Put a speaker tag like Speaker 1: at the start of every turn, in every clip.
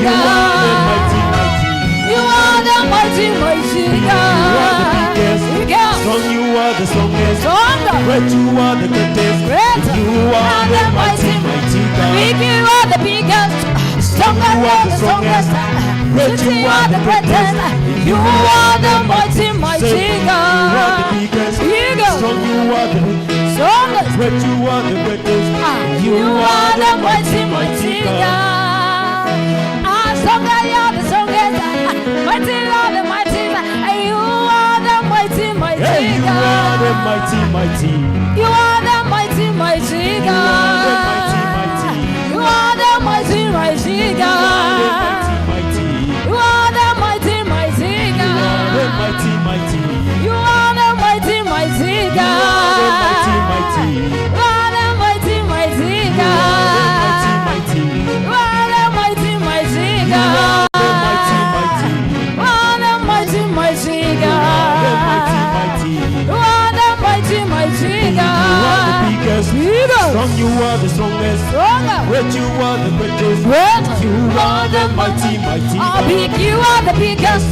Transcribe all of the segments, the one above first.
Speaker 1: You are the mighty,
Speaker 2: God.
Speaker 1: Mighty.
Speaker 2: You are the mighty, mighty
Speaker 1: You are the
Speaker 2: God.
Speaker 1: biggest.
Speaker 2: Biggest.
Speaker 1: Strong, you are the strongest.
Speaker 2: Stronger.
Speaker 1: Great, you are the greatest.
Speaker 2: Greater.
Speaker 1: You are the mighty, mighty God.
Speaker 2: Big, you are the biggest. Stronger,
Speaker 1: You
Speaker 2: you
Speaker 1: are
Speaker 2: are
Speaker 1: the
Speaker 2: the strongest.
Speaker 1: strongest. Great,
Speaker 2: City, you are the greatest. You are the mighty, mighty
Speaker 1: Say, you are the
Speaker 2: God.
Speaker 1: Biggest.
Speaker 2: Bigger.
Speaker 1: Strong, you are the
Speaker 2: Strongest.
Speaker 1: Great, you are the greatest.
Speaker 2: You are the mighty, mighty God. Ah, stronger, you are the strongest. Mighty, you are the mighty. You are the mighty, mighty
Speaker 1: Hey, you are the
Speaker 2: God.
Speaker 1: Mighty, mighty.
Speaker 2: You are the mighty, mighty
Speaker 1: You are the mighty,
Speaker 2: God.
Speaker 1: Mighty.
Speaker 2: You are the mighty, mighty
Speaker 1: You are the
Speaker 2: God.
Speaker 1: mighty, mighty.
Speaker 2: You are the mighty, mighty
Speaker 1: You are the
Speaker 2: God.
Speaker 1: Mighty, mighty.
Speaker 2: You are the mighty, mighty
Speaker 1: You are the mighty,
Speaker 2: God.
Speaker 1: Mighty.
Speaker 2: You are the mighty, mighty
Speaker 1: You are the mighty,
Speaker 2: God.
Speaker 1: Mighty.
Speaker 2: You are the mighty, mighty
Speaker 1: You are the mighty,
Speaker 2: God.
Speaker 1: Mighty.
Speaker 2: You are the mighty, mighty
Speaker 1: You are the mighty,
Speaker 2: God.
Speaker 1: mighty.
Speaker 2: You are the mighty, mighty
Speaker 1: You are the
Speaker 2: God.
Speaker 1: biggest.
Speaker 2: Biggest.
Speaker 1: Strong, you are the strongest.
Speaker 2: Stronger.
Speaker 1: Great, you are the greatest.
Speaker 2: Greater.
Speaker 1: You are the mighty, mighty
Speaker 2: Ah,
Speaker 1: God.
Speaker 2: big, you are the biggest.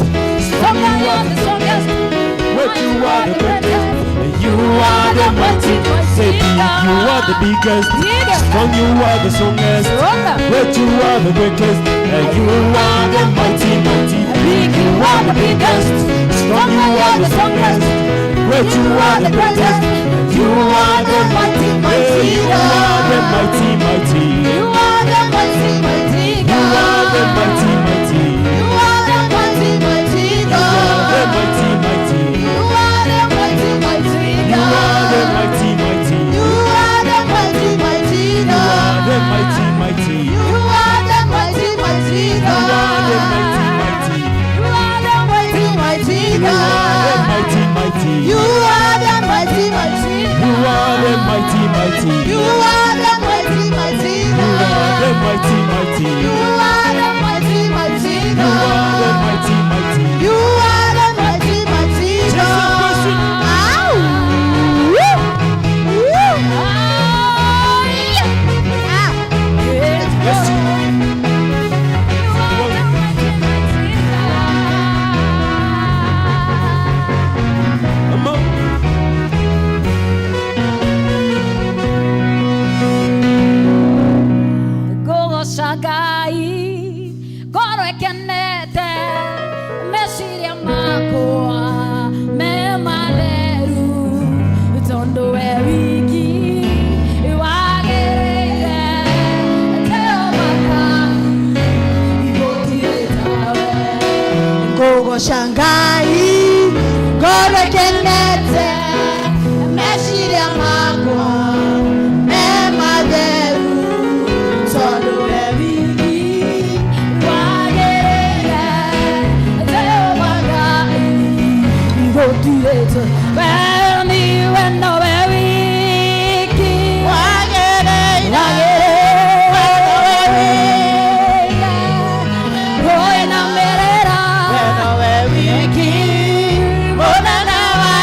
Speaker 2: Stronger, you are the strongest.
Speaker 1: Great, you are the greatest. You are the mighty. Say, big, you are the biggest.
Speaker 2: Biggest.
Speaker 1: Strong, you are the strongest.
Speaker 2: Stronger.
Speaker 1: Great, you are the greatest. And you are the mighty, mighty.
Speaker 2: Big, you are the biggest.
Speaker 1: Strong, you are the strongest. Great, you are the greatest. You are the
Speaker 2: mighty, mighty
Speaker 1: Hey, you are the
Speaker 2: God.
Speaker 1: Mighty, mighty.
Speaker 2: You are the mighty, mighty
Speaker 1: You are the mighty,
Speaker 2: God.
Speaker 1: Mighty.
Speaker 2: You are the mighty, mighty
Speaker 1: You are the
Speaker 2: God.
Speaker 1: Mighty, mighty.
Speaker 2: You are the mighty, mighty
Speaker 1: You are the
Speaker 2: God.
Speaker 1: Mighty, mighty.
Speaker 2: You are the mighty, mighty
Speaker 1: You are the
Speaker 2: God.
Speaker 1: Mighty, mighty.
Speaker 2: You are the mighty, mighty
Speaker 1: You are the mighty,
Speaker 2: God.
Speaker 1: Mighty.
Speaker 2: You are the mighty, mighty
Speaker 1: You are the
Speaker 2: God.
Speaker 1: Mighty, mighty.
Speaker 2: You are the mighty, mighty
Speaker 1: You are the
Speaker 2: God.
Speaker 1: Mighty, mighty.
Speaker 2: You are the mighty, mighty
Speaker 1: You are the
Speaker 2: God.
Speaker 1: Mighty, mighty.
Speaker 2: You are the mighty, mighty
Speaker 1: You are the
Speaker 2: God.
Speaker 1: Mighty, mighty.
Speaker 2: You are the mighty, mighty
Speaker 1: Jesus Christ.
Speaker 2: God. Ow! Woo! Woo! Ah, yeah. Ah.
Speaker 1: Yes.
Speaker 2: You are the mighty, mighty God.
Speaker 1: Come on.
Speaker 2: Ngũgoca Ngai ngoro ĩkenete meciria makwa me matheru tondũ we wiki wagĩrĩire Jehova Ngai gũtirĩ tawe.
Speaker 3: Ngũgoca Ngai ngoro ĩkenete meciria makwa me matheru tondũ we wiki
Speaker 2: wagĩrĩire Jehova Ngai gũtirĩ we niwe nowe wiki
Speaker 3: wagĩrĩire.
Speaker 2: Wagĩrĩire kũinamĩrĩra
Speaker 3: We nowe wiki mũnene wa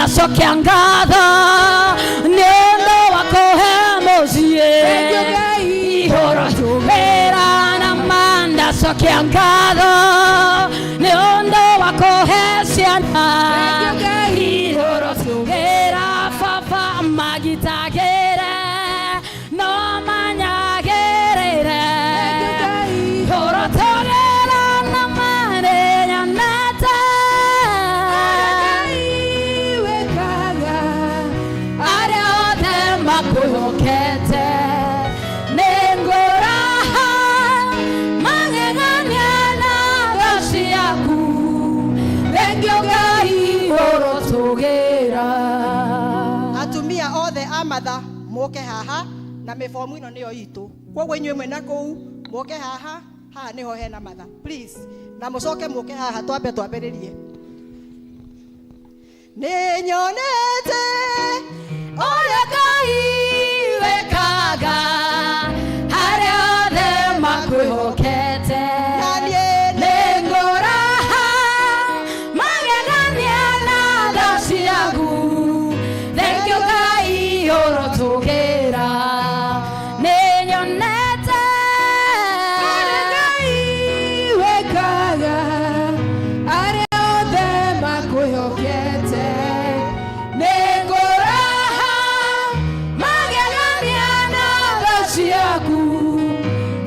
Speaker 2: Ndacokia ngatho nĩ ũndũ wa kũhe mũciĩ Ihũrotũgĩra na ma ndacokia ngatho nĩ ũndũ wa kũhe ciana Ihũrotũgĩra baba magitagĩre no manyagĩrĩre Ihũrotũgĩra na ma nĩnyonete arĩa othe makwĩhokete nĩngũraha magegania na tha ciaku thengio Ngai ũrotũgĩra.
Speaker 3: Atumia othe a matha moke haha na mĩbomu ĩno nĩyo itũ, koguo inyuĩ mwĩna kũu moke haha, haha nĩho hena matha, please, na mũcoke mũke haha twambe twambĩrĩrie. Nĩnyonete
Speaker 2: ũrĩa Ngai wĩkaga arĩa othe makwĩhokete
Speaker 3: na niĩ
Speaker 2: nĩngũraha magegania na tha ciaku thengio Ngai ũrotũgĩra nĩnyonete
Speaker 4: Ũrĩa Ngai wĩkaga arĩa othe makwĩhokete nĩngũraha magegania na tha ciaku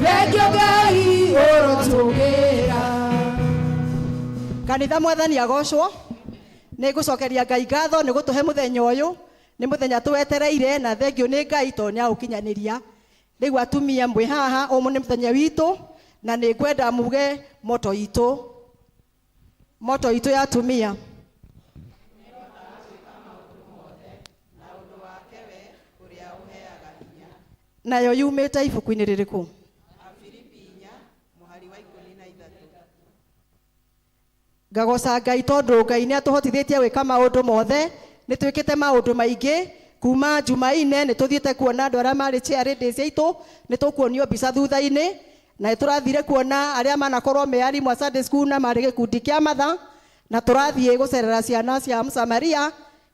Speaker 4: thengio Ngai ũrotũgĩra.
Speaker 3: Kanitha mwathani agocwo. Nĩ ngũcokeria Ngai ngatho nĩ gũtũhe mũthenya ũyũ, nĩ mũthenya tũwetereire na thengio nĩ Ngai tondũ nĩ aũkinyanĩria. Rĩu atumia mwĩ haha, ũmũ nĩ mũthenya witũ na nĩ ngwenda muge moto itũ, moto itũ ya atumia. Nayo yumĩte ibuku-inĩ rĩrĩkũ? Ngagoca Ngai tondũ Ngai nĩ atũhotithĩtie gwĩka maũndũ mothe, nĩ twĩkĩte maũndũ maingĩ kuma Jumaine nĩ tũthiĩte kuona andũ arĩa marĩ chair ladies aitũ, nĩ tũkuonio mbica thutha-inĩ, na nĩ tũrathire kuona arĩa manakorwo me arimũ a Sunday school na marĩ gĩkundi kĩa matha, na tũrathiĩ gũcerera ciana cia Msamaria,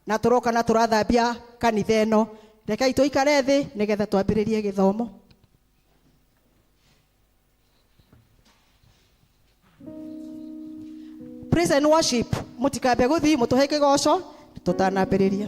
Speaker 3: na tũroka na tũrathambia kanitha ĩno. Rekei tũikare thĩ nĩgetha twambĩrĩrie gĩthomo. Praise and worship, mũtikambe gũthiĩ mũtũhe kĩgoco tũtanambĩrĩria.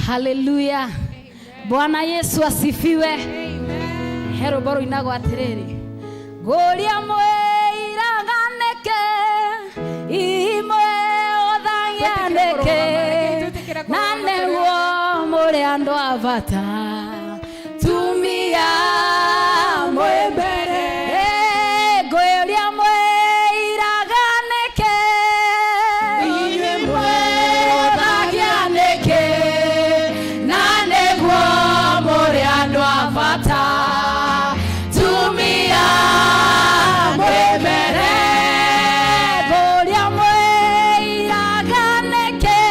Speaker 2: Haleluya. Bwana Yesu asifiwe. He rwĩmbo rũinagwo atĩrĩrĩ, ngũria mwĩiraganĩke imwe ũthagianĩke na nĩguo mũrĩ andũ a bata tumia mwĩ mbere. Ngũria mwĩiraganĩke inyuĩ mwĩũthagianĩke na nĩguo mũrĩ andũ a bata tumia mwĩ mbere. Ngũria mwĩiraganĩke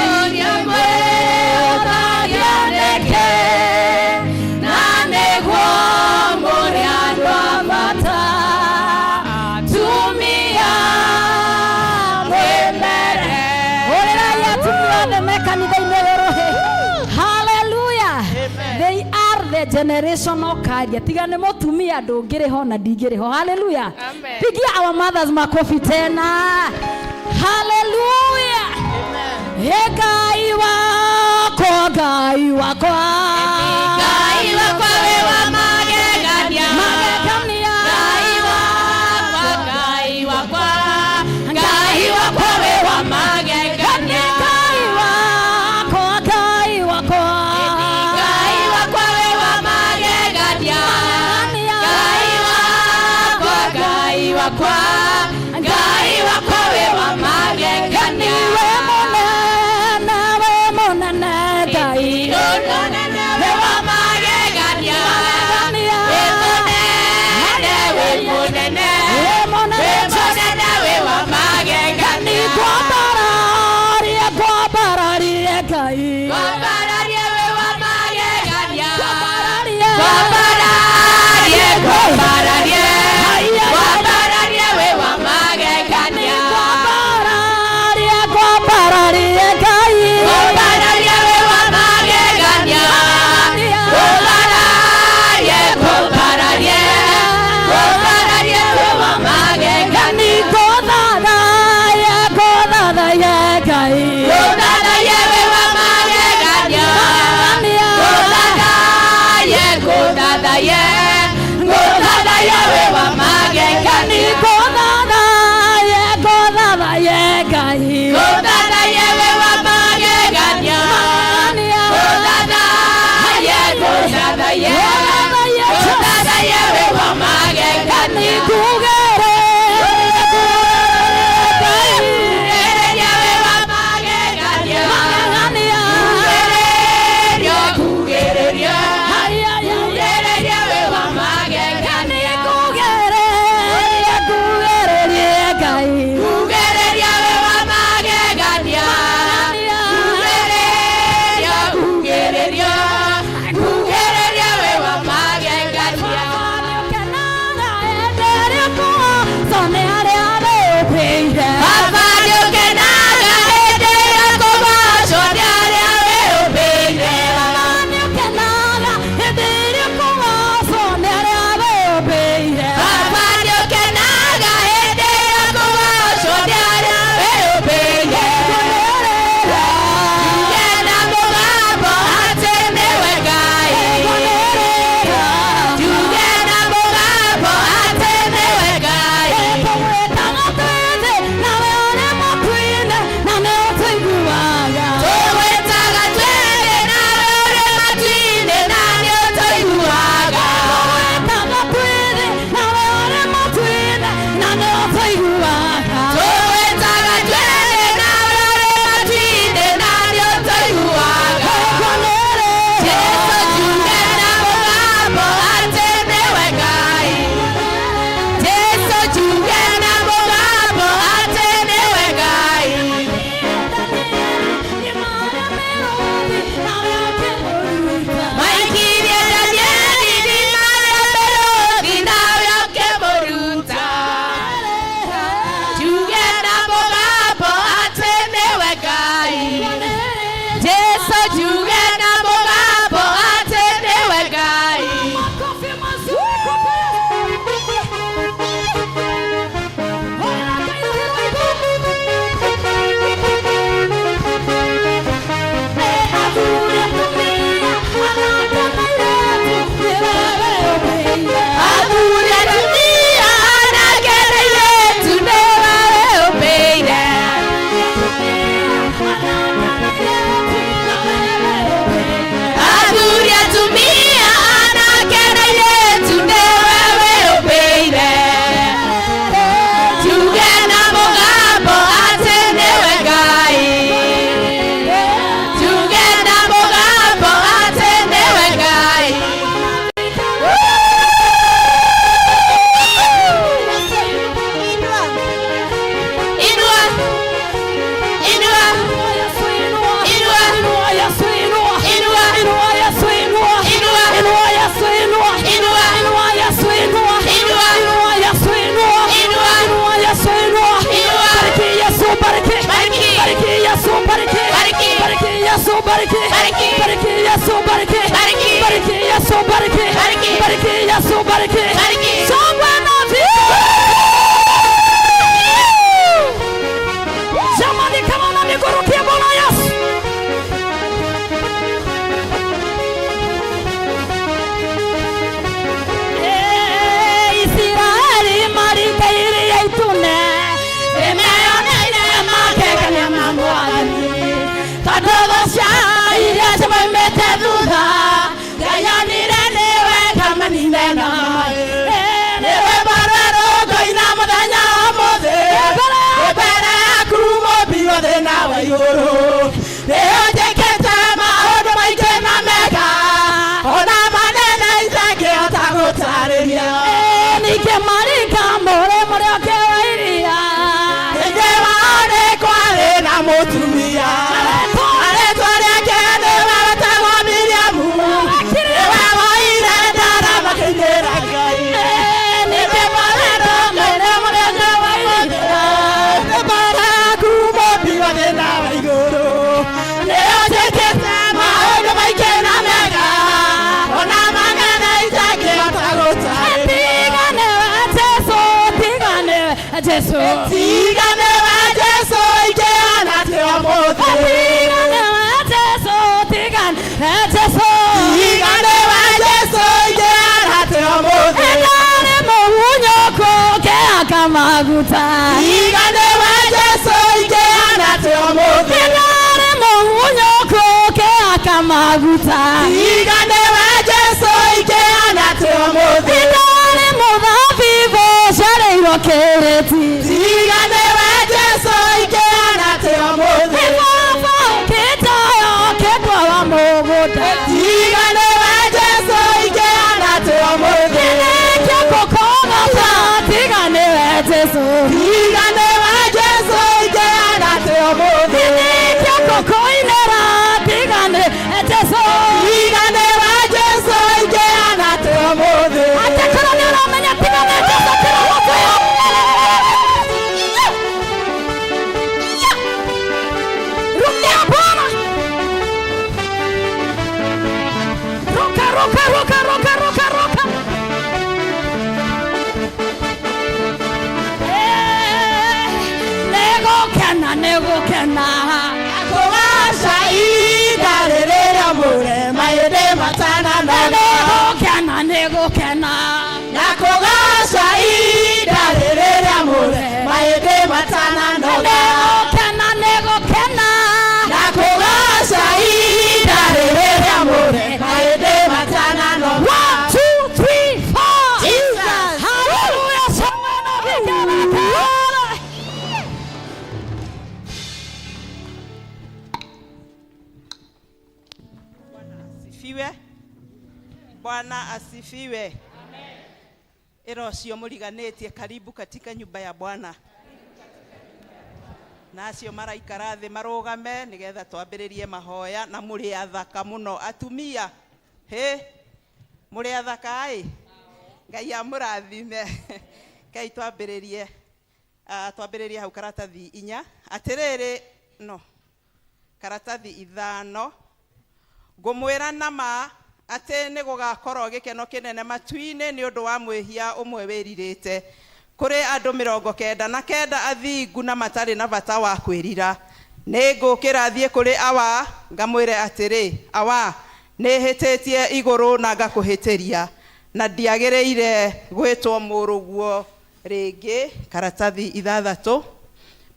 Speaker 2: inyuĩ mwĩũthagianĩke na nĩguo mũrĩ andũ a bata tumia mwĩ mbere. Ũrĩrai atumia othe me kanitha-inĩ ũyũ. Hallelujah. They are the generational carrier. Tiga nĩ mũtumia ndũngĩrĩ ho na ndingĩrĩ ho. Hallelujah.
Speaker 4: Amen.
Speaker 2: Pigia our mothers makofi tena. Hallelujah. He Ngai wakwa, Ngai wakwa.
Speaker 4: Ngai wakwa wĩ wa magegania.
Speaker 2: Magegania.
Speaker 4: Ngai wakwa, Ngai wakwa, Ngai wakwa wĩ wa magegania.
Speaker 2: Ngai wakwa, Ngai wakwa.
Speaker 4: Ngai wakwa wĩ wa magegania. Ngai wakwa, Ngai wakwa, Ngai wakwa wĩ wa magegania.
Speaker 2: We mũnene, we mũnene Ngai.
Speaker 4: Mũnene wĩ wa magegania. Wĩ mũnene, wĩ mũnene.
Speaker 2: We
Speaker 4: Kwambararie, kwambararie wĩ wa magegania.
Speaker 2: Kwambararie, kwambararie Ngai.
Speaker 4: Kwambararie wĩ wa magegania. Kwambararie, kwambararie, kwambararie wĩ wa magegania.
Speaker 2: Ngũthathaiya, ngũthathaiya Ngai.
Speaker 4: Ngũthathaiye wĩ wa magegania. Ngũthathaiye, ngũthathaiye, ngũthathaiye wĩ wa magegania.
Speaker 2: Ngũthathaiya, ngũthathaiya Ngai.
Speaker 4: Ngũthathaiye wĩ wa magegania. Ngũthathaiye, ngũthathaiye, ngũthathaiye wĩ wa magegania. Ngugĩrĩria wĩ wa magegania. Ngugĩrĩria, ngugĩrĩria, ngugĩrĩria wĩ wa magegania. Ngugĩrĩria wĩ wa magegania. Ngugĩrĩria, ngugĩrĩria, ngugĩrĩria wĩ wa magegania. Baba nĩũkenaga hĩndĩ ĩrĩa kũgoocwo nĩ arĩa wĩyũmbĩire. Baba nĩũkenaga hĩndĩ ĩrĩa kũgoocwo nĩ arĩa wĩyũmbĩire. Njuge na mũgambo atĩ nĩwe Ngai. Njuge na mũgambo atĩ nĩwe Ngai. Tũgwĩtaga twĩthĩ nawe ũrĩ matu-inĩ na nĩũtũiguaga. Tũgwĩtaga twĩthĩ nawe ũrĩ matu-inĩ na nĩũtũiguaga. Jesũ njuge na mũgambo atĩ nĩwe Ngai. Jesũ njuge na mũgambo atĩ nĩwe Ngai. Maikirie Danieli irima rĩa mĩrũũthi nawe ũkĩmũruta. Njuge na mũgambo atĩ nĩwe Ngai. Jesũ njuge na mũgambo atĩ nĩwe Ngai. Athuri atumia anake na airĩtu nĩwe wĩyũmbĩire. Athuri atumia anake na airĩtu nĩwe wĩyũmbĩire. Njuge na mũgambo atĩ nĩwe Ngai. Njuge na mũgambo atĩ nĩwe Ngai. Inua, inua, inua, inua, inua, inua, inua, Bariki. Bariki.
Speaker 2: Shangwe na Jamani, kama unanigurukia Bwana Yesu. Eh, Isiraeli marikaire itune nĩmeyoneire magegania ma Mwathani tondũ thũ ciao iria cimaumĩte thutha Ngai onire nĩwe kamanine na maĩ.
Speaker 1: Nĩwe bararũngo-ina mũthenya wa ũmũthĩ. Mbere yaku mũmbi wa thĩ na wa igũrũ. Nĩũnjĩkĩte maũndũ maingĩ na mega, ona manene itangĩhota gũtarĩria.
Speaker 2: Ningĩ maringa mũrĩmo ũrĩa ũngĩ wa iria.
Speaker 1: Thĩinĩ wao nĩ kwarĩ na mũtumia, na rĩĩtwa rĩake nĩwe wetagwo Miriamu. Nĩwe woire ndarama akĩinĩra Ngai.
Speaker 2: Jesu.
Speaker 4: Tiga nĩwe Jesu ingĩhana atĩa ũmũthĩ.
Speaker 2: Tiga nĩwe Jesu, tiga nĩwe Jesu.
Speaker 4: Tiga nĩwe Jesu ingĩhana atĩa ũmũthĩ.
Speaker 2: Ndarĩ mũhunyũku kĩhaka maguta.
Speaker 4: Tiga nĩwe Jesu ingĩhana atĩa ũmũthĩ.
Speaker 2: Ndarĩ mũhunyũku kĩhaka maguta.
Speaker 4: Tiga nĩwe Jesu ingĩhana atĩa ũmũthĩ.
Speaker 2: Ndarĩ mũthabibũ ũciarĩirwo kĩrĩti.
Speaker 4: Tiga nĩwe Jesu ingĩhana atĩa ũmũthĩ.
Speaker 2: Baba ũkĩnjoya ũkĩndwara mũgũnda.
Speaker 4: Tiga nĩwe Jesu ingĩhana atĩa ũmũthĩ.
Speaker 2: Nĩkĩo ngũkũgooca, tiga nĩwe Jesu.
Speaker 4: Tiga nĩwe Jesu ingĩhana atĩa ũmũthĩ.
Speaker 2: Nĩkĩo ngũkũinĩra, tiga nĩwe Jesu.
Speaker 4: Tiga nĩwe Jesu ingĩhana atĩa ũmũthĩ.
Speaker 2: Angĩkorwo nĩ ũramenya tiga nĩ Jesu, kĩrogo Rukia Bwana. Ruka, ruka, ruka, ruka, ruka, ruka. Eh, nĩgũkena, nĩgũkena.
Speaker 4: Kũgaca ihinda rĩrĩa mũrema hĩndĩ matananoga.
Speaker 2: Nĩgũkena, nĩgũkena.
Speaker 4: Na kũgaca ihinda rĩrĩa mũrema hĩndĩ matananoga.
Speaker 2: Nĩgũkena, nĩgũkena.
Speaker 4: Na kũgaca ihinda rĩrĩa mũrema hĩndĩ matananoga.
Speaker 2: One, two, three, four.
Speaker 4: Jesus.
Speaker 2: Hallelujah. Shangwe na vigelegele.
Speaker 5: Asifiwe. Bwana asifiwe. Ĩra ũcio mũriganĩtie karibu katika nyumba ya Bwana. Na acio maraikara thĩ marũgame nĩgetha twambĩrĩrie mahoya na mũrĩ athaka mũno atumia. Hĩ, mũrĩ athaka ĩ? Ngai amũrathime. Ngai twambĩrĩrie twambĩrĩrie hau karatathi inya. Atĩrĩrĩ, no karatathi ithano ngũmwĩra na ma atĩ nĩ gũgakorwo gĩkeno kĩnene matu-inĩ nĩ ũndũ wa mwĩhia ũmwe wĩrirĩte kũrĩ andũ 99 athingu na matarĩ na bata wa kwĩrira. Nĩ ngũkĩra thiĩ kũrĩ awa ngamwĩre atĩrĩ, awa nĩ hĩtĩtie igũrũ na ngakũhĩtĩria na ndiagĩrĩire gwĩtwo mũrũguo rĩngĩ. Karatathi ithathatũ.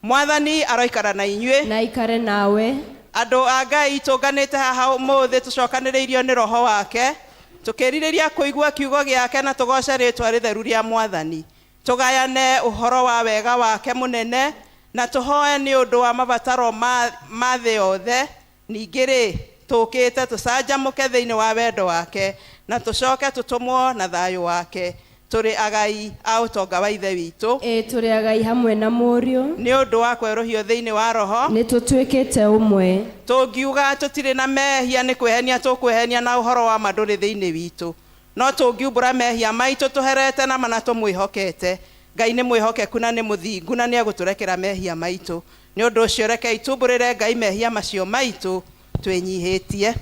Speaker 5: Mwathani aroikara na inyuĩ.
Speaker 4: Na ikare nawe.
Speaker 5: Andũ a Ngai tũnganĩte haha ũmũthĩ tũcokanĩrĩirio nĩ roho wake tũkĩrirĩria kũigua kiugo gĩake na tũgoce rĩtwa rĩtheru rĩa Mwathani, tũgayane ũhoro wa wega wake mũnene na tũhoe nĩ ũndũ wa mabataro ma thĩ yothe. Ningĩ rĩ tũkĩte tũcanjamũke thĩinĩ wa wendo wake na tũcoke tũtũmwo na thayũ wake tũrĩ agai a ũtonga wa Ithe witũ.
Speaker 4: Ĩ tũrĩ agai hamwe na Mũriũ.
Speaker 5: Nĩ ũndũ wa kwerũhio thĩinĩ wa roho
Speaker 4: Nĩ tũtuĩkĩte ũmwe.
Speaker 5: Tũngiuga tũtirĩ na mehia nĩ kwĩhenia tũkwĩhenia na ũhoro wa ma ndũrĩ thĩinĩ witũ. No tũngiumbũra mehia maitũ tũherete na mana tũmwĩhokete, Ngai nĩ mwĩhokeku na nĩ mũthingu na nĩ egũtũrekera mehia maitũ. Nĩ ũndũ ũcio rekei tumbũrĩre Ngai mehia macio maitũ twĩnyihĩtie.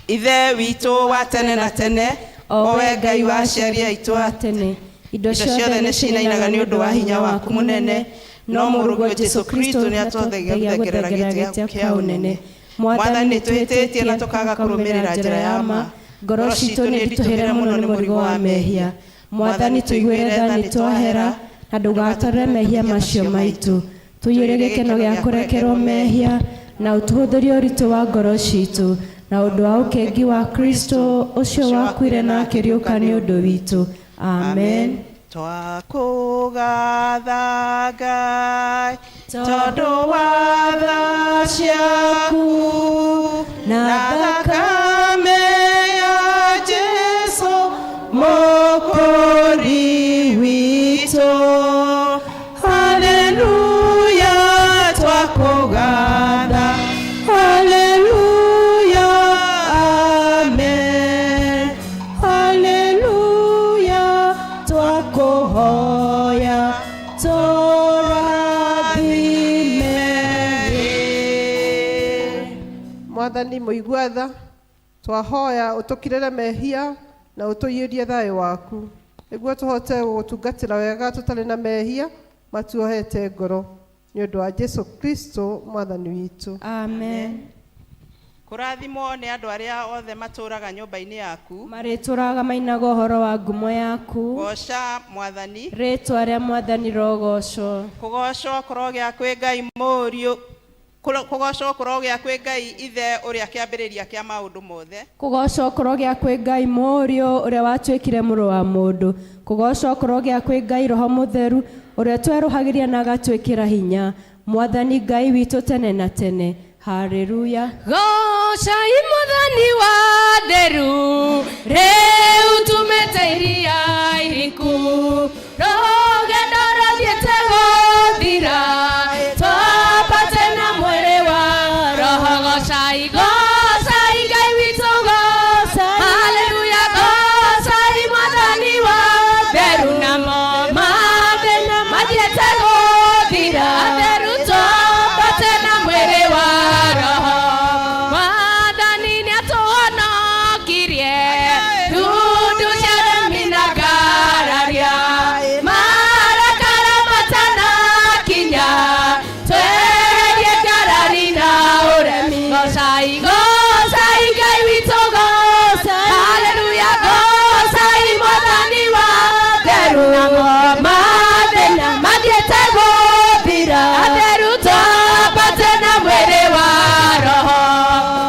Speaker 5: Ithe witũ wa tene na tene, o we Ngai wa aciari aitũ a
Speaker 4: tene, indo
Speaker 5: indo ciothe nĩ cinainaga nĩ ũndũ wa hinya waku mũnene, no mũrũguo Jesu Kristo nĩ atwathagia gũthengerera gĩtĩ kĩa ũnene. Mwathani nĩ twĩhĩtĩtie na tũkaga kũrũmĩrĩra njĩra ya ma.
Speaker 4: Ngoro citũ nĩ nditũhĩre mũno nĩ mũrigo wa mehia. Mwathani tũiguĩre tha nĩ twahera na ndũgatwarĩre mehia macio maitũ. Tũiyũrie gĩkeno gĩa kũrekerwo mehia na ũtũhũthĩrie ũritũ wa ngoro citũ na ũndũ wa ũkengi wa Kristo ũcio wakuire na akĩriũka nĩ ũndũ witũ. Amen.
Speaker 5: Twakũgatha Ngai tondũ wa tha ciaku
Speaker 4: na
Speaker 5: thakame ya Jesu Mũkũũri witũ. Haleluya, twakũgatha. Haleluya, amen.
Speaker 4: Haleluya, twakũhoya tũrathime.
Speaker 6: Mwathani mũigua tha, twahoya ũtũkirĩre mehia na ũtũiyũrie thayũ waku. Nĩguo tũhote gũgũtungatĩra wega tũtarĩ na mehia matuohete ngoro. Nĩ ũndũ wa Jesu Kristo mwathani witũ.
Speaker 4: Amen.
Speaker 5: Kũrathimwo nĩ andũ arĩa othe matũũraga nyũmba-inĩ yaku.
Speaker 4: Marĩtũraga mainaga ũhoro wa ngumo yaku.
Speaker 5: Goca mwathani.
Speaker 4: Rĩtwa rĩa mwathani rogocwo.
Speaker 5: Kũgocwo kũrogĩa kwĩ Ngai mũriũ kũgocwo kũrogĩa kwĩ Ngai ithe ũrĩa kĩambĩrĩria kĩa maũndũ mothe.
Speaker 4: Kũgocwo kũrogĩa kwĩ Ngai mũriũ ũrĩa watuĩkire mũrũ wa mũndũ. Kũgocwo kũrogĩa kwĩ Ngai Roho Mũtheru ũrĩa twerũhagĩria na agatwĩkĩra hinya. Mwathani Ngai witũ tene na tene. Haleluya.
Speaker 7: Gocai mwathani wa theru rĩu tumĩte iria iriku rũgendo rũthiĩte gũthira twambate na mwĩrĩ wa roho gocai gocai Ngai witũ gocai haleluya gocai mwathani wa theru namo mathĩna mathiĩte gũthira theru twambate na mwĩrĩ wa roho mwathani nĩatũhonokirie ndundu cia remi na ngararia marakara matanakinya tweherie ngarari na ũremi gocai gocai Ngai witũ gocai haleluya gocai mwathani wa theru namo mathĩna mathiĩte gũthira atheru twambate na mwĩrĩ wa roho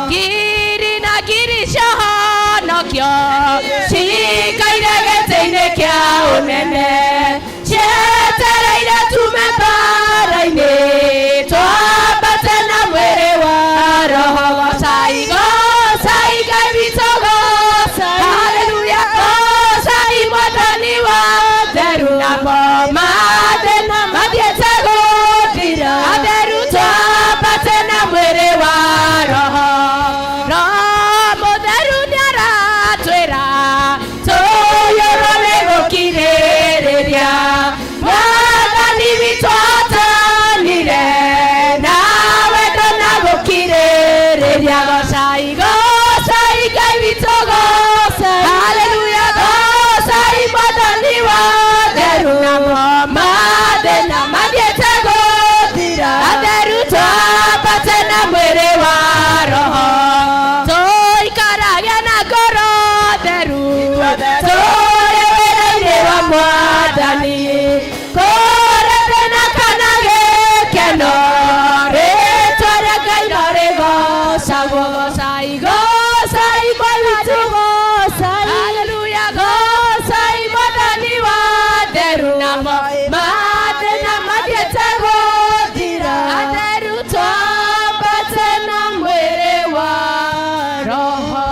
Speaker 7: ngiri na ngiri ciahonokio cikaire gĩtĩ-inĩ kĩa ũnene cietereire tume mbara-inĩ twambate na mwĩrĩ wa roho gocai gocai Ngai witũ gocai haleluya gocai mwathani wa theru namo mathĩna mathiĩte gũthira atheru twambate na mwĩrĩ wa roho roho mũtheru nĩaratwĩra tũiyũrwo nĩ gũkirĩrĩria mwathani witũ atanire nawe ndona gũkirĩrĩria gocai gocai Ngai witũ gocai haleluya gocai mwathani wa theru namo mathĩna mathiĩte gũthira atheru twambate na mwĩrĩ wa roho tũikarage na ngoro theru tũrĩ wĩra-inĩ wa mwathani kũrĩ thĩna kana gĩkeno rĩtwa rĩa Ngai no rĩgocagwo gocai gocai Ngai witũ gocai haleluya gocai mwathani wa theru namo mathĩna mathiĩte gũthira atheru twambate na mwĩrĩ wa roho.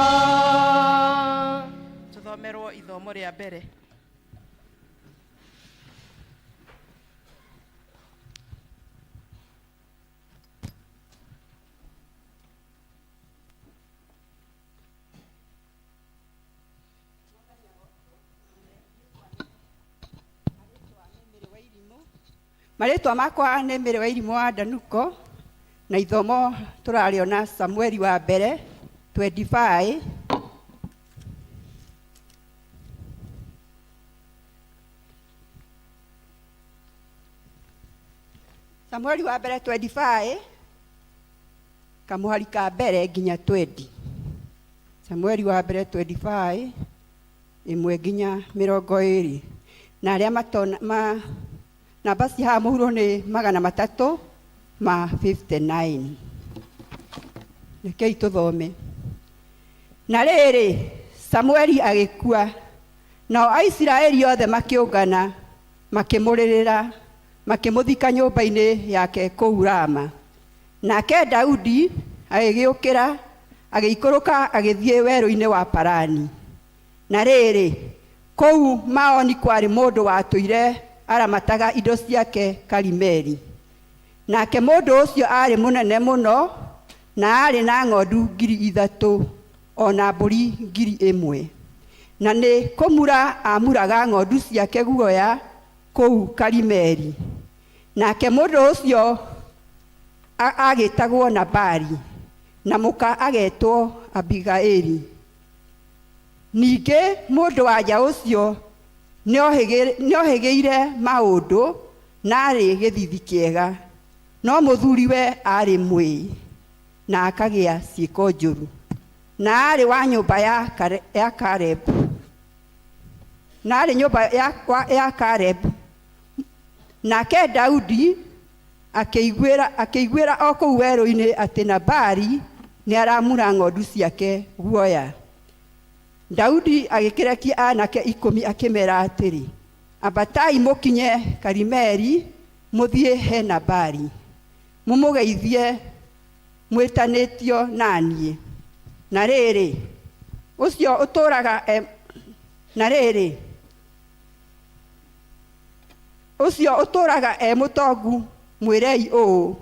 Speaker 5: Tũthomerwo ithomo rĩa mbere.
Speaker 8: Marĩtwa makwa nĩ Mĩrĩ wa Irimũ wa Ndanuko na ithomo tũrarĩona Samueli wa mbere 25 Samueli wa mbere 25 kamũhari ka mbere nginya 20 Samueli wa mbere 25 ĩmwe nginya mĩrongo ĩrĩ na arĩa matona ma namba ci haha mũhuro nĩ 359. Rekei tũthome. Na rĩrĩ Samueli agĩkua nao Aisiraeli othe makĩũngana makĩmũrĩrĩra makĩmũthika nyũmba-inĩ yake kũu Rama. Nake Daudi agĩgĩũkĩra agĩikũrũka agĩthiĩ werũ-inĩ wa Parani. Na rĩrĩ kũu Maoni kwarĩ mũndũ watũire aramataga indo ciake Karimeli. Nake mũndũ ũcio aarĩ mũnene mũno na aarĩ na ng'ondu 3,000 ona mbũri 1,000. Na nĩ kũmura amuraga ng'ondu ciake guoya kũu Karimeli. Nake mũndũ ũcio agĩtagwo Nabali na mũka agetwo Abigaili. Ningĩ mũndũ wa nja ũcio Nĩohĩgĩire maũndũ na aarĩ gĩthiithi kĩega, no mũthuriwe aarĩ mwĩĩ na akagĩa ciĩko njũru, na aarĩ wa nyũmba ya Caleb, na aarĩ nyũmba ya Caleb. Nake Daudi akĩiguĩra o kũu werũ-inĩ atĩ Nabali nĩaramura ng'ondu ciake guoya. Daudi agĩkĩrekia aanake 10 akĩmeera atĩrĩ, Ambatai mũkinye Karimeli mũthiĩ he Nabali, mũmũgeithie mwĩtanĩtio na niĩ. Na rĩrĩ, ũcio ũtũũraga e, na rĩrĩ, ũcio ũtũũraga e mũtongu mwĩrei ũũ,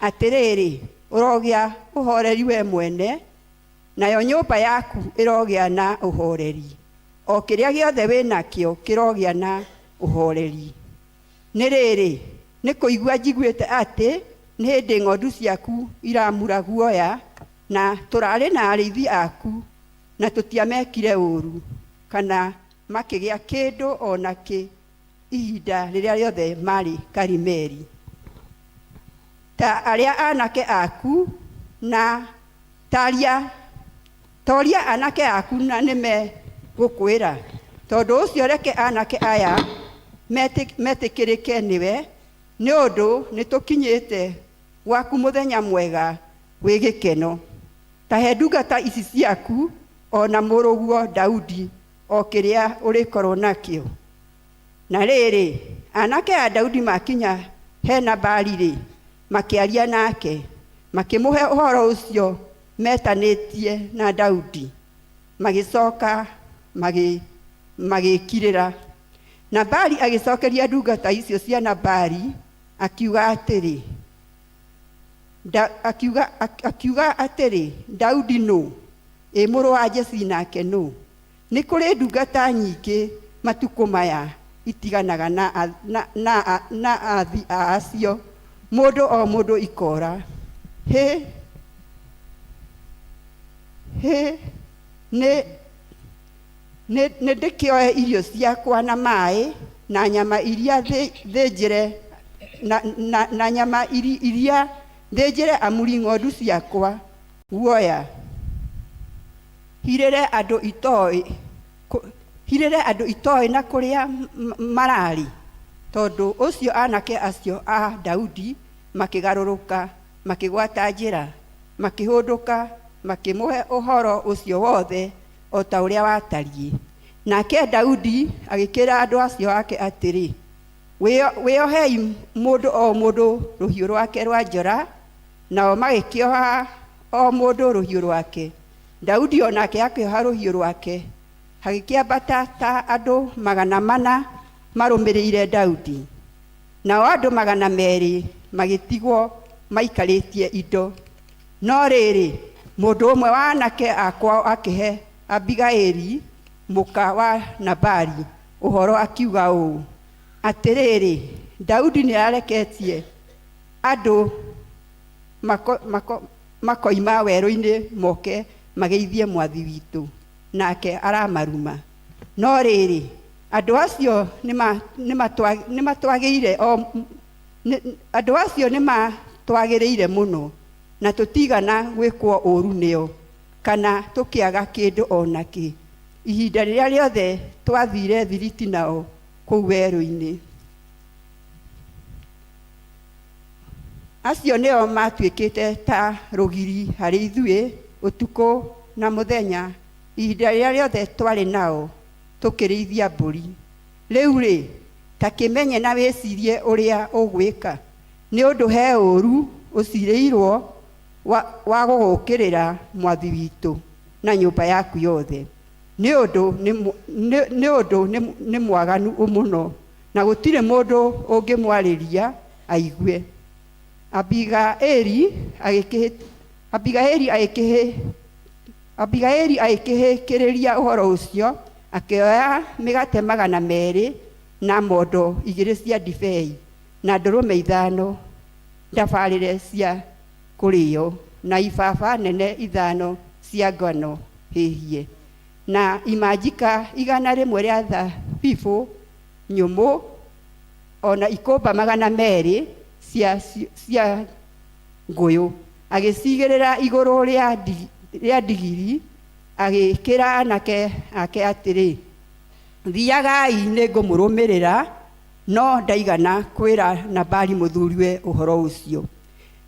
Speaker 8: Atĩrĩrĩ, ũrogĩa ũhoreri we mwene, nayo nyũmba yaku ĩrogĩa na ũhoreri, o kĩrĩa gĩothe wĩ nakĩo kĩrogĩa na ũhoreri. Nĩ rĩrĩ, nĩ kũigua njiguĩte atĩ nĩ hĩndĩ ng'ondu ciaku iramura guoya, na tũrarĩ na arĩithi aku, na tũtiamekire ũũru, kana makĩgĩa kĩndũ o na kĩ ihinda rĩrĩa rĩothe maarĩ Karimeli. Ta arĩa anake aku na taria toria anake aku na nĩmegũkwĩra. Tondũ ũcio reke anake aya metĩkĩrĩke nĩwe, nĩ ũndũ nĩtũkinyĩte gwaku mũthenya mwega wĩ gĩkeno. Ta he ndungata ici ciaku o na mũrũguo Daudi o kĩrĩa ũrĩkorwo nakĩo. Na rĩrĩ, anake a Daudi makinya he Nabali-rĩ, makĩaria nake, makĩmũhe ũhoro ũcio metanĩtie na Daudi, magĩcoka magĩkirĩra. Nabali agĩcokeria ndungata icio cia Nabali akiuga atĩrĩ, akiuga atĩrĩ, Daudi nũ? Ĩ mũrũ wa Jesii nake nũ? Nĩ kũrĩ ndungata nyingĩ matukũ maya itiganaga na athi acio, mũndũ o mũndũ ikora. Hĩ, hĩ, nĩ nĩ ndĩkĩoe irio ciakwa na maĩ na nyama iria thĩnjĩre na nyama iria thĩnjĩre amuri ng'ondu ciakwa guoya, hirĩre andũ itoĩ hirĩre andũ itoĩ na kũrĩa mararĩ. Tondũ ũcio anake acio a Daudi makĩgarũrũka, makĩgwata njĩra, makĩhũndũka, makĩmũhe ũhoro ũcio wothe o ta ũrĩa watariĩ. Nake Daudi agĩkĩra andũ acio ake atĩrĩ, Wĩohei mũndũ o mũndũ rũhiũ rwake rwa njora. Nao magĩkĩoha o mũndũ rũhiũ rwake. Daudi o nake akĩoha rũhiũ rwake, hagĩkĩambata ta andũ 400 marũmĩrĩire Daudi, nao andũ 200 magĩtigwo maikarĩtie indo. No rĩrĩ, mũndũ ũmwe wa anake a kwao akĩhe Abigaili mũka wa Nabali ũhoro akiuga ũũ, Atĩrĩrĩ, Daudi nĩareketie andũ makoima werũ-inĩ moke mageithie mwathi witũ, nake aramaruma. No rĩrĩ, andũ acio nĩmatwagĩrĩire mũno, na tũtiigana gwĩkwo ũũru nĩo, kana tũkĩaga kĩndũ o nakĩ, ihinda rĩrĩa rĩothe twathiire thiriti nao kũu werũ-inĩ. Acio nĩo maatuĩkĩte ta rũgiri harĩ ithuĩ ũtukũ na mũthenya, ihinda rĩrĩa rĩothe twarĩ nao tũkĩrĩithia mbũri. Rĩu-rĩ, ta kĩmenye na wĩcirie ũrĩa ũgwĩka, nĩ ũndũ he ũũru ũciirĩirũo wa gũgũũkĩrĩra mwathi witũ na nyũmba yaku yothe, nĩ ũndũ nĩ mwaganu mũno, na gũtirĩ mũndũ ũngĩmwarĩria aigue. Abigaili agĩkĩhĩkĩrĩria ũhoro ũcio, akĩoya mĩgate 200 na mondo 2 cia ndibei na ndũrũme 5 ndabarĩre cia kũrĩo na ibaba nene 5 cia ngano hĩhie na imanjika 100 rĩa thabibũ. nyũmũ o na ikũmba 200 cia ngũyũ, agĩcigĩrĩra igũrũ rĩa ndigiri, agĩkĩra anake ake atĩrĩ, thiagai, nĩngũmũrũmĩrĩra. No ndaigana kwĩra Nabali mũthuriwe ũhoro ũcio.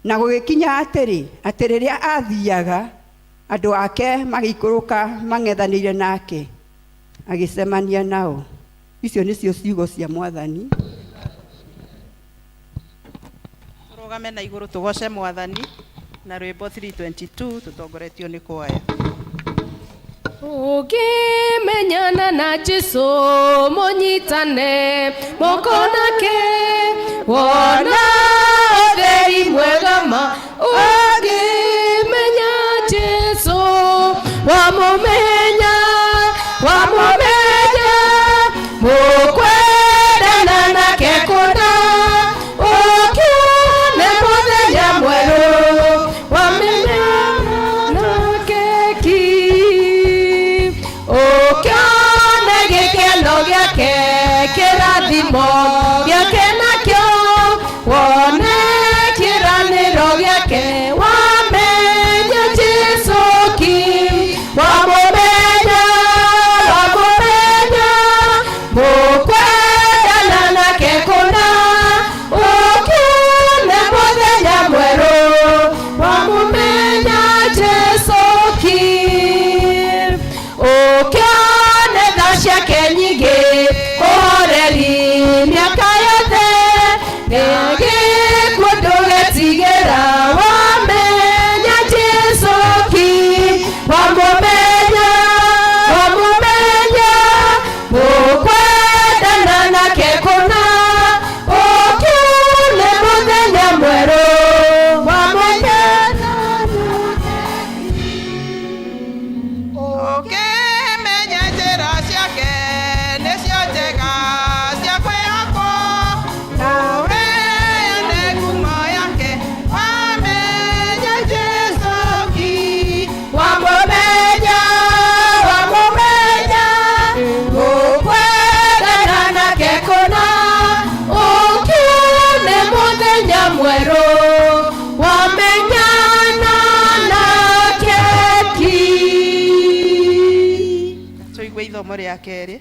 Speaker 8: Na gũgĩkinya atĩrĩ, atĩ rĩrĩa aathiaga, andũ ake magĩikũrũka mang'ethanĩire nake, agĩcemania nao. Icio nĩcio ciugo cia Mwathani.
Speaker 5: Tũrũgame na igũrũ tũgoce Mwathani na rwĩmbo 322 tũtongoretio nĩ kwaya.
Speaker 7: Ũngĩmenyana na Jesu, mũnyitane moko nake, wona ũtheri mwega ma. Ũngĩmenya Jesu, wamũmenya, wamũmenya, mũkwendana nake kũna, ũkĩone mũthenya mwerũ, wamenyana nake ki, ũkĩone gĩkeno gĩake, kĩrathimo gĩake nakĩo, wone kĩranĩro gĩake, wamenya Jesu ki, wamũmenya, wamũmenya, mũkwendana nake kũna, ũkĩone mũthenya mwerũ, wamũmenya Jesu ki, ũkĩone tha ciake nyingĩ, ũhoreri mĩaka yothe, gĩkuũ ndũgetigĩra, wamenya Jesu ki, wamũmenya, wamũmenya, mũkwendana nake kũna, ũkĩone mũthenya mwerũ, wamenyana.
Speaker 5: Ũkĩmenya njĩra ciake nĩcio njega cia kwĩhokwo, ũheane ngumo yake, wamenya Jesu ki,
Speaker 7: wamũmenya, wamũmenya, mũkwendana nake kũna, ũkĩone mũthenya mwerũ, wamenyana nake ki.
Speaker 5: Tũigue ithomo rĩa kerĩ.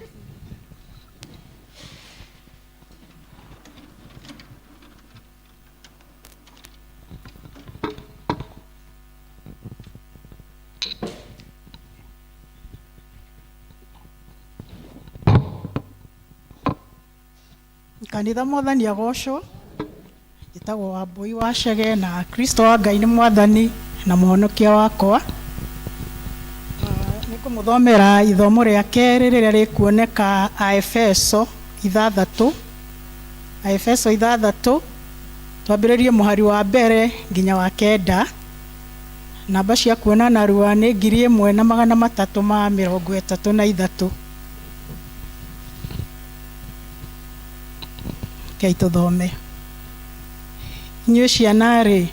Speaker 9: Kanitha, Mwathani agocwo. Njĩtagwo Wambui wa Chege, na Kristo wa Ngai nĩ Mwathani na Mũhonokia wakwa. Nĩ ngũmũthomera ithomo rĩa kerĩ rĩrĩa rĩkuoneka Aefeso 6, Aefeso 6, twambĩrĩrie mũhari wa 1 nginya wa 9. Namba cia kuona narua nĩ 1333. Rekei tũthome. Inyuĩ ciana-rĩ,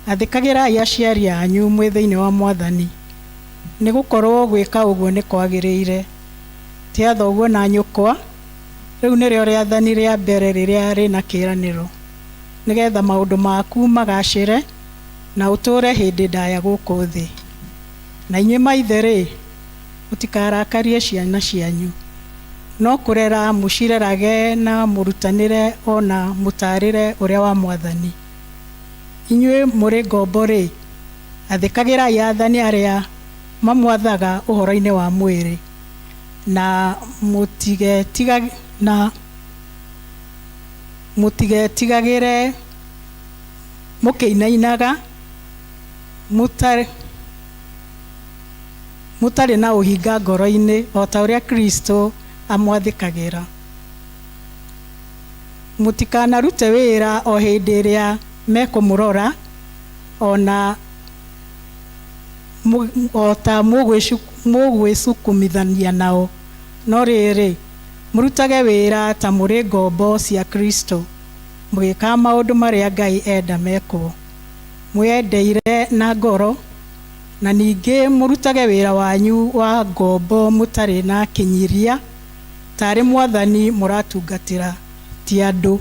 Speaker 9: athĩkagĩrai aciari anyu mwĩ thĩinĩ wa Mwathani, nĩ gũkorwo gwĩka ũguo nĩ kwagĩrĩire. Tĩa thoguo na nyũkwa, rĩu nĩrĩo rĩathani rĩa mbere rĩrĩa rĩna kĩĩranĩro, nĩgetha maũndũ maku magacĩre na ũtũũre hĩndĩ ndaya gũkũ thĩ. Na inyuĩ maithe-rĩ, mũtikarakarie ciana cianyu, no kũrera mũcirerage na mũrutanĩre o na mũtaarĩre ũrĩa wa Mwathani. Inyuĩ mũrĩ ngombo-rĩ, athĩkagĩrai athani arĩa mamwathaga ũhoro-inĩ wa mwĩrĩ, na mũtigetigagĩre mũkĩinainaga, mũtarĩ na ũhinga ngoro-inĩ, o ta ũrĩa Kristo amwathĩkagĩra. Mũtikanarute wĩra o hĩndĩ ĩrĩa mekũmũrora, ona o ta mũgwĩcukumithania nao, no rĩrĩ, mũrutage wĩra ta mũrĩ ngombo cia Kristo, mũgĩkaga maũndũ marĩa Ngai enda mekwo, mwĩendeire na ngoro, na ningĩ mũrutage wĩra wanyu wa ngombo mũtarĩ na kĩnyiria, Tarĩ Mwathani mũratungatĩra, ti andũ,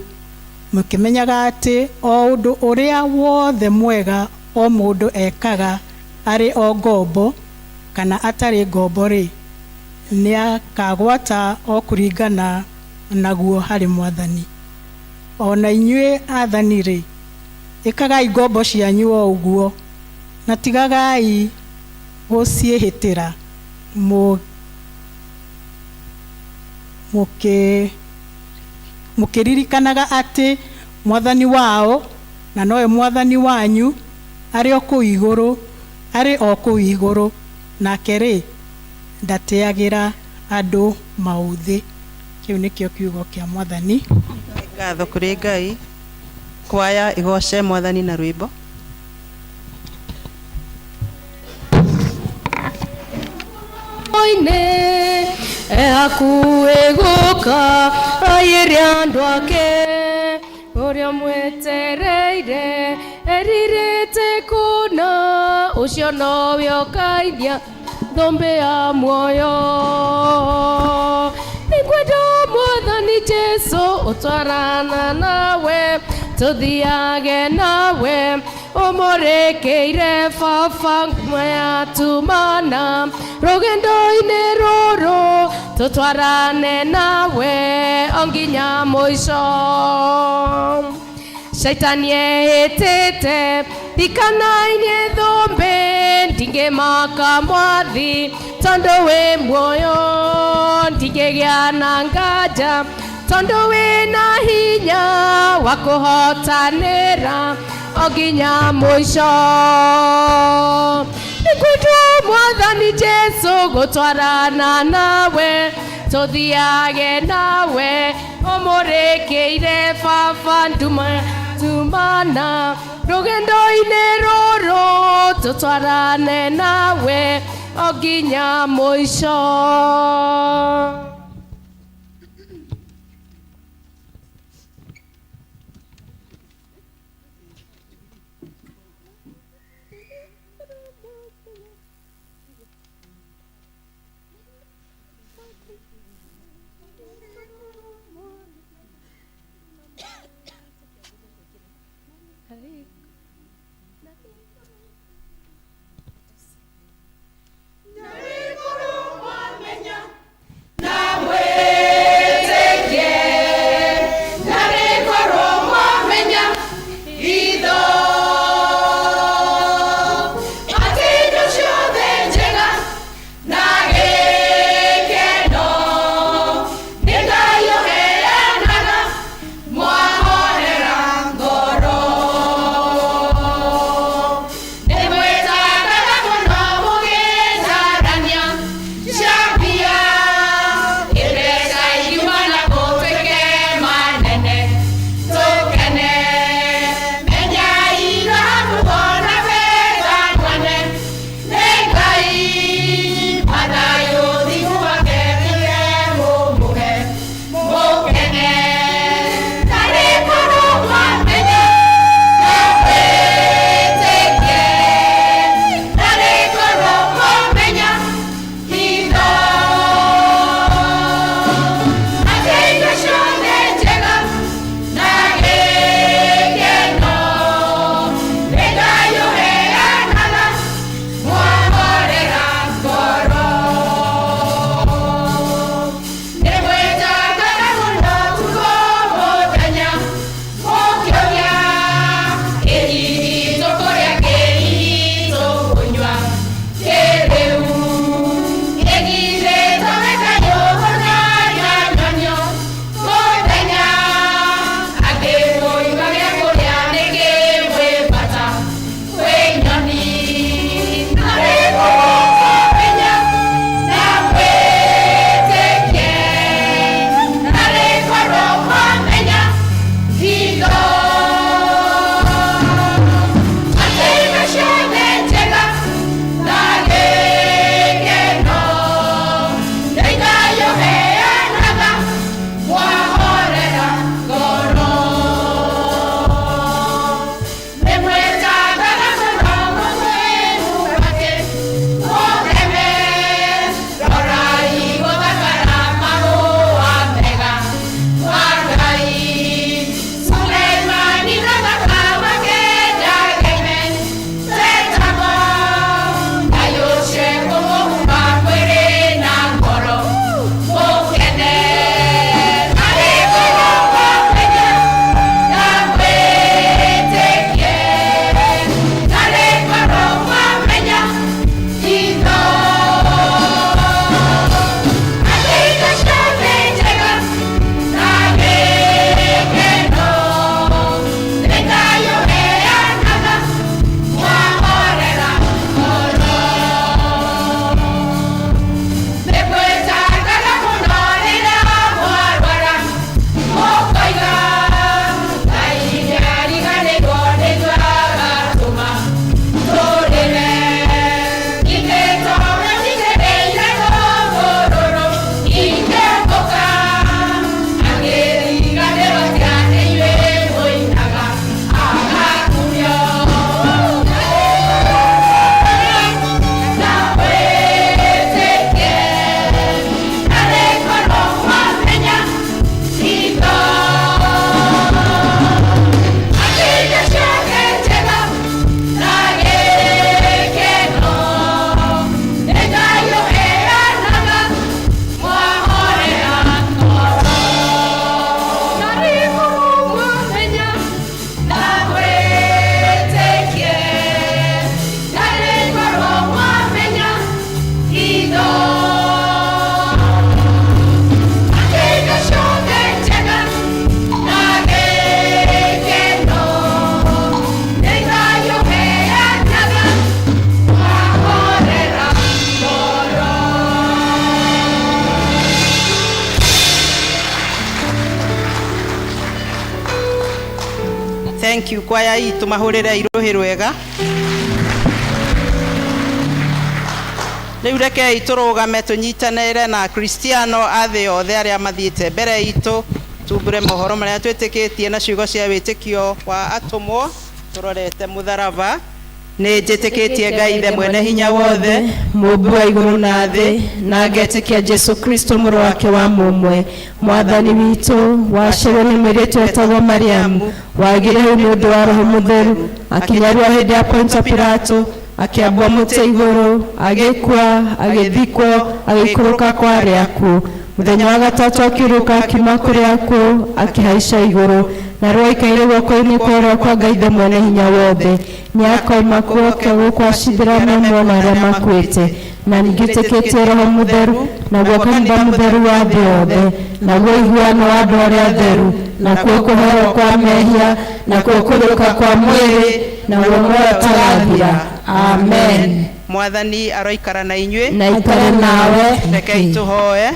Speaker 9: mũkĩmenyaga atĩ o ũndũ ũrĩa wothe mwega o mũndũ ekaga, arĩ o ngombo kana atarĩ ngombo-rĩ, nĩakagwata o kũringana naguo harĩ Mwathani. O na inyuĩ athani-rĩ, ĩkagai ngombo cianyu o ũguo, na tigagai gũciĩhĩtĩra, mũkĩririkanaga atĩ Mwathani wao, na nowe Mwathani wanyu, arĩ o kũu igũrũ, arĩ o kũu igũrũ, nake-rĩ, ndateagĩra andũ maũthĩ. Kĩu nĩkĩo kiugo kĩa Mwathani.
Speaker 5: Ngatho kũrĩ Ngai. Kwaya igoce Mwathani na rwĩmbo.
Speaker 7: Oine hakuhĩ gũka aiyĩre andũ ake ũrĩa mwetereire erirĩte kũna ũcio nowe ũkainia thũmbĩ ya muoyo. Nĩngwenda Mwathani Jesu ũtwarana nawe tũthiage nawe ũmũrĩkĩire baba ngumo yatumana rũgendo-inĩ rũrũ tũtwarane nawe o nginya mũico. Shaitani ehĩtĩte ndikanainie thũmbĩ ndingĩmaka Mwathi tondũ wĩ muoyo ndingĩgĩa na nganja tondũ wĩna hinya wa kũhotanĩra o nginya mũico. Nĩngwendwo Mwathani Jesu gũtwarana nawe tũthiage nawe ũmũrĩkĩire baba nduma tumana rũgendo-inĩ rũrũ tũtwarane nawe o nginya mũico.
Speaker 5: Thank you kwaya itũ, mahũrĩre irũhĩ rwega. Rĩu rekei tũrũgame tũnyitanĩre na Akristiano a thĩ yothe arĩa mathiĩte mbere itũ, tumbure mohoro marĩa twĩtĩkĩtie na ciugo cia wĩtĩkio wa atũmwo tũrorete mũtharaba. Nĩ njĩtĩkĩtie Ngai Ithe mwene hinya wothe,
Speaker 4: Mũũmbi wa igũrũ na thĩ, na ngetĩkia Jesu Kristo mũrũ wake wa mũmwe, Mwathani witũ, waciarirwo nĩ mũirĩtu wetagwo Mariamu, wagĩire hau nĩ ũndũ wa Roho Mũtheru, akĩnyarwo hĩndĩ ya Pontio Pilato, akĩambwo mũtĩ igũrũ, agĩkua, agĩthikwo, agĩikũrũka kwa arĩa akuũ. Mũthenya wa gatatũ akĩriũka akiuma kũrĩ akuũ, akĩhaica igũrũ, na rĩu aikaire guoko-inĩ kwa ũrĩo kwa Ngai Ithe mwene hinya wothe. Nĩakoima kuo oke gũkũ acirithanie arĩa me muoyo na arĩa makuĩte. Na ningĩ Roho Mũtheru, naguo kanitha mũtheru wa thĩ yothe, naguo ũiguano wa andũ arĩa atheru, nakuo kũherwo kwa mehia, nakuo kũriũka kwa mwĩrĩ, naguo muoyo ũtagathira. Amen.
Speaker 5: Mwathani aroikara na inyuĩ.
Speaker 4: Na aikare nawe.
Speaker 5: Rekei tũhoe.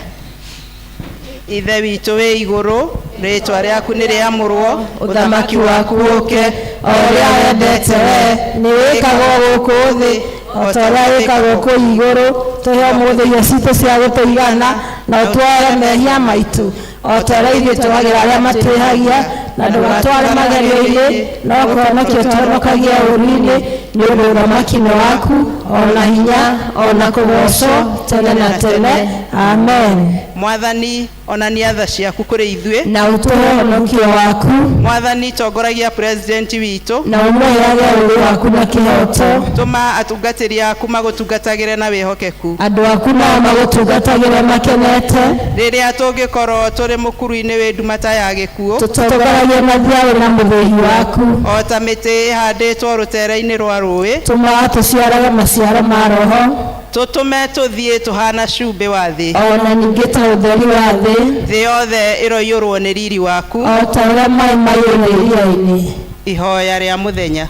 Speaker 5: Ithe witũ wĩ igũrũ, rĩtwa rĩaku nĩ rĩamũrwo,
Speaker 4: Ũthamaki waku ũke, o ũrĩa wendete we nĩ wĩkagwo gũkũ thĩ o ta ũrĩa wĩkagwo kũu igũrũ. Tũhe ũmũthĩ irio citũ cia gũtũigana, na ũtuoere mehia maitũ o ta ũrĩa ithuĩ tuohagĩra arĩa matwĩhagia, na ndũgatware magerio-inĩ, no kũhonokia ũtũhonokagie ũũru-inĩ, nĩ ũndũ ũthamaki nĩ waku, o na hinya, o na kũgoocwo tene na tene. Amen.
Speaker 5: Mwathani, onania tha ciaku kũrĩ ithuĩ,
Speaker 4: na ũtũhe ũhonokio waku.
Speaker 5: Mwathani, tongoragia president witũ,
Speaker 4: na ũmũheage ũũgĩ waku na kĩhooto.
Speaker 5: Tũma atungatĩri aku magũtungatagĩre na wĩhokeku,
Speaker 4: andũ aku nao magũtungatagĩre makenete.
Speaker 5: Rĩrĩa tũngĩkorwo tũrĩ mũkuru-inĩ wĩ nduma ta ya gĩkuũ,
Speaker 4: tũtongoragie na thiarĩ na mũthĩgi waku,
Speaker 5: o ta mĩtĩ ĩhandĩtwo rũtere-inĩ rwa rũĩ,
Speaker 4: tũmaga tũciarage maciaro ma Roho,
Speaker 5: tũtũme tũthiĩ tũhana cumbĩ wa thĩ,
Speaker 4: o na ningĩ ta ũtheri wa thĩ.
Speaker 5: Thĩ yothe ĩroiyũrwo nĩ riri waku,
Speaker 4: o ta ũrĩa maĩ maiyũire iria-inĩ.
Speaker 5: Ihoya rĩa mũthenya.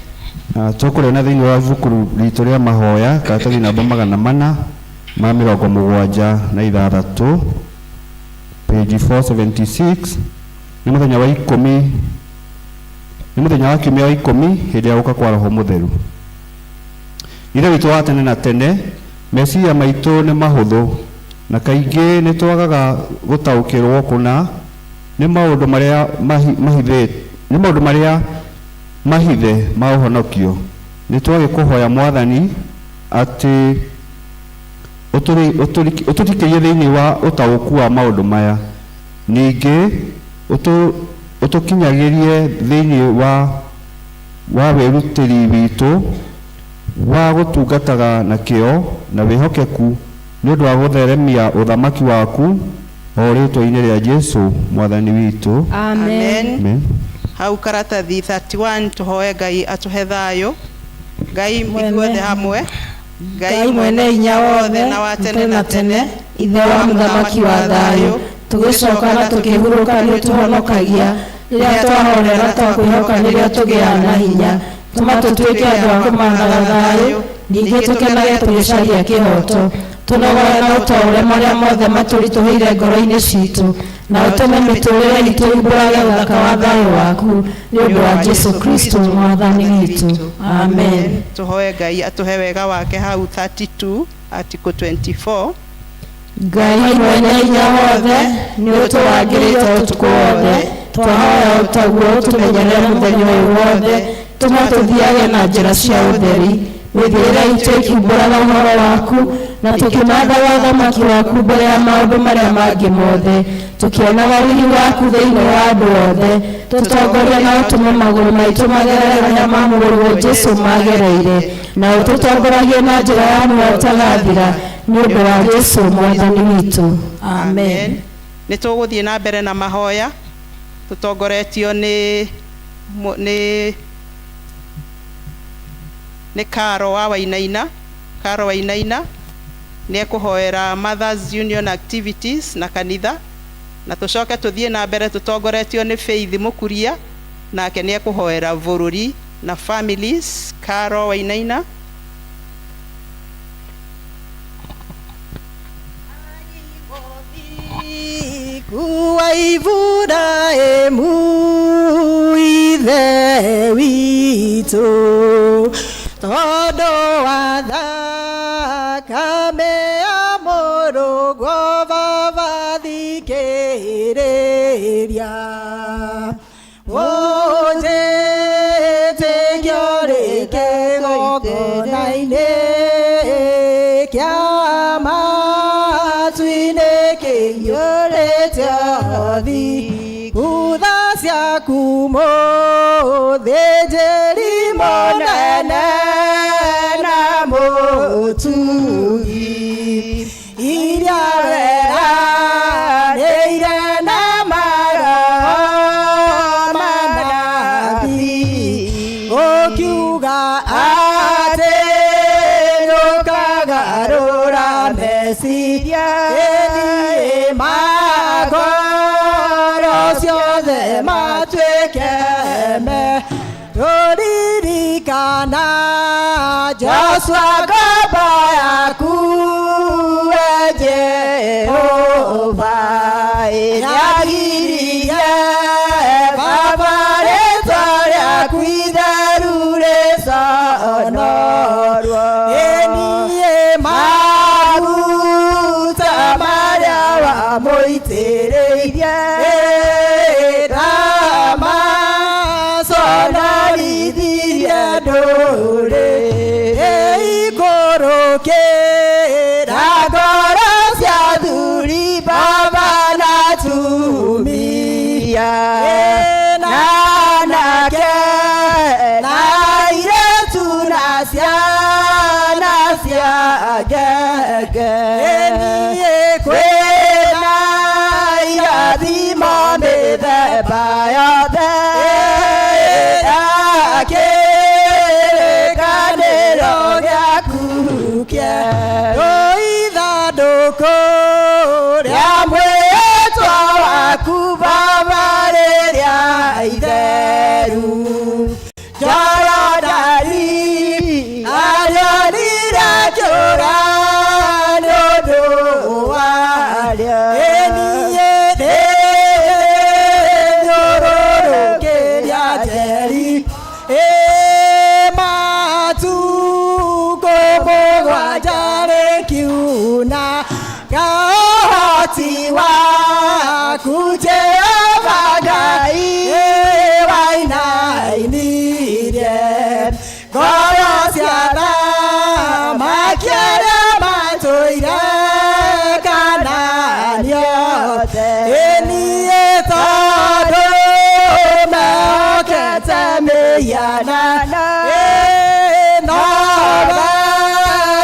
Speaker 10: Tũkũrĩona thĩinĩ wa ibuku ritũ rĩa mahoya, karatathi namba 476, page 476. Nĩ mũthenya wa ikũmi, nĩ mũthenya wa kiumia wa 10 hĩndĩ ya gũka kwa Roho Mũtheru. Ithe witũ wa tene na tene, meciria maitũ nĩ mahũthũ na kaingĩ nĩ twagaga gũtaũkĩrwo kũna nĩ maũndũ marĩa mahithĩ, nĩ maũndũ marĩa mahithe ma ũhonokio. Nĩ twagĩkũhoya Mwathani atĩ ũtũrikĩrie thĩinĩ wa ũtaũku wa maũndũ maya, ningĩ ũtũkinyagĩrie thĩinĩ wa wĩrutĩri witũ wa gũtungataga na kĩyo na wĩhokeku nĩ ũndũ wa gũtheremia ũthamaki waku, o rĩtwa-inĩ rĩa Jesu Mwathani witũ.
Speaker 4: Amen.
Speaker 10: Amen.
Speaker 5: Hau karatathi 31, tũhoe Ngai atũhe thayũ. Ngai ithuothe hamwe.
Speaker 4: Ngai mwene hinya wothe
Speaker 5: na wa tene na tene,
Speaker 4: Ithe wa mũthamaki wa thayũ, tũgĩcoka na tũkĩhurũka nĩ ũtũhonokagia. Rĩrĩa twahorera twakwĩhoka nĩrĩo tũgĩaga na hinya. Tũma tũtuĩke andũ a kũmathaga thayũ, ningĩ tũkenage tũgĩcaria kĩhooto. Tũnogore na ũtwaũre marĩa mothe matũritũhĩire ngoro-inĩ citũ, na ũtũme mĩtũũrĩre itũ yumbũrage ũthaka wa thayũ waku, nĩ ũndũ wa Jesu Kristo Mwathani witũ. Amen.
Speaker 5: Tũhoe Ngai atũhe wega wake hau 32 article 24.
Speaker 4: Ngai mwene hinya wothe, nĩ ũtũrangĩrĩte ũtukũ wothe, twahoya ũtaguo ũtũmenyerere mũthenya ũyũ wothe, tũma tũthiage na njĩra cia ũtheri, mĩthiĩre itũ ĩkiumbũraga ũhoro waku, na tũkĩmathaga ũthamaki waku mbere ya maũndũ marĩa mangĩ mothe, tũkĩonaga riri waku thĩinĩ wa andũ othe. Tũtongorie na ũtũme magũrũ maitũ magerere harĩa ma mũrũguo Jesu magereire, na ũtũtongoragie na njĩra ya muoyo ũtagathira, nĩ ũndũ wa Jesu Mwathani witũ. Amen.
Speaker 5: Nĩ tũgũthiĩ na mbere na mahoya tũtongoretio nĩ Karo wa Wainaina. Karo Wainaina nĩ ekũhoera Mothers Union activities na kanitha, na tũcoke tũthiĩ na mbere tũtongoretio nĩ Faith Mũkuria, nake nĩ ekũhoera bũrũri na families. Karo Wainaina.
Speaker 3: Kuwa Ibrahimu ithe witũ.
Speaker 11: witũ tondũ wa thakame ya mũrũguo baba thikĩrĩria ũnjĩtĩkio rĩkĩgongona-inĩ kĩa matu-inĩ kĩiyũrĩte ũthi thutha ciaku mũthĩnjĩri mũnene na mũtugi iria weranĩire na maroho manabii ũkiuga atĩ nĩũkagarũra meciria ĩthiĩ makoro ciothe matuĩke me tũririkana Joshua ngombo yaku we Jehova ĩrĩagiririe baba rĩtwa rĩaku itheru rĩconorwo ĩniĩ maguta marĩa wamũitĩrĩirie ndamaconorithirie ndũrĩrĩ ikũrũkĩra ngoro cia athuri baba na atumia na anake na airĩtu na ciana cia ngenge niĩ kwĩna irathimo mĩthemba yothe ya kĩrĩkanĩro gĩaku kĩerũ ithandũkũ rĩa mwĩtwa waku baba rĩrĩa itheru Jorodani arĩonire kĩũra nĩ ũndũ warĩo ĩniĩ ndĩthiũrũrũkĩria Jeri ĩ matukũ mũgwanja rĩkiuna ũhoti waku Jehova Ngai wainainirie ngoro cia athamaki arĩa matũire Kanaani othe ĩ niĩ tondũ mehokete mĩhianano ĩ nowe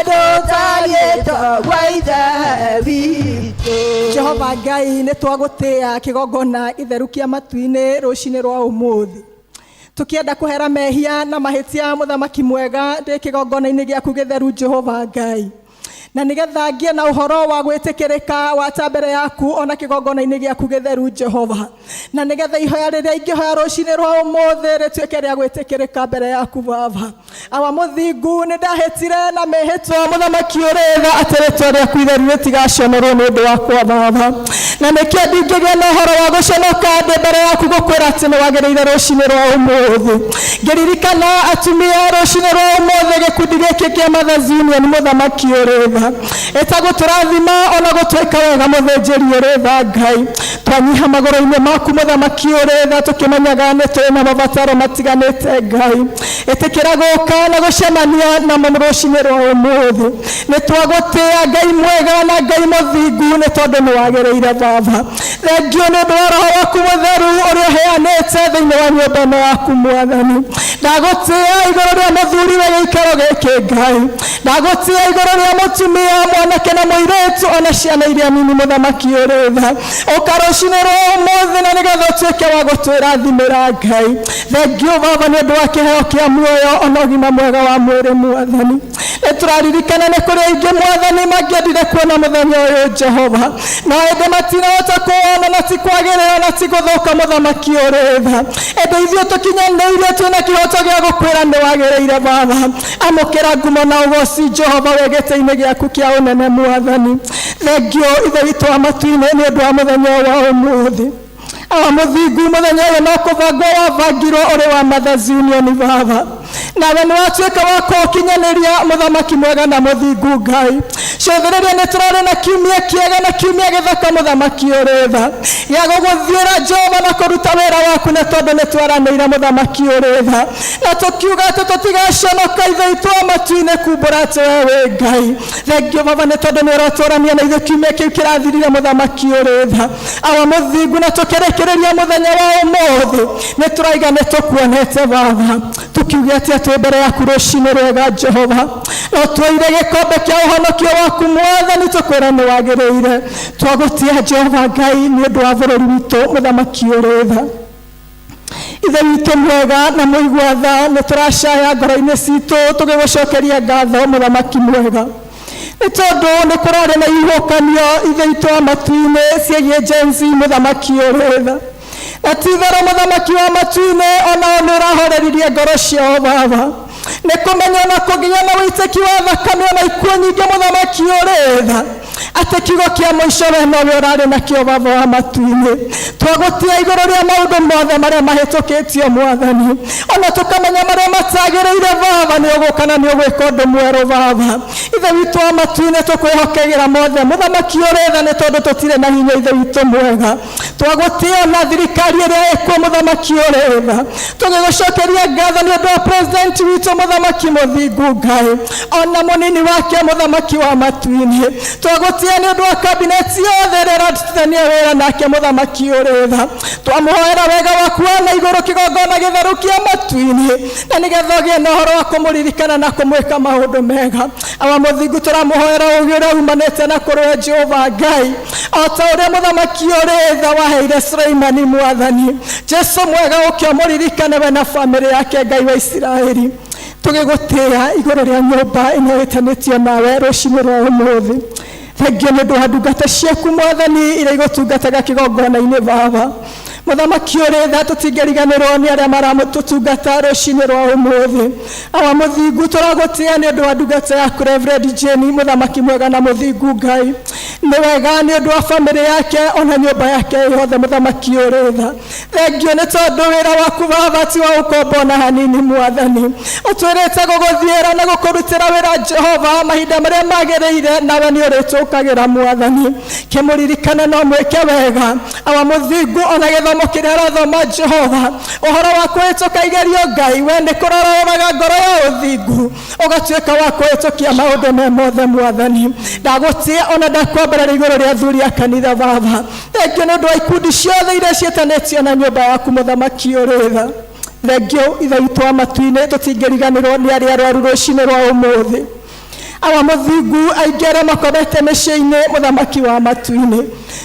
Speaker 11: ndũtariĩ toguo Ithe witũ.
Speaker 9: Jehova Ngai nĩ twagũtĩa kĩgongona itheru kĩa matu-inĩ rũcinĩ rwa ũmũthĩ tukienda kũhera mehia na mahĩtia mũthamaki mwega ndĩ kĩgongona-inĩ gĩaku gĩtheru Jehova Ngai na nĩgetha ngĩe na ũhoro wa gwĩtĩkĩrĩka wata mbere yaku ona kĩgongona-inĩ gĩaku gĩtheru Jehova na nĩgetha ihoya rĩrĩa ingĩhoya rũcinĩ rwa ũmũthĩ rĩtuĩke rĩa gwĩtĩkĩrĩka mbere yaku Baba awa mũthingu nĩ ndahĩtire na mĩhĩtwa mũthamaki ũrĩ tha atĩ rĩtwa rĩaku itheru rĩtigaconorwo nĩ ũndũ wakwa Baba na nĩkĩo ndingĩgĩa na ũhoro wa gũconoka ndĩ mbere yaku gũkwĩra atĩ nĩ wagĩrĩire rũcinĩ rwa ũmũthĩ ngĩririkana atumia rũcinĩ rwa ũmũthĩ gĩkundi gĩkĩ kĩa Mothers Union mũthamaki ũrĩ tha ĩtagwo tũrathima ona gũtwĩka wega mũthĩnjĩri ũrĩ tha Ngai twanyiha magũrũ-inĩ maku mũthamaki ũrĩ tha tũkĩmenyaga nĩ tũrĩ na mabataro matiganĩte Ngai ĩtĩkĩra gũka na gũcemania namo rũcinĩ rwa ũmũthĩ nĩ twagũtĩa Ngai mwega na Ngai mũthingu nĩ tondũ nĩ wagĩrĩire Baba thengio nĩ ũndũ wa roho waku mũtheru ũrĩa ũheanĩte thĩinĩ wa nyũmba ĩno yaku mwathani ndagũtĩa igũrũ rĩa mũthuri wa gĩikaro gĩkĩ Ngai ndagũtĩa igũrũ rĩa mũtumia mwanake na mũirĩtu ona ciana iria nini mũthamaki ũrĩ tha ũka rũcinĩ rwa ũmũthĩ na nĩgetha ũtuĩke wa gũtwĩrathimĩra Ngai thengio Baba nĩ ũndũ wa kĩheo kĩa muoyo ona ũgima mwega wa mwĩrĩ mwathani nĩ tũraririkana nĩ kũrĩ aingĩ mwathani mangĩendire kuona mũthenya ũyũ Jehova no ĩndĩ matinahota kuona na ti kwagĩrĩra na ti gũthũka mũthamaki ũrĩ tha ĩndĩ ithuĩ tũkinyanĩirie twĩna kĩhoto gĩa gũkwĩra nĩ wagĩrĩire Baba amũkĩra ngumo na ũgoci Jehova wĩ gĩtĩ-inĩ gĩaku kĩa ũnene mwathani thengio Ithe witũ wa matu-inĩ nĩ ũndũ wa mũthenya ũyũ wa ũmũthĩ awa mũthingu mũthenya ũyũ no kũbangwo wabangirwo ũrĩ wa Mothers Union Baba
Speaker 12: Nawe nĩ watuĩka wa kũũkinyanĩria mũthamaki mwega na mũthingu Ngai. Cũthĩrĩria nĩ tũrarĩ na kiumia kĩega na kiumia gĩthaka mũthamaki ũrĩ tha gĩa gũgũthiĩra Jehova na kũruta wĩra waku nĩ tondũ nĩ twaranĩire mũthamaki ũrĩ tha na tũkiuga atĩ tũtigaconoka ithe witũ wa matu-inĩ kumbũra atĩ we wĩ Ngai. Thengio baba nĩ tondũ nĩ ũratwarania na ithuĩ kiumia kĩu kĩrathirire mũthamaki ũrĩ tha awa mũthingu na tũkĩrĩkĩrĩria mũthenya wa ũmũthĩ nĩ tũraiga nĩ tũkuonete baba tukiuge atĩa twĩ mbere yaku rũcinĩ rwega Jehova no twoire gĩkombe kĩa ũhonokio waku mwathani tũkwĩra nĩ wagĩrĩire twagũtĩa Jehova Ngai nĩ ũndũ wa bũrũri witũ mũthamaki ũrĩ tha ithe witũ mwega na mũigua tha nĩ tũracaya ngoro-inĩ citũ tũgĩgũcokeria ngatho mũthamaki mwega nĩ tondũ nĩ kũrarĩ na ihuhũkanio ithe witũ wa matu-inĩ ciĩgiĩ Gen Z mũthamaki ũrĩ tha na ti itherũ mũthamaki wa matu-inĩ onao nĩ ũrahoreririe ngoro ciao baba nĩ kũmenya na kũgĩa na wĩtĩki wa thakame ona ikuũ nyingĩ mũthamaki ũrĩ tha atĩ kiugo kĩa mũico we nowe ũrarĩ nakĩo baba wa matu-inĩ twagũtĩa igũrũ rĩa maũndũ mothe marĩa mahĩtũkĩtio mwathani ona tũkamenya marĩa matagĩrĩire baba nĩ ũgũka na nĩ ũgwĩka ũndũ mwerũ baba ithe witũ wa matu-inĩ tũkwĩhokagĩra mothe mũthamaki ũrĩ tha nĩ tondũ tũtirĩ na hinya ithe witũ mwega twagũtĩa na thirikari ĩrĩa ĩkuo mũthamaki ũrĩ tha tũgĩgũcokeria ngatho nĩ ũndũ wa president witũ mũthamaki mũthingu Ngai ona mũnini wake mũthamaki wa matu-inĩ twagũtĩa nĩ ũndũ wa kabineti yothe ĩrĩa ĩrarutithania wĩra nake mũthamaki ũrĩ tha twamũhoera wega waku wa na igũrũ kĩgongona gĩtheru kĩa matu-inĩ na nĩgetha ũgĩe na ũhoro wa kũmũririkana na kũmwĩka maũndũ mega awa mũthingu tũramũhoera ũũgĩ ũrĩa umanĩte na kũrĩ Jehova Ngai o ta ũrĩa mũthamaki ũrĩ tha waheire Suleimani mwathani Jesu mwega ũke ũmũririkane we na bamĩrĩ yake Ngai wa Isiraeli tũgĩgũtĩa igũrũ rĩa nyũmba ĩno ĩtanĩtio nawe rũcinĩ rwa ũmũthĩ thengio nĩ ũndũ wa ndungata ciaku mwathani iria igũtungataga kĩgongona-inĩ baba mũthamaki ũrĩ tha tũtingĩriganĩrwo nĩ arĩa maramũtũtungata rũcinĩ rwa ũmũthĩ awa mũthingu tũragũtĩa nĩ ũndũ wa ndungata yaku Reverend Jane mũthamaki mwega na mũthingu Ngai nĩ wega nĩ ũndũ wa bamĩrĩ yake ona nyũmba yake yothe mũthamaki ũrĩ tha thengio nĩ tondũ wĩra waku baba ti wa ũkombo ona hanini mwathani ũtwĩrĩte gũgũthiĩra na gũkũrutĩra wĩra Jehova mahinda marĩa magĩrĩire nawe nĩ ũrĩtũkagĩra mwathani kĩmũririkane no mwĩke wega awa mũthingu ona gĩthomo kĩrĩa arathoma Jehova ũhoro wa kũhĩtũka igerio Ngai we nĩ kũrora ũroraga ngoro ya ũthingu ũgatuĩka wa kũhĩtũkia maũndũ me mothe mwathani ndagũtĩa ona ndakwambarara igũrũ rĩa athuri a kanitha baba thengio nĩ ũndũ wa ikundi ciothe iria ciĩtanĩtio na nyũmba yaku mũthamaki ũrĩ tha thengio ithe witũ wa matu-inĩ tũtingĩriganĩrwo nĩ arĩa arwaru rũcinĩ rwa ũmũthĩ awa mũthingu aingĩ arĩa makomete mĩciĩ-inĩ mũthamaki wa matu-inĩ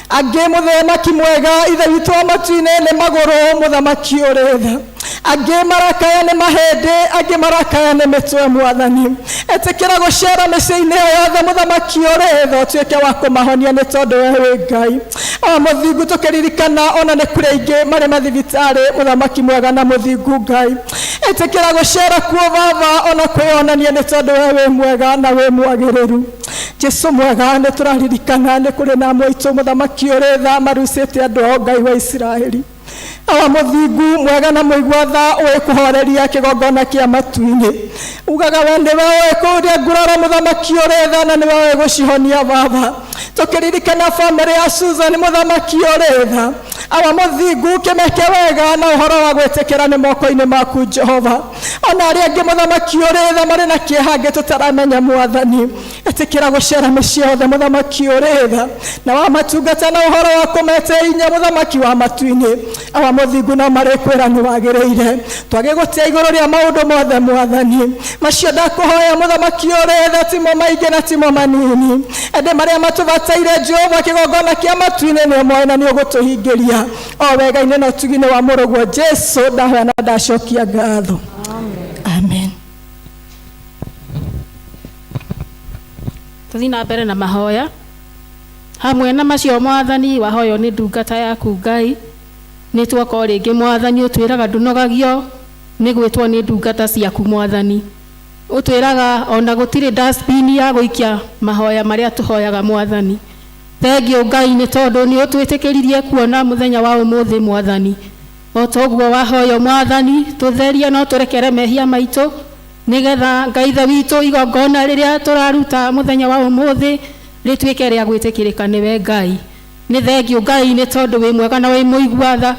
Speaker 12: angĩ mũthamaki mwega ithe witũ wa matu-inĩ nĩ magũrũ mũthamaki ũrĩ tha angĩ marakaya nĩ mahĩndĩ angĩ marakaya nĩ mĩtwe mwathani ĩtĩkĩra gũcera mĩciĩ-inĩ ĩyo yothe mũthamaki ũrĩ tha ũtuĩke wa kũmahonia nĩ tondũ we wĩ Ngai awa mũthingu tũkĩririkana ona nĩ kũrĩ aingĩ marĩ mathibitarĩ mũthamaki mwega na mũthingu Ngai ĩtĩkĩra gũcera kuo baba ona kwĩyonania nĩ tondũ we wĩ mwega na wĩ mwagĩrĩru Jesu mwega nĩ tũraririkana nĩ kũrĩ na amwe aitũ mũthamaki ũrĩ tha marucĩte andũ ao Ngai wa Isiraeli awa mũthingu mwega na mũigua tha ũĩ kũhoreria kĩgongona kĩa matu-inĩ ugaga we nĩwe ũĩ kũũria nguraro mũthamaki ũrĩ tha na nĩwe ũĩ gũcihonia baba tũkĩririkana bamĩrĩ ya Susan mũthamaki ũrĩ tha awa mũthingu kĩmeke wega na ũhoro wa gwĩtĩkĩra nĩ moko-inĩ maku Jehova ona arĩa angĩ mũthamaki ũrĩ tha marĩ na kĩeha angĩ tũtaramenya mwathani ĩtĩkĩra gũcera mĩciĩ yothe mũthamaki ũrĩ tha na wamatungata na ũhoro wa kũmete inya mũthamaki wa matu-inĩ awa mũthingu no marĩkwĩra nĩ wagĩrĩire twagĩgũtĩa igũrũ rĩa maũndũ mothe mwathani macio ndakũhoya mũthamaki ũrĩ tha timo maingĩ na timo manini ĩndĩ marĩa matũbataire Jehova kĩgongona kĩa matu-inĩ nĩ ũmoĩ na nĩ ũgũtũhingĩria o wega-inĩ na ũtugi-inĩ wa mũrũguo Jesu ndahoya na ndacokia ngatho amen.
Speaker 7: Tũthiĩ na mbere na mahoya hamwe na macio mwathani wahoywo nĩ ndungata yaku Ngai nĩ tuoka o rĩngĩ mwathani ũtwĩraga ndũnogagio nĩ gwĩtwo nĩ ndungata ciaku mwathani ũtwĩraga ona gũtirĩ dustbin ya gũikia mahoya marĩa tũhoyaga mwathani thengio Ngai nĩ tondũ nĩ ũtwĩtĩkĩririe kuona mũthenya wa ũmũthĩ mwathani o ta ũguo wahoywo mwathani tũtherie no tũrekere mehia maitũ Nĩgetha Ngai Ithe witũ igongona rĩrĩa tũraruta mũthenya wa ũmũthĩ rĩtuĩke rĩa gwĩtĩkĩrĩka nĩwe Ngai. Nĩ thengiũ Ngai nĩ tondũ wĩ mwega na wĩ mũigua tha.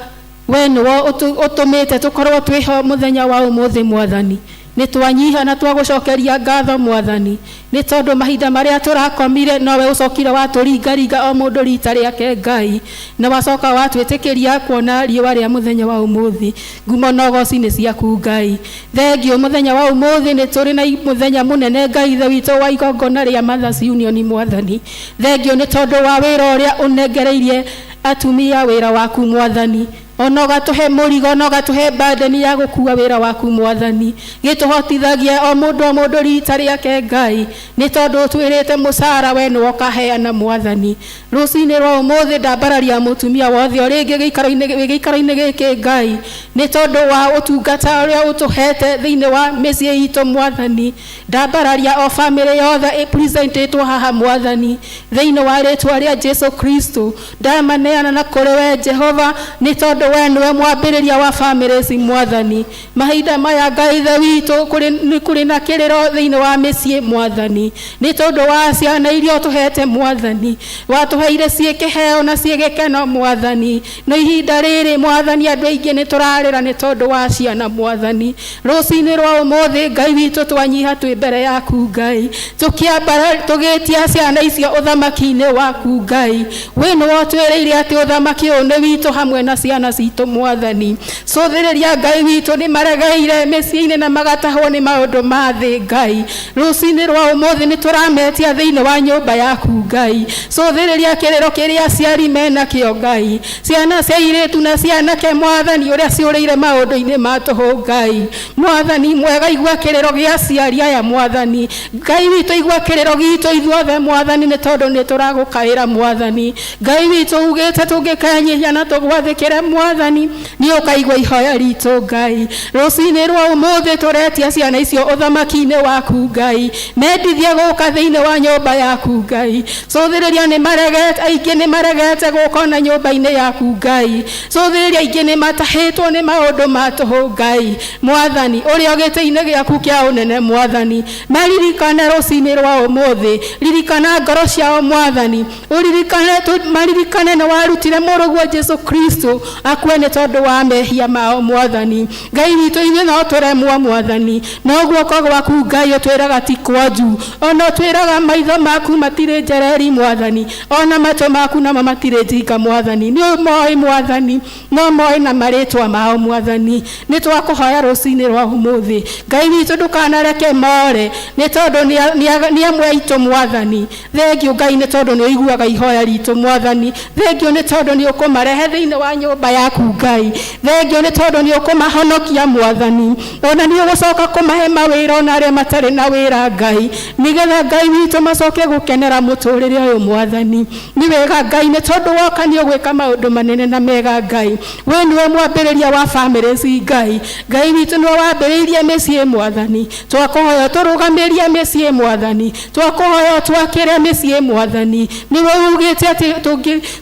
Speaker 7: We nĩwe ũtũmĩte tũkorwo twĩho mũthenya wa ũmũthĩ Mwathani. Nĩ twanyiha na twagũcokeria ngatho Mwathani. Nĩ tondũ mahinda marĩa tũrakomire nowe ũcokire watũringaringa o mũndũ rita rĩake Ngai. Na wacoka watwĩtĩkĩria kuona riũa rĩa mũthenya wa ũmũthĩ. Ngumo na ũgoci nĩ ciaku Ngai. Thengiũ mũthenya wa ũmũthĩ nĩ tũrĩ na mũthenya mũnene Ngai Ithe witũ wa igongona rĩa Mothers Union Mwathani. Thengiũ nĩ tondũ wa wĩra ũrĩa ũnengereirie atumia wĩra waku Mwathani. Ona ũgatũhe mũrigo na ũgatũhe burden ya gũkua wĩra waku Mwathani. Gĩtũhotithagie o mũndũ o mũndũ rita rĩake Ngai. Nĩ tondũ ũtwĩrĩte mũcara we nĩwe ũkaheana Mwathani. Rũcinĩ rwa ũmũthĩ ndambararia mũtumia wothe o rĩngĩ gĩikaro-inĩ gĩikaro-inĩ gĩkĩ Ngai. Nĩ tondũ wa ũtungata ũrĩa ũtũhete thĩinĩ wa mĩciĩ itũ Mwathani. Ndambararia o bamĩrĩ yothe ĩpresentĩtwo haha Mwathani. Thĩinĩ wa rĩtwa rĩa Jesu Kristo. Ndamaneana na kũrĩ we Jehova nĩ tondũ we nĩwe mwambĩrĩria wa bamĩrĩ ici Mwathani. Mahinda maya Ngai Ithe witũ nĩ kũrĩ na kĩrĩro thĩinĩ wa mĩciĩ Mwathani. Nĩ tondũ wa ciana iria ũtũhete Mwathani. Watũheire ciĩ kĩheo na ciĩ gĩkeno Mwathani. No ihinda rĩrĩ Mwathani andũ aingĩ nĩ tũrarĩra nĩ tondũ wa ciana Mwathani. Rũcinĩ rwa ũmũthĩ Ngai witũ twanyiha twĩ mbere yaku Ngai. Tũkĩambara tũgĩtia ciana icio ũthamaki-inĩ waku Ngai. We nĩwe ũtwĩrĩire atĩ ũthamaki ũyũ nĩ witũ hamwe na ciana citũ Mwathani. Cũthĩrĩria Ngai witũ nĩ maregeire mĩciĩ-inĩ na magatahwo nĩ maũndũ ma thĩ Ngai. Rũcinĩ rwa ũmũthĩ nĩ tũrametia thĩinĩ wa nyũmba yaku Ngai. Cũthĩrĩria kĩrĩro kĩrĩa aciari menakĩo Ngai. Ciana cia airĩtu na cia anake Mwathani ũrĩa ciũrĩire maũndũ-inĩ ma tũhũ Ngai. Mwathani mwega igua kĩrĩro gĩa aciari aya Mwathani. Ngai witũ igua kĩrĩro gitũ ithuothe Mwathani nĩ tondũ nĩ tũragũkaĩra Mwathani. Ngai witũ ugĩte tũngĩkenyihia na tũgwathĩkĩre Mwathani nĩ ũkaigua ihoya ritũ Ngai. Rũcinĩ rwa ũmũthĩ tũretia ciana icio ũthamaki-inĩ waku Ngai. Mendithie gũka thĩinĩ wa nyũmba yaku Ngai. Cũthĩrĩria nĩ maregete, aingĩ nĩ maregete gũka ona nyũmba-inĩ yaku Ngai. Cũthĩrĩria aingĩ nĩ matahĩtwo nĩ maũndũ ma tũhũ Ngai. Mwathani ũrĩa gĩtĩ-inĩ gĩaku kĩa ũnene Mwathani. Maririkane rũcinĩ rwa ũmũthĩ. Ririkana ngoro ciao Mwathani. Ũririkane maririkane nĩ warutire mũrũguo Jesu Kristo akue nĩ tondũ wa mehia mao Mwathani. Ngai witũ ithuĩ no tũremwo Mwathani. No guoko gwaku Ngai ũtwĩraga ti kwonju. Ona ũtwĩraga maitho maku matirĩ njereri Mwathani. Ona matũ maku namo matirĩ njinga Mwathani. Nĩ ũmoĩ Mwathani. No moĩ na marĩtwa mao Mwathani. Nĩ twakũhoya rũcinĩ rwa ũmũthĩ. Ngai witũ ndũkanareke more nĩ tondũ nĩ amwe aitũ Mwathani. Thengiũ Ngai nĩ tondũ nĩ ũiguaga ihoya ritũ Mwathani. Thengiũ nĩ tondũ nĩ ũkũmarehe thĩinĩ wa nyũmba yaku Ngai. Thengiũ nĩ tondũ nĩ ũkũmahonokia Mwathani. Ona nĩ ũgũcoka kũmahe mawĩra ona arĩa matarĩ na wĩra Ngai. Nĩgetha Ngai witũ macoke gũkenera mũtũrĩre ũyũ Mwathani. Nĩ wega Ngai nĩ tondũ woka nĩ ũgwĩka maũndũ manene na mega Ngai. We nĩwe mwambĩrĩria wa bamĩrĩ ici Ngai. Ngai witũ nĩwe wambĩrĩirie mĩciĩ Mwathani. Twakũhoya ũtũrũgamĩrie mĩciĩ Mwathani. Twakũhoya ũtwakĩre mĩciĩ Mwathani. Nĩwe ugĩte atĩ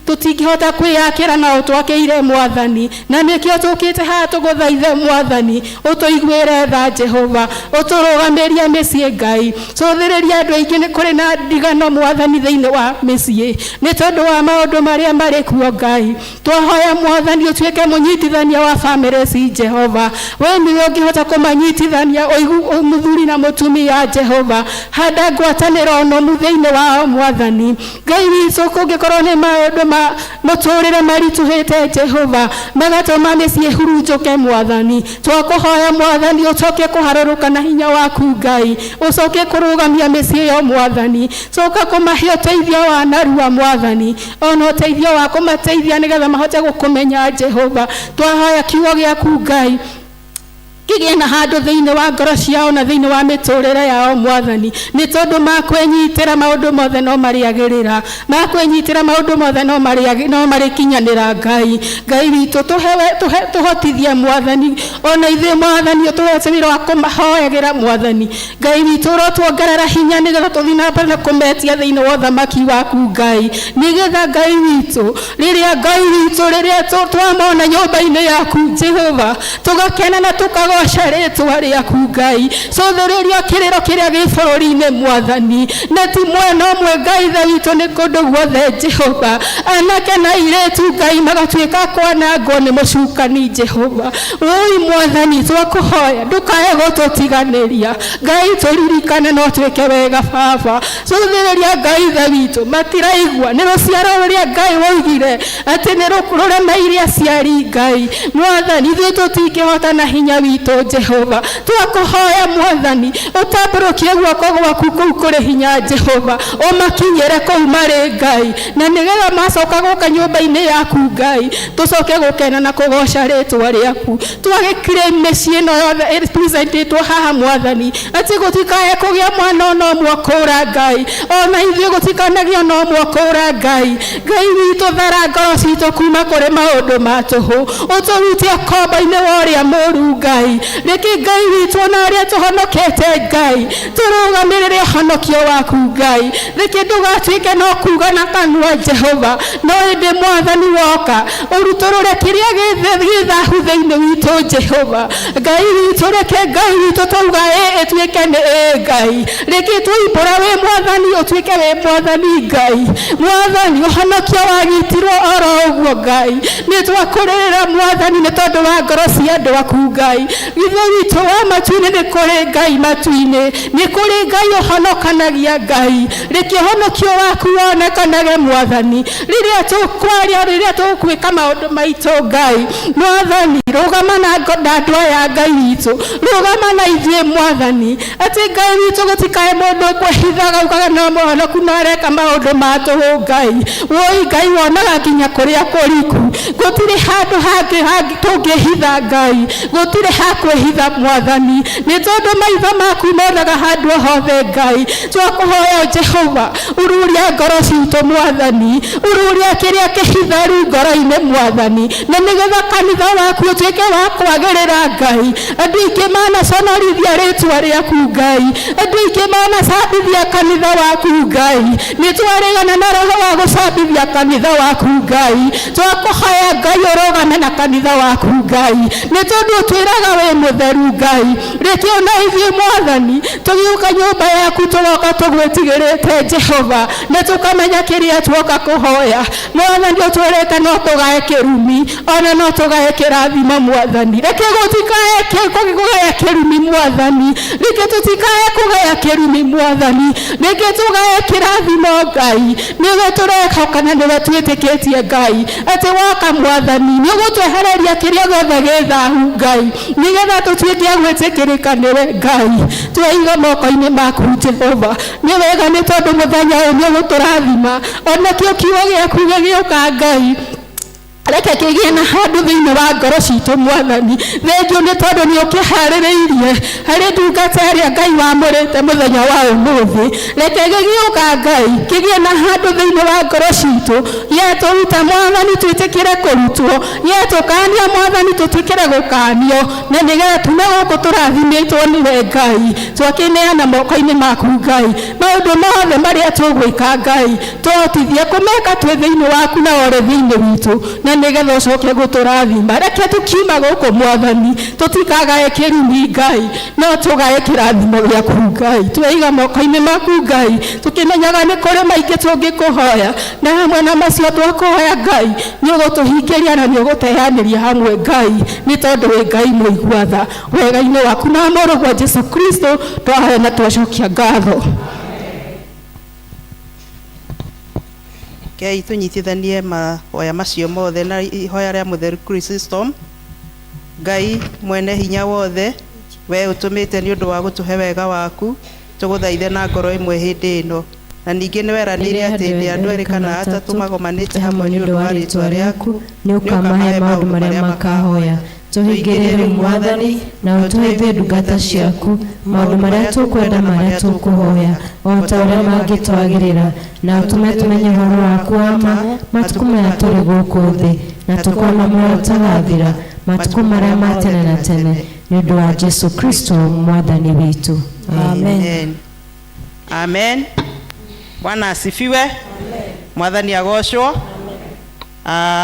Speaker 7: tũtingĩhota kwĩyakĩra na ũtwakĩire Mwathani. Na nĩkĩo tũkĩte haha tũgũthaithe Mwathani. Ũtũiguĩre tha Jehova. Ũtũrũgamĩrie mĩciĩ Ngai. Cũthĩrĩria andũ aingĩ nĩ kũrĩ na ndigano Mwathani thĩinĩ wa mĩciĩ. Nĩ tondũ wa maũndũ marĩa marĩ kuo Ngai. Twahoya Mwathani ũtuĩke mũnyitithania wa bamĩrĩ ici Jehova. We nĩwe ũngĩhota kũmanyitithania mũthuri na mũtumia Jehova. Handa ngwatanĩro nũmu thĩinĩ wao Mwathani. Ngai witũ kũngĩkorwo nĩ maũndũ ma mũtũrĩre maritũhĩte Jehova magatũma mĩciĩ ĩhurunjũke Mwathani. Twakũhoya Mwathani ũcoke kũharũrũka na hinya waku Ngai. Ũcoke kũrũgamia mĩciĩ ĩyo Mwathani. Coka kũmahe ũteithio wa narua Mwathani. Ona ũteithio wa kũmateithia nĩgetha mahote gũkũmenya Jehova. Twahoya kiugo gĩaku Ngai kĩgĩe na handũ thĩinĩ wa ngoro ciao na thĩinĩ wa mĩtũrĩre yao Mwathani. Nĩ tondũ makwĩnyitĩra maũndũ mothe no marĩagĩrĩra. Makwĩnyitĩra maũndũ mothe no marĩkinyanĩra Ngai. Ngai witũ tũhotithie Mwathani. Ona ithuĩ Mwathani ũtũhete wĩra wa kũmahoyagĩra Mwathani. Ngai witũ ũrotuongerera hinya nĩgetha tũthiĩ na mbere na kũmetia thĩinĩ wa ũthamaki waku Ngai. Nĩgetha Ngai witũ rĩrĩa Ngai witũ rĩrĩa twamona nyũmba-inĩ yaku Jehova tũgakena na tũkagoca kũgoca rĩtwa rĩaku Ngai. Cũthĩrĩria kĩrĩro kĩrĩa gĩ bũrũri-inĩ Mwathani, na ti mwena ũmwe Ngai Ithe witũ, nĩ kũndũ guothe Jehova. Anake na airĩtu Ngai magatuĩka kwanangwo nĩ mũcukani Jehova. Wũi Mwathani, twakũhoya ndũkae gũtũtiganĩria Ngai, tũririkane no twĩke wega Baba. Cũthĩrĩria Ngai Ithe witũ, matiraigua nĩ rũciaro rũrĩa Ngai woigire atĩ nĩ rũremeire aciari Ngai. Mwathani, ithuĩ tũtingĩhota na hinya witũ Jehova. Twakũhoya Mwathani, ũtambũrũkie guoko gwaku kũu kũrĩ hinya Jehova, ũmakinyĩre kũu marĩ Ngai, na nĩgetha macoka gũka nyũmba-inĩ yaku Ngai, tũcoke gũkena na kũgoca rĩtwa rĩaku. Twagĩkire mĩciĩ ĩno yothe ĩpresentĩtwo haha Mwathani, atĩ gũtikae kũgĩa mwana ona ũmwe kũra Ngai, ona ithuĩ gũtikanagĩa ona ũmwe kũra Ngai. Ngai witũ, thara ngoro citũ kuma kũrĩ maũndũ ma tũhũ, ũtũrutie ũkombo-inĩ wa ũrĩa mũũru Ngai. Reke Ngai witũ ona arĩa tũhonokete Ngai, tũrũgamĩrĩre ũhonokio waku Ngai. Reke ndũgatuĩke no kuga na kanua Jehova, no ĩndĩ Mwathani woka ũrutũrũre kĩrĩa gĩ thahu thĩinĩ witũ Jehova. Ngai witũ, reke Ngai witũ twauga ĩ ĩtuĩke nĩ ĩ Ngai. Reke twoimbũra wĩ Mwathani ũtuĩke wĩ Mwathani Ngai. Mwathani, ũhonokio wagitirwo oro ũguo Ngai. Nĩ twakũrĩrĩra Mwathani nĩ tondũ wa ngoro cia andũ aku Ngai. Ithe witũ wa matu-inĩ, nĩ kũrĩ Ngai matu-inĩ, nĩ kũrĩ Ngai ũhonokanagia Ngai. Reke ũhonokio waku wonekanage Mwathani rĩrĩa tũkwaria, rĩrĩa tũgwĩka maũndũ maitũ Ngai. Mwathani, rũgama na andũ aya Ngai witũ, rũgama na ithuĩ Mwathani, atĩ Ngai witũ gũtikae mũndũ ũkwĩhithaga ugaga no mũhonoku no areka maũndũ ma tũhũ Ngai. Wũi Ngai, wonaga nginya kũrĩa kũriku, gũtirĩ handũ hangĩ tũngĩhitha Ngai, gũtirĩ ha kwĩhitha Mwathani, nĩ tondũ maitho maku monaga handũ hothe Ngai. Twakũhoya Jehova, ururia ngoro citũ Mwathani, ururia kĩrĩa kĩhitharu ngoro-inĩ Mwathani, na nĩgetha kanitha waku ũtuĩke wa kwagĩrĩra Ngai. Andũ aingĩ manaconorithia rĩtwa rĩaku Ngai, andũ aingĩ manacambithia kanitha waku Ngai. Nĩ twaregana na roho wa gũcambithia kanitha waku Ngai. Twakũhoya Ngai ũrũgame na kanitha waku Ngai, nĩ tondũ ũtwĩraga wĩ mũtheru Ngai. Reke ona ithuĩ Mwathani tũgĩũka nyũmba yaku tũgoka tũgwĩtigĩrĩte Jehova, na tũkamenya kĩrĩa tuoka kũhoya. Mwathani, ũtwĩrĩte no tũgae kĩrumi ona no tũgae kĩrathimo Mwathani. Reke gũtikae kũgaya kĩrumi Mwathani, reke tũtikae kũgaya kĩrumi Mwathani, reke tũgae kĩrathimo Ngai. Nĩwe tũrehoka na nĩwe twĩtĩkĩtie Ngai, atĩ woka Mwathani nĩ ũgũtwehereria kĩrĩa gĩothe gĩ thahu Ngai, nĩgetha tũtuĩke a gwĩtĩkĩrĩka nĩwe Ngai. Tweiga moko-inĩ maku Jehova. Nĩ wega nĩ tondũ mũthenya ũyũ nĩ ũgũtũrathima, ona kĩo kiugo gĩaku gĩgĩũka Ngai, reke kĩgĩe na handũ thĩinĩ wa ngoro citũ Mwathani. Thengiũ nĩ tondũ nĩ ũkĩharĩrĩirie harĩ ndungata ĩrĩa Ngai wamũrĩte mũthenya wa ũmũthĩ. Reke gĩgĩũka Ngai kĩgĩe na handũ thĩinĩ wa ngoro citũ, gĩatũruta Mwathani twĩtĩkĩre kũrutwo, gĩatũkania Mwathani tũtĩkĩre gũkanio, na nĩgetha tume gũkũ tũrathimĩtwo nĩwe Ngai. Twakĩneana moko-inĩ maku Ngai maũndũ mothe marĩa tũgwĩka Ngai, tũhotithie kũmeka twĩ thĩinĩ waku na ũrĩ thĩinĩ witũ, na nĩgetha ũcoke gũtũrathima. Reke tũkiuma gũkũ Mwathani tũtikagae kĩrumi Ngai, no tũgae kĩrathimo gĩaku Ngai. Tweiga moko-inĩ maku Ngai, tũkĩmenyaga nĩ kũrĩ maingĩ tũngĩkũhoya, na hamwe na macio twakũhoya Ngai nĩ ũgũtũhingĩria na nĩ ũgũteanĩria hamwe Ngai, nĩ tondũ wĩ Ngai mũigua tha. Wega-inĩ waku na mũrũguo Jesu Kristo twahoya na twacokia ngatho.
Speaker 5: Rekei tũnyitithanie mahoya macio mothe na ihoya rĩa mũtheru Chrysostom. Ngai mwene hinya wothe, we ũtũmĩte nĩ ũndũ wa gũtũhe wega waku, tũgũthaithe na ngoro ĩmwe hĩndĩ ĩno. Na ningĩ nĩ weranĩire atĩ hĩndĩ andũ erĩ kana atatũ magomanĩte hamwe nĩ ũndũ wa rĩĩtwa rĩaku,
Speaker 4: nĩ ũkamahe maũndũ marĩa makahoya. Tũhingĩrie rĩu Mwathani, na ũtũhe ithuĩ ndungata ciaku maũndũ marĩa tũkwenda marĩa tũkũhoya, o ta ũrĩa mangĩtwagĩrĩra, na ũtũme tũmenye ũhoro waku wa ma matukũ maya tũrĩ gũkũ thĩ, na tũkorwo na muoyo ũtagathira matukũ marĩa ma tene na tene, nĩ ũndũ wa Jesu Kristo Mwathani witũ.
Speaker 5: Amen. Amen. Bwana asifiwe. Mwathani agocwo.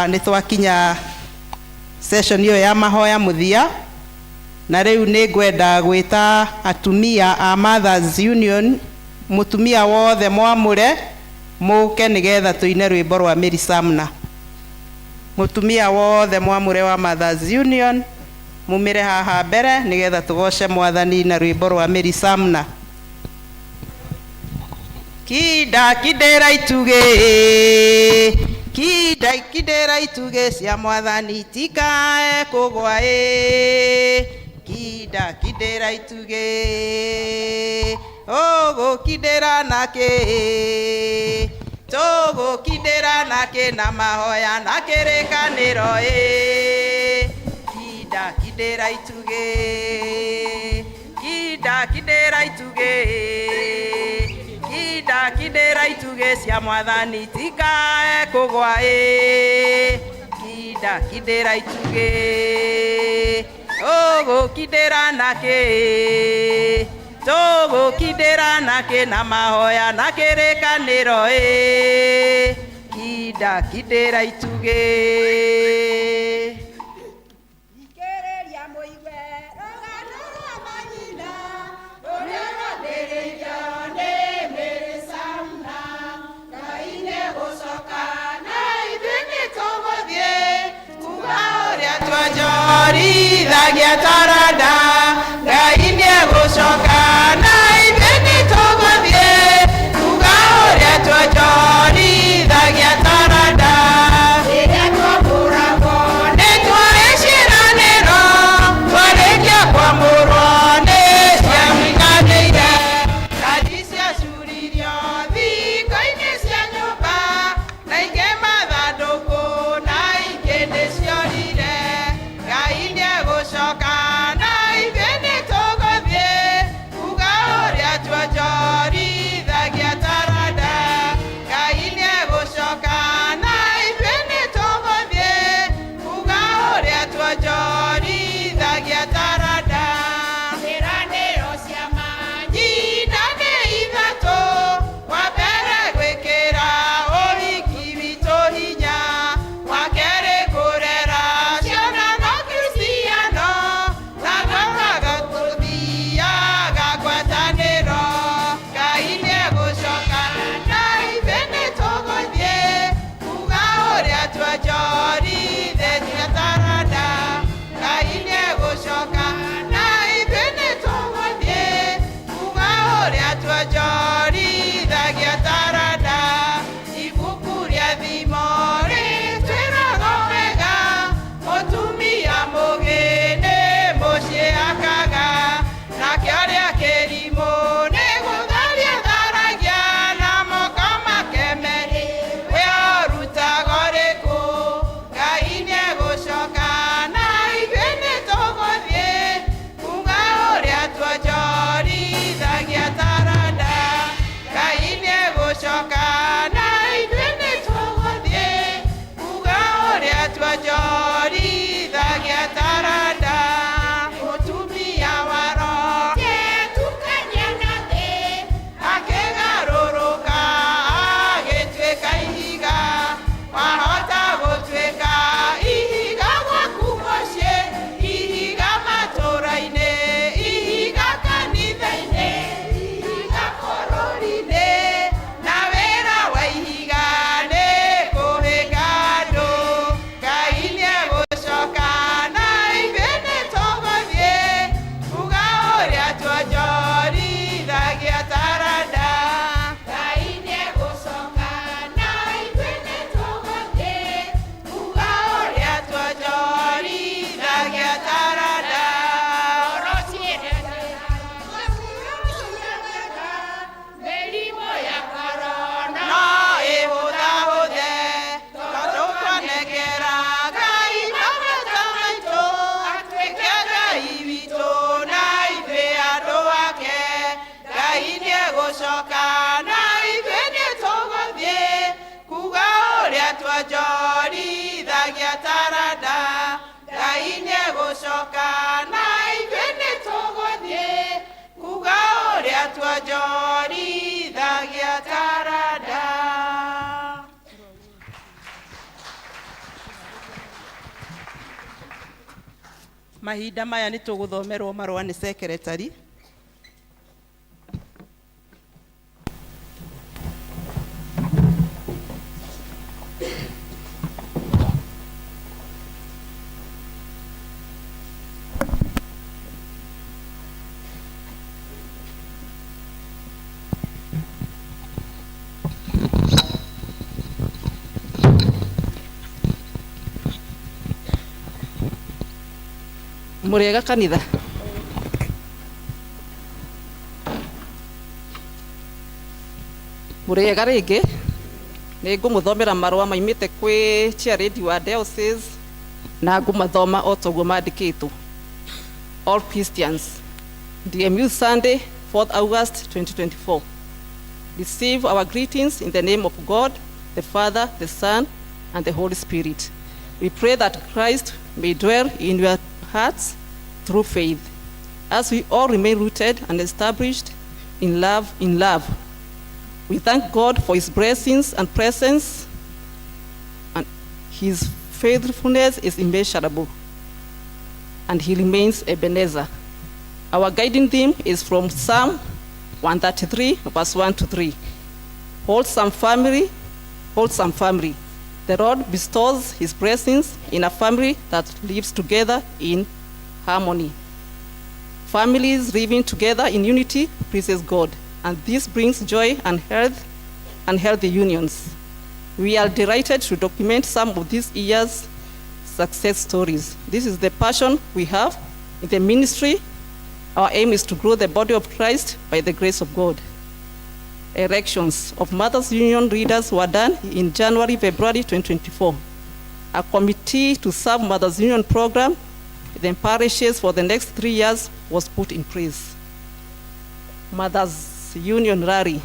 Speaker 5: Nĩ twakinya session ĩyo ya mahoya mũthia. Na rĩu nĩ ngwenda gwĩta atumia a Mothers Union, mũtumia wothe mwamũre mũke nĩgetha tũine rwĩmbo rwa Mary Sumner. Mũtumia wothe mwamũre wa Mothers Union mumĩre haha mbere nĩgetha tũgoce mwathani na rwĩmbo rwa Mary Sumner. Kinda kindĩra itugĩ, kinda kindĩra itugĩ cia mwathani tikae kũgwa ĩ. Kinda kindĩra itugĩ, ũgũkindĩra nakĩ, tũgũkindĩra nakĩ na mahoya na kĩrĩkanĩro ĩ. Kinda kindĩra itugĩ, kinda kindĩra itugĩ, kinda kindĩra itugĩ cia mwathani tikae kũgwa ĩ. Kinda kindĩra itugĩ, ũgũkindĩra nakĩ, tũgũkindĩra nakĩ na mahoya na kĩrĩkanĩro ĩ. Kinda kindĩra itugĩ.
Speaker 11: Thikĩrĩria mũigue rũgano rwa manyina rũrĩa rwambĩrĩirio nĩ Mary Sumner. Ngai nĩegũcoka na ithuĩ nĩtũgũthiĩ kuga
Speaker 5: ũrĩa twonjorithagia taranda. Ngai nĩegũcoka na ithuĩ nĩtũgũthiĩ kuga ũrĩa twonjorithagia taranda.
Speaker 11: Rĩrĩa twamũragwo
Speaker 5: nĩ twarĩ ciĩranĩro, twarĩkia kwamũrwo nĩ ciahinganĩire. Tanji ciacuririo thingo-inĩ cia nyũmba, na ingĩ mathandũkũ na ingĩ nĩciorire. Ngai nĩegũcoka na ithuĩ nĩtũgũthiĩ kuga ũrĩa tuonjorithagia taranda. Ngai nĩegũcoka na ithuĩ nĩtũgũthiĩ kuga ũrĩa tuonjorithagia taranda.
Speaker 11: Ciĩranĩro cia
Speaker 5: Nyina nĩ ithatũ, wa mbere gwĩkĩra ũhiki witũ hinya, wa kerĩ kũrera ciana na Kristiano, na gatatũ tũthiaga ngwatanĩro. Ngai nĩegũcoka na ithuĩ nĩtũgũthiĩ kuga ũrĩa tuonjorithĩtie taranda. Ngai nĩegũcoka na ithuĩ nĩtũgũthiĩ kuga ũrĩa tuonjorithagia taranda. Ibuku rĩa thimo rĩtwĩraga wega, mũtumia mũũgĩ nĩ mũciĩ akaga, nake ũrĩa kĩrimũ nĩ gũtharia tharagia na moko make merĩ we ũrutaga ũrĩkũ. Ngai nĩegũcoka na ithuĩ nĩtũgũthiĩ kuga ũrĩa tuonjorithagia taranda. Ngai nĩegũcoka na ithuĩ nĩtũgũthiĩ kuga ũrĩa tuonjorithagia taranda. Mũtumia wa Roho
Speaker 11: Tukania na thĩ
Speaker 5: akĩgarũrũka agĩtuĩka ihiga, wahota gũtuĩka ihiga gwaku mũciĩ, ihiga matũũra-inĩ, ihiga kanitha-inĩ, ihiga bũrũri-inĩ, na wĩra wa ihiga nĩ kũhĩnga andũ. Ngai nĩegũcoka na ithuĩ nĩtũgũthiĩ kuga ũrĩa tuonjorithagia taranda.
Speaker 11: Ngai nĩegũcoka na ithuĩ nĩtũgũthiĩ
Speaker 5: kuga ũrĩa tuonjorithagia taranda.
Speaker 11: Ngoro ciendete mĩrimũ ya korona
Speaker 5: No ĩhũthahũthe tondũ twanengera Ngai maguta maitũ, atuĩke Ngai witũ na ithuĩ andũ ake. Ngai nĩegũcoka na ithuĩ nĩtũgũthiĩ kuga ũrĩa tuonjorithagia taranda. Ngai nĩegũcoka na ithuĩ nĩtũgũthiĩ kuga ũrĩa tuonjorithagia taranda. Mahinda maya nĩ tũgũthomerwo marũa nĩ secretary.
Speaker 13: Mũrĩega kanitha. Mũrĩega rĩngĩ. Nĩ ngũmũthomera marũa maimĩte kwĩ chairlady wa diocese na ngũmathoma o toguo mandĩkĩtwo. All Christians, DMU Sunday, 4th August 2024. Receive our greetings in the name of God, the Father, the Son, and the Holy Spirit. We pray that Christ may dwell in your hearts through faith, as we all remain rooted and established in love, in love. We thank God for his blessings and presence, and his faithfulness is immeasurable, and he remains Ebenezer. Our guiding theme is from Psalm 133, verse 1 to 3. Wholesome family, wholesome family. The Lord bestows his blessings in a family that lives together in harmony. Families living together in unity pleases God, and this brings joy and health and healthy unions. We are delighted to document some of this year's success stories. This is the passion we have in the ministry. Our aim is to grow the body of Christ by the grace of God. Elections of Mothers Union leaders were done in January, February 2024. A committee to serve Mothers Union program in the parishes for the next 3 years was put in place. Mothers Union Rally.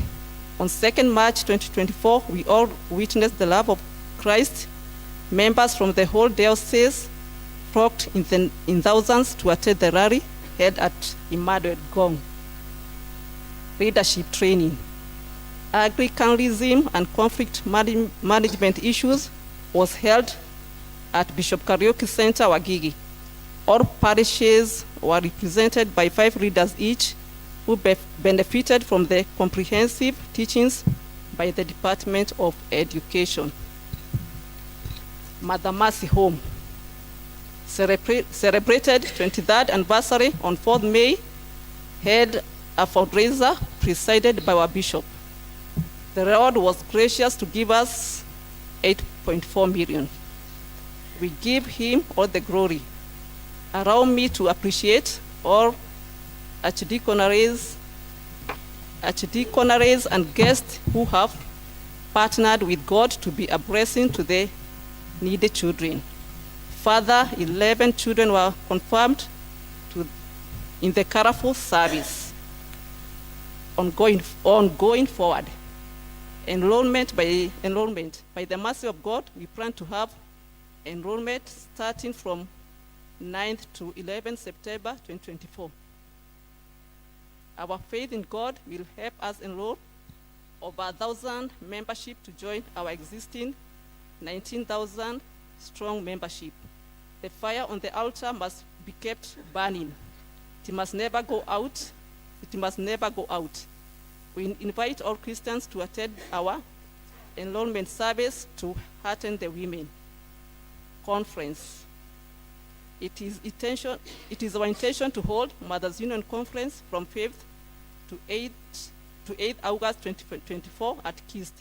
Speaker 13: On 2nd March 2024, we all witnessed the love of Christ. Members from the whole diocese flocked in thousands to attend the rally held at Emmanuel Ngong. Leadership training. Agriculturism and conflict management issues was held at Bishop Kariuki Center, Wagigi. All parishes were represented by 5 leaders each, who benefited from the comprehensive teachings by the Department of Education. Mother Mercy Home celebrated 23rd anniversary on 4th May, held a fundraiser presided by our bishop. The Lord was gracious to give us 8.4 million. We give him all the glory. Allow me to appreciate all archdeaconaries and guests who have partnered with God to be a blessing to the needy children. Further, 11 children were confirmed in the colorful service. Ongoing forward. Enrollment by the mercy of God, we plan to have enrollment starting from 9th to 11th September 2024. Our faith in God will help us enroll over 1,000 membership to join our existing 19,000 strong membership. The fire on the altar must be kept burning. It must never go out. It must never go out. We invite all Christians to attend our enrollment service to hearten the women conference. It is our intention to hold Mothers Union Conference from 5th to 8th August 2024 at KIST,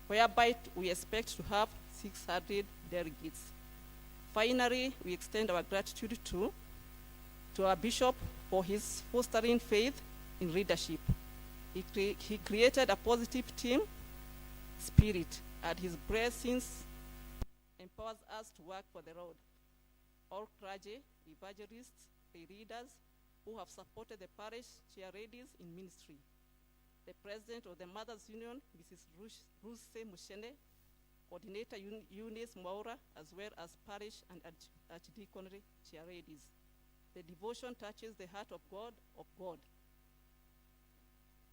Speaker 13: whereby we expect to have 600 delegates. Finally, we extend our gratitude to our bishop for his fostering faith in leadership. He created a positive team spirit, and his blessings empowers us to work for the Lord. All clergy, evangelists, the leaders who have supported the parish chairladies in ministry. The president of the Mothers Union, Mrs. Ruth Mushene, coordinator Eunice Mwaura, as well as parish and archdeaconry chairladies. The devotion touches the heart of God.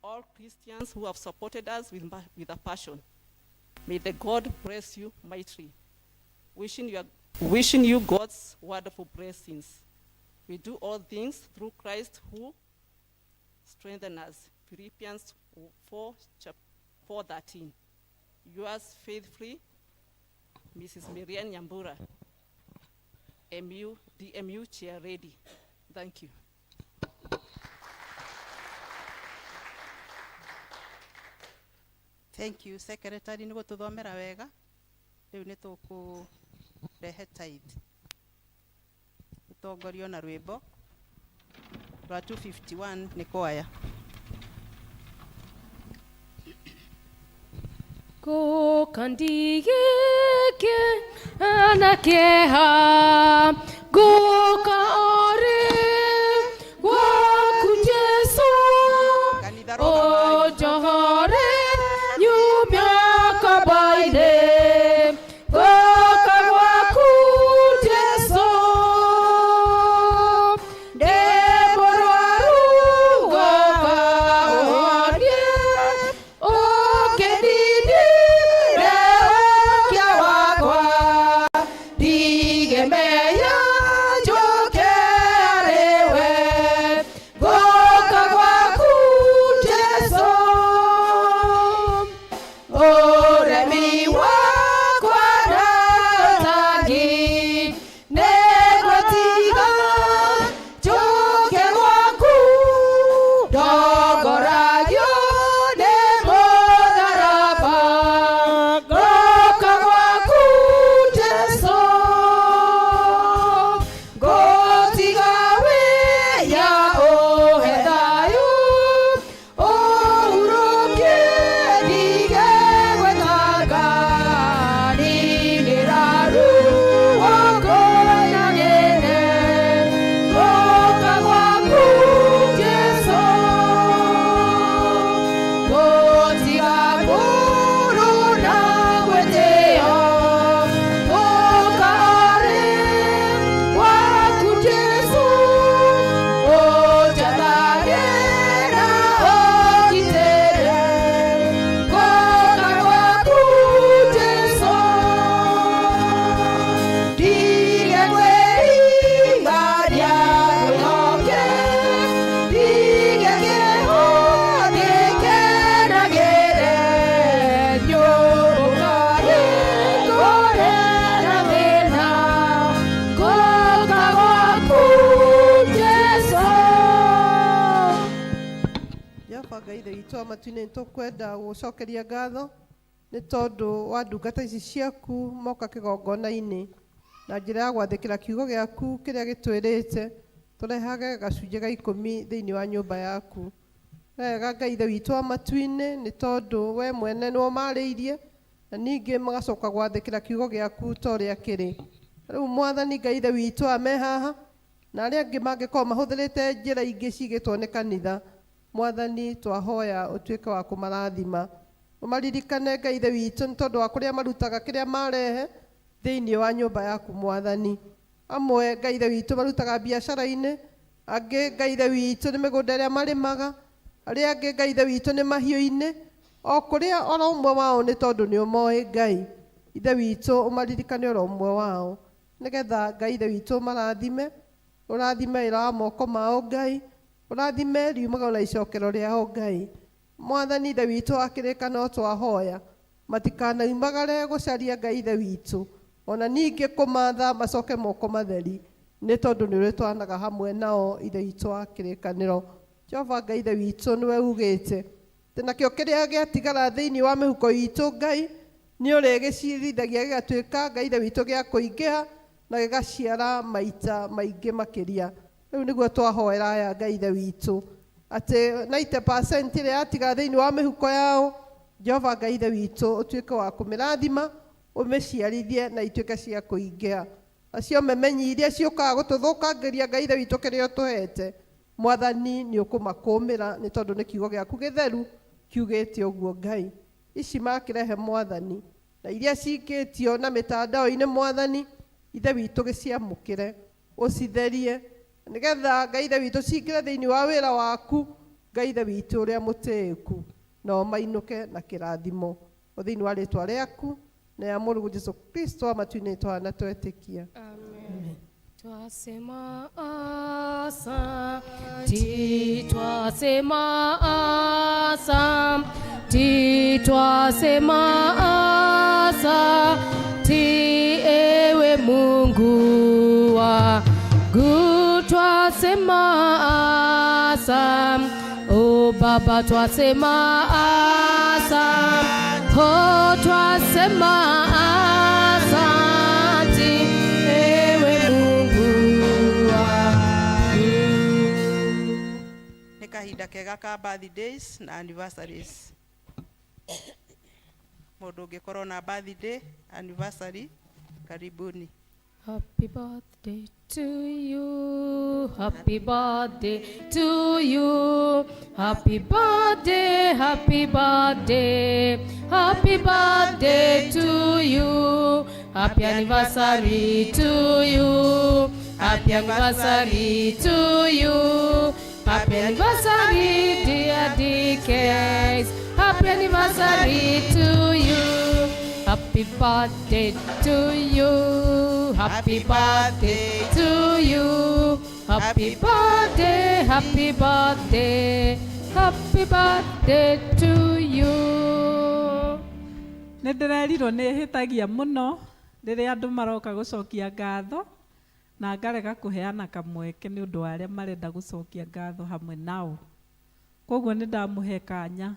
Speaker 13: All Christians who have supported us with a passion. May the God bless you mightily. Wishing you God's wonderful blessings. We do all things through Christ who strengthens us. Philippians 4, 4:13. Yours faithfully, Mrs. Marianne Nyambura, MU, DMU Chair Lady. Thank you.
Speaker 5: Thank you secretary nä gå tå thomera wega. Rä u nä tå kå rehe tithe tå na rwä rwa 251 nä kwaya.
Speaker 4: Ngũka ndigĩke na kĩeha, ngũka orĩ gwaku Jesũ, ũnjohore nyumia ngombo-inĩ, ngũka gwaku Jesũ, ndĩ mũrwaru ngũka ũhonie, ũkĩndindire ũkia wakwa, ndigemeya njũke harĩ we, ngũka gwaku Jesũ, ũremi wakwa ndaũtangi, nĩngũtiga njũke gwaku, ndongoragio nĩ mũtharaba, ngũka gwaku Jesũ, ngũtiga wĩya ũhe thayũ, ũhurũke ndige gwĩtanga, ninĩra ruo ngũnagĩre, ngũka gwaku Jesũ, ngũtiga ngũrũ na gwĩtĩo, ngũka orĩ gwaku Jesũ, ũnjathage na ũngitĩre, ngũka gwaku Jesũ, ndige kwĩringaria ngwĩhoke, ndige kĩho ndĩkenagĩre, nyũmbũkage ngũre na thĩna, ngũka gwaku Jesũ.
Speaker 6: Jehova Ngai ithe witũ wa matu-inĩ, nĩ tũkwenda gũcokeria ngatho nĩ tondũ wa ndungata ici ciaku moka kĩgongona-inĩ na njĩra ya gwathĩkĩra kiugo gĩaku kĩrĩa gĩtwĩrĩte tũrehage gacunjĩ ga ikũmi thĩinĩ wa nyũmba yaku. Wega Ngai ithe witũ wa matu-inĩ, nĩ tondũ we mwene nĩwe ũmarĩirie na ningĩ magacoka gwathĩkĩra kiugo gĩaku ta ũrĩa kĩrĩ. Rĩu Mwathani Ngai ithe witũ ame haha na arĩa angĩ mangĩkorwo mahũthĩrĩte njĩra ingĩ cigĩtwo nĩ kanitha, Mwathani twahoya ũtuĩke wa kũmarathima, ũmaririkane Ngai ithe witũ nĩ tondũ wa kũrĩa marutaga kĩrĩa marehe thĩinĩ wa nyũmba yaku Mwathani. Amwe Ngai ithe witũ marutaga biacara-inĩ, angĩ Ngai ithe witũ nĩ mĩgũnda ĩrĩa marĩmaga, arĩa angĩ Ngai ithe witũ nĩ mahiũ-inĩ, o kũrĩa oro ũmwe wao nĩ tondũ nĩ ũmoĩ Ngai ithe witũ, ũmaririkane oro ũmwe wao nĩgetha Ngai ithe witũ ũmarathime, ũrathime wĩra wa moko mao Ngai, ũrathime riumaga na icokero rĩao Ngai. Mwathani ithe witũ akĩrĩka no twahoya matikanaumagare gũcaria Ngai ithe witũ, ona ningĩ kũmatha macoke moko matheri, nĩ tondũ nĩ ũrĩtwanaga hamwe nao ithe witũ wa kĩrĩkanĩro. Jehova Ngai ithe witũ nĩwe ugĩte atĩ nakĩo kĩrĩa gĩatigara thĩinĩ wa mĩhuko itũ Ngai nĩ ũrĩgĩcirithagia gĩgatuĩka Ngai ithe witũ gĩa kũingĩha na gĩgaciara maita maingĩ makĩria. Rĩu nĩguo twahoera aya Ngai ithe witũ atĩ 90% ĩrĩa yatigara thĩinĩ wa mĩhuko yao, Jehova Ngai ithe witũ ũtuĩke wa kũmĩrathima, ũmĩciarithie na ituĩke cia kũingĩha. Acio memenyi iria ciũkaga gũtũthũkangĩria Ngai ithe witũ kĩrĩa ũtũhete, Mwathani nĩ ũkũmakũmĩra nĩ tondũ nĩ kiugo gĩaku gĩtheru kiugĩte ũguo Ngai. Ici makĩrehe Mwathani na iria cikĩtio na mĩtandao-inĩ Mwathani ithe witũ gĩciamũkĩre, ũcitherie nĩgetha Ngai ithe witũ cingĩre thĩinĩ wa wĩra waku Ngai ithe witũ ũrĩa mũtĩĩku, nao mainũke na kĩrathimo o thĩinĩ wa rĩtwa rĩaku na ya Mũrũguo Jesũ Kristo wa matu-inĩ twana twetĩkia.
Speaker 4: Amen. Twasema asanti, twasema asanti, twasema asanti, ewe Mungu wangu, twasema asante, o Baba, twasema asante, oh, twasema asanti, ewe Mungu wangu.
Speaker 5: Nĩ kahinda kega ka birthdays na anniversaries. Mũndũ ũngĩkorwo na birthday, anniversary, karibuni.
Speaker 4: Happy birthday to you. Happy birthday to you. Happy birthday, happy birthday. Happy birthday to you. Happy anniversary to you. Happy anniversary to you. Happy anniversary, dear DKs. Happy anniversary to you. Happy birthday to you. Happy birthday to you. Happy birthday, happy birthday. Happy birthday to you.
Speaker 14: Nä ndä rerirwo nä hä tagia må no rä rä a andå maroka gå cokia ngatho na ngarega kå heana kamweke nä å ndå wa arä a marenda gå cokia ngatho hamwe nao. Koguo nä ndamå he kanya,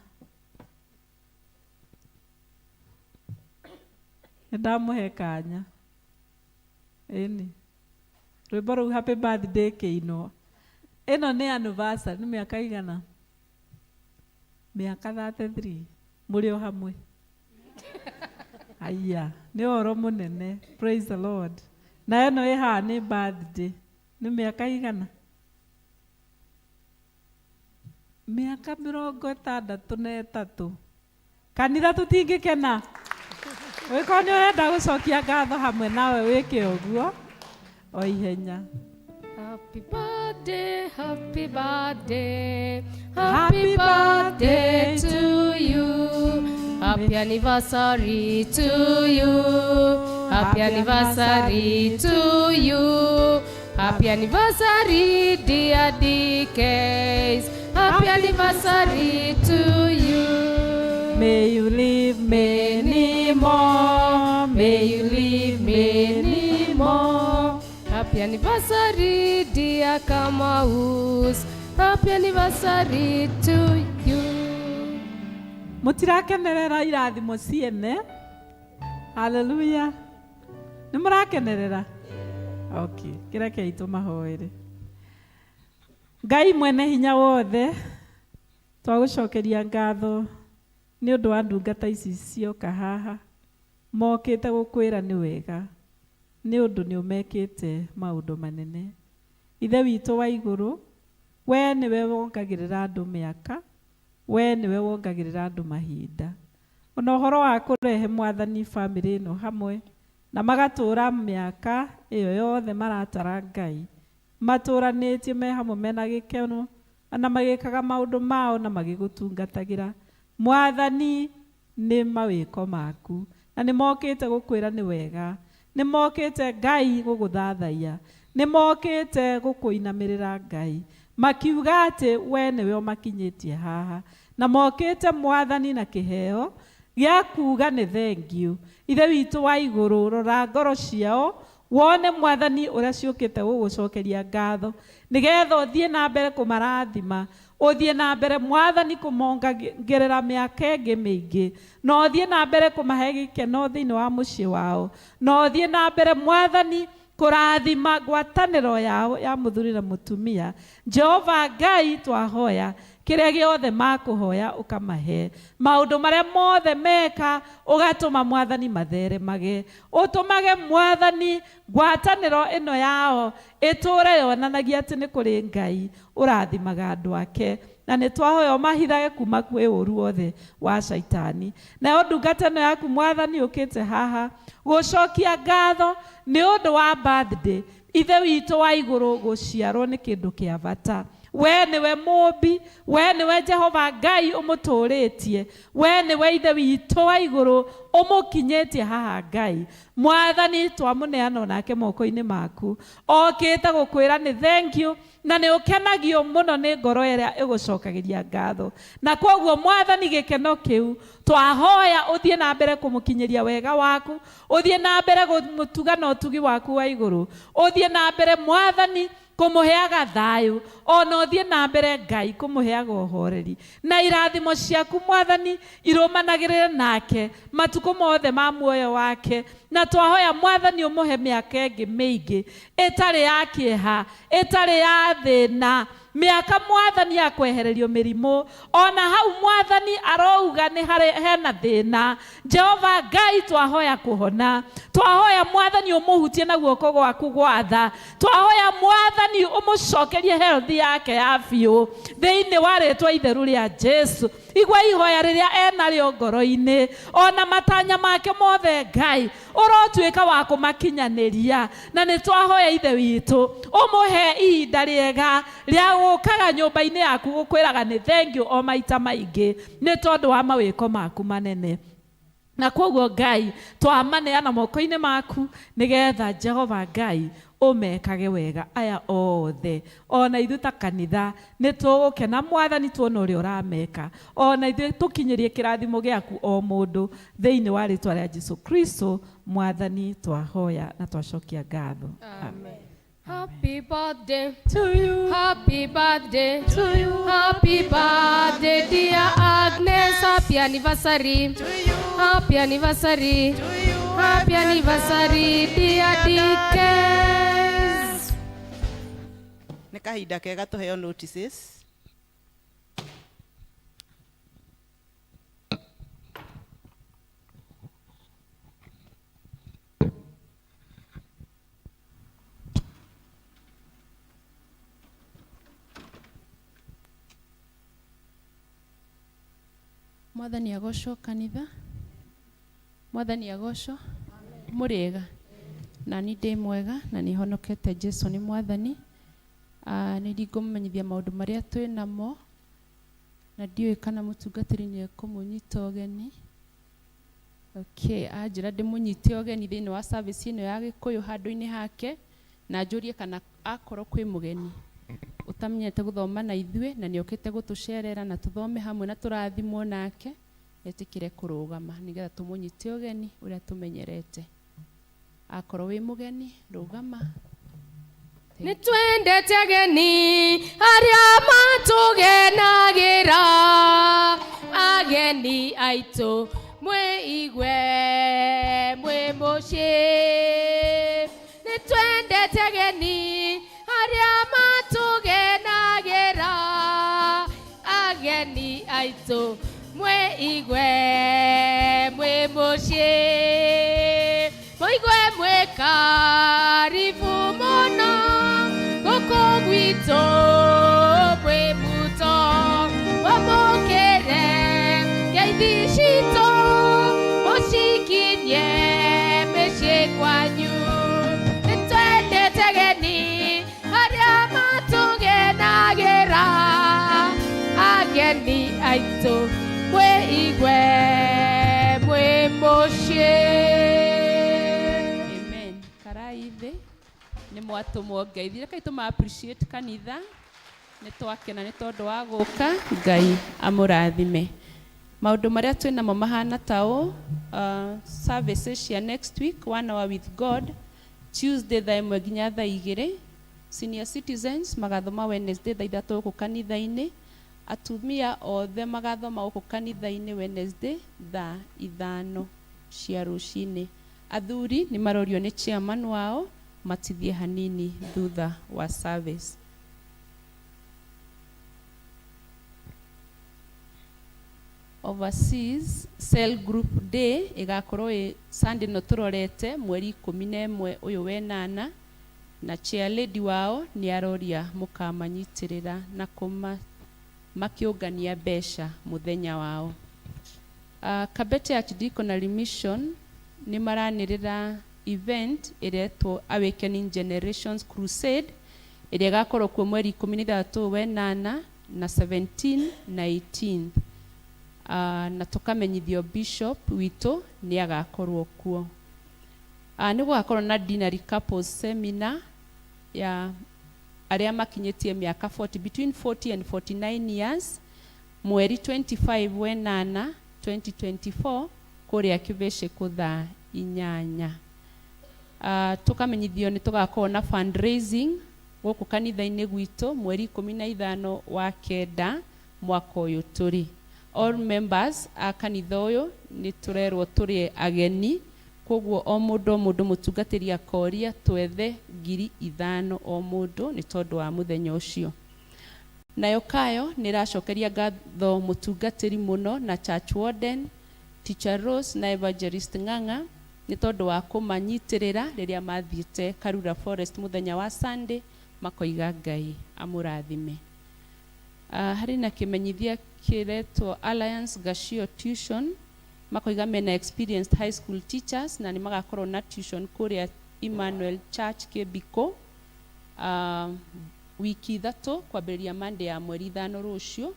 Speaker 14: nä ndamå he kanya. Ĩni rwĩmbo rũu happy birthday kĩinwo. Ĩno nĩ anniversary, nĩ mĩaka igana? Mĩaka 33 mũrĩ o hamwe. Aya nĩ ũhoro mũnene. Praise the Lord. Na ĩno ĩ haha nĩ birthday, nĩ mĩaka igana? Mĩaka 63. Kanitha tũtingĩkena? Wĩkorwo nĩ ũrenda gũcokia ngatho hamwe nawe, wĩke ũguo o ihenya.
Speaker 4: Happy birthday, happy birthday, happy birthday to you. Happy anniversary to you. Happy anniversary to you. Happy anniversary, dear DKs. Happy anniversary to you.
Speaker 14: May you live many more.
Speaker 4: May you live many more. Happy anniversary, dear Kamaus. Happy anniversary to you.
Speaker 14: Mũtirakenerera irathimo ciene? Haleluya. Nĩ mũrakenerera? Okay, kĩrekei tũmahoere. Ngai mwene hinya wothe, twagũcokeria ngatho nĩ ũndũ wa ndungata ici cioka haha mokĩte gũkwĩra nĩ wega nĩ ũndũ nĩ ũmekĩte maũndũ manene. Ithe witũ wa igũrũ, we nĩwe wongagĩrĩra andũ mĩaka, we nĩwe wongagĩrĩra andũ mahinda. Ona ũhoro wa kũrehe Mwathani bamĩrĩ ĩno hamwe na magatũra mĩaka ĩyo yothe maratara Ngai, matũranĩtie me hamwe mena gĩkeno na magĩkaga maũndũ mao na magĩgũtungatagĩra. Mwathani, nĩ mawĩko maku na nĩ mokĩte gũkwĩra nĩ wega, nĩ mokĩte Ngai gũgũthathaiya, nĩ mokĩte gũkũinamĩrĩra Ngai, makiuga atĩ we nĩwe ũmakinyĩtie haha, na mokĩte Mwathani na kĩheo gĩa kuuga nĩ thengiũ. Ithe witũ wa igũrũ, rora ngoro ciao wone Mwathani ũrĩa ciũkĩte gũgũcokeria ngatho, nĩgetha ũthiĩ na mbere kũmarathima, ũthiĩ na mbere Mwathani kũmongerera mĩaka ĩngĩ mĩingĩ, na ũthiĩ na mbere kũmahe gĩkeno thĩinĩ wa mũciĩ wao, na ũthiĩ na mbere Mwathani kũrathima ngwatanĩro yao ya mũthuri na mũtumia. Jehova Ngai, twahoya kĩrĩa gĩothe makũhoya ũkamahe, maũndũ marĩa mothe meka ũgatũma Mwathani matheremage, ũtũmage Mwathani ngwatanĩro ĩno yao ĩtũre yonanagia atĩ nĩ kũrĩ Ngai ũrathimaga andũ ake, na nĩ twahoya ũmahithage kuma kwĩ ũru wothe wa caitani. Nayo ndungata ĩno yaku Mwathani ũkĩte haha gũcokia ngatho nĩ ũndũ wa birthday. Ithe witũ wa igũrũ, gũciarwo nĩ kĩndũ kĩa bata. We nĩwe mũmbi, we nĩwe Jehova Ngai ũmũtũrĩtie, we nĩwe Ithe witũ wa igũrũ ũmũkinyĩtie haha Ngai. Mwathani, twamũneana onake moko-inĩ maku, okĩte gũkwĩra nĩ thank you, na nĩ ũkenagio mũno nĩ ngoro ĩrĩa ĩgũcokagĩria ngatho. Na kwoguo Mwathani, gĩkeno kĩu twahoya ũthiĩ na mbere kũmũkinyĩria wega waku, ũthiĩ na mbere kũmũtuga na ũtugi waku wa igũrũ, ũthiĩ na mbere Mwathani kũmũheaga thayũ, ona ũthiĩ na mbere Ngai kũmũheaga ũhoreri, na irathimo ciaku Mwathani irũmanagĩrĩre nake matukũ mothe ma muoyo wake. Na twahoya Mwathani ũmũhe mĩaka ĩngĩ mĩingĩ ĩtarĩ ya kĩeha, ĩtarĩ ya thĩna, mĩaka Mwathani ya kwehererio mĩrimũ. Ona hau Mwathani arouga nĩ harĩ hena thĩna, Jehova Ngai twahoya kũhona, twahoya Mwathani ũmũhutie na guoko gwaku gwatha, twahoya Mwathani ũmũcokerie health yake ya biũ thĩinĩ wa rĩtwa itheru rĩa Jesu. Igua ihoya rĩrĩa enarĩo ngoro-inĩ, ona matanya make mothe Ngai ũrotuĩka wa kũmakinyanĩria. Na nĩ twahoya Ithe witũ ũmũhe ihinda rĩega rĩa gũkaga nyũmba-inĩ yaku gũkwĩraga nĩ thank you o maita maingĩ nĩ tondũ wa mawĩko maku manene. Na kwoguo Ngai twamaneana moko-inĩ maku nĩgetha Jehova Ngai ũmekage wega aya othe. Ona ithuĩ ta kanitha nĩ tũgũkena Mwathani tuona ũrĩa ũrameka, ona ithuĩ tũkinyĩrie kĩrathimo gĩaku o mũndũ thĩinĩ wa rĩtwa rĩa Jesu Kristo Mwathani twahoya na twacokia ngatho. Amen.
Speaker 15: Happy birthday to you. Happy birthday to you. Happy birthday, dear Agnes. Happy anniversary to you. Happy anniversary to you. Happy anniversary, dear Dickens.
Speaker 5: Nĩ kahinda kega tũheo notices.
Speaker 16: Mwathani agocwo kanitha, Mwathani agocwo, mũrĩega na ni ndĩ mwega na nĩ honokete. Jesu nĩ Mwathani. Nĩ ndingũmũmenyithia maũndũ marĩa twĩ namo, na ndiũĩ kana mũtungatĩri nĩ ekũmũnyita ũgeni. Okay, anjĩra ndĩmũnyite ũgeni thĩinĩ wa service ĩno ya Gĩkũyũ handũ-inĩ hake, na njũrie kana akorwo kwĩ mũgeni ũtamenyete gũthoma na ithuĩ na nĩ okĩte gũtũcerera na tũthome hamwe na tũrathimwo nake, etĩkĩre kũrũgama nĩgetha tũmũnyite ũgeni ũrĩa tũmenyerete. Akorwo wĩ mũgeni, rũgama.
Speaker 15: Nĩ twendete ageni arĩa matũgenagĩra, ageni aitũ mwĩigue mwĩ mũciĩ. Nĩ twendete ageni arĩa matũgenagĩra, ageni aitũ mwĩigue mwĩ mũciĩ. Mũigue mwĩ karibu mũno gũkũ gwitũ mwĩ muto, mwamũkĩre ngeithi citũ mũcikinyie mĩciĩ kwanyu. Nĩ twendete ageni arĩa matũgenagĩra, ageni aitũ mwĩigue mwĩ mũciĩ.
Speaker 16: Amen. Karai thĩ nĩ mwatũmwo ngeithi. Rekei tũma appreciate kanitha, nĩ twakena nĩ tondũ wa gũka. Ngai amũrathime. Maũndũ marĩa twĩ namo mahana ta ũũ: services cia next week, One Hour with God, Tuesday thaa 1 nginya thaa 2. Senior citizens magathoma Wednesday thaa 3 gũkũ kanitha-inĩ. Atumia othe magathoma gũkũ kanitha-inĩ Wednesday thaa 5 cia rũcinĩ. Athuri nĩ marorio nĩ chairman wao matithie hanini thutha wa service. Overseas Cell Group Day ĩgakorwo ĩ Sunday ĩno tũrorete mweri 11 ũyũ wenana, na chair lady wao nĩ aroria mũkamanyitĩrĩra na kũma makĩũngania mbeca mũthenya wao. Kabete Archdeaconry Mission nĩ maranĩrĩra event ĩretwo Awakening Generations Crusade. Ĩrĩa ĩgakorwo kuo mweri 13 wenana na 17 na 18. Na tũkamenyithio bishop witũ nĩ agakorwo kuo. Nĩ gũgakorwo na Deanery Couples Seminar ya arĩa makinyĩtie mĩaka 40, between 40 and 49 years, mweri 25 wenana 2024 kũrĩa Kĩbĩcĩkũ thaa 8. Tũkamenyithio nĩ tũgakorwo na fundraising gũkũ kanitha-inĩ gwitũ mweri 15 wa kenda mwaka ũyũ tũrĩ. All members a kanitha ũyũ nĩ tũrerwo tũrĩ ageni, koguo o mũndũ o mũndũ mũtungatĩri akoria twethe 5,000 o mũndũ nĩ tondũ wa mũthenya ũcio. Nayo Kayo nĩ ĩracokeria ngatho mũtungatĩri mũno na church warden, Teacher Rose na Evangelist Ng'ang'a nĩ tondũ wa kũmanyitĩrĩra rĩrĩa mathiĩte Karura Forest mũthenya wa Sunday, makoiga Ngai amũrathime. Harĩ na kĩmenyithia kĩretwo Alliance Gashio Tuition, makoiga mena experienced high school teachers na nĩ magakorwo na tuition kũrĩa Emmanuel Church Kĩbiko, wiki 3 kwambĩrĩria Monday ya mweri 5 rũciũ.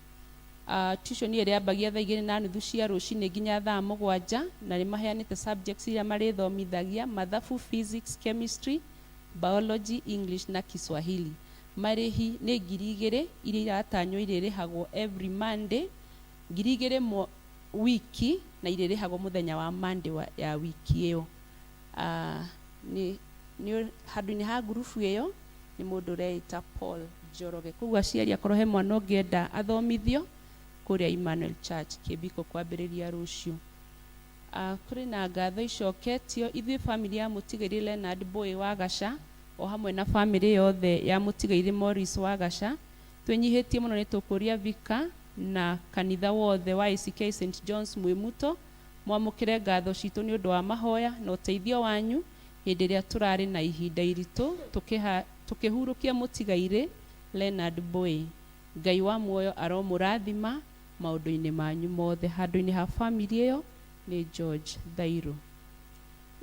Speaker 16: Tuition ĩyo ĩrĩambagia thaa 2:30 cia rũcinĩ nginya thaa 7, na nĩ maheanĩte subjects iria marĩthomithagia: mathabu, physics, chemistry, biology, English na Kiswahili. Marĩhi nĩ 2,000 iria iratanywo irĩrĩhagwo every Monday, 2,000 wiki, na irĩrĩhagwo mũthenya wa Monday ya wiki ĩyo. Nĩ handũ-inĩ ha ngurubu ĩyo nĩ mũndũ ũreĩta Paul Njoroge. Koguo aciari, akorwo he mwana ũngĩenda athomithio kũrĩa Emmanuel Church Kĩbiko kwambĩrĩria rũciũ. Kũrĩ na ngatho icoketio ithuĩ family ya mũtigairĩ Leonard Boy wa Gaca o hamwe na family yothe ya mũtigairĩ Morris wa Gaca. Twĩnyihĩtie mũno nĩ tũkũria vika na kanitha wothe wa ACK St John's Mwĩmuto mwamũkĩre ngatho citũ nĩ ũndũ wa mahoya na ũteithio wanyu hĩndĩ ĩrĩa tũrarĩ na ihinda iritũ tũkĩhurũkia mũtigairĩ Leonard Boy. Ngai wa muoyo aromũrathima maũndũ-inĩ manyu mothe. Handũ-inĩ ha family ĩyo nĩ George Thairũ.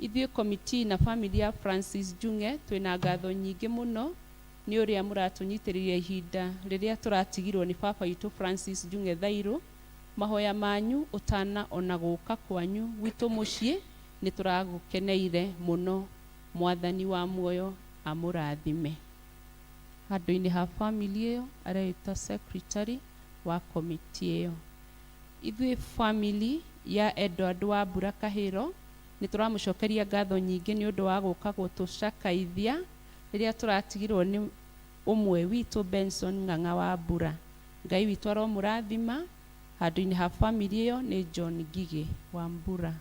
Speaker 16: Ithuĩ committee na family ya Francis Njung'e twĩna ngatho nyingĩ mũno nĩ ũrĩa mũratũnyitĩrĩria ihinda rĩrĩa tũratigirwo nĩ baba witũ Francis Njung'e Thairũ. Mahoya manyu ũtana ona gũka kwanyu gwitũ mũciĩ nĩ tũragũkeneire mũno. Mwathani wa muoyo amũrathime. Handũ-inĩ ha family ĩyo areĩta secretary wa committee ĩyo. Ithuĩ family ya Edward wa Mbura Kahĩro nĩ tũramũcokeria ngatho nyingĩ nĩ ũndũ wa gũka gũtũcakaithia rĩrĩa tũratigirwo nĩ ũmwe witũ Benson Ng'ang'a wa Mbura. Ngai witũ aromũrathima. Handũ-inĩ ha family ĩyo nĩ John Ngigĩ wa Mbura.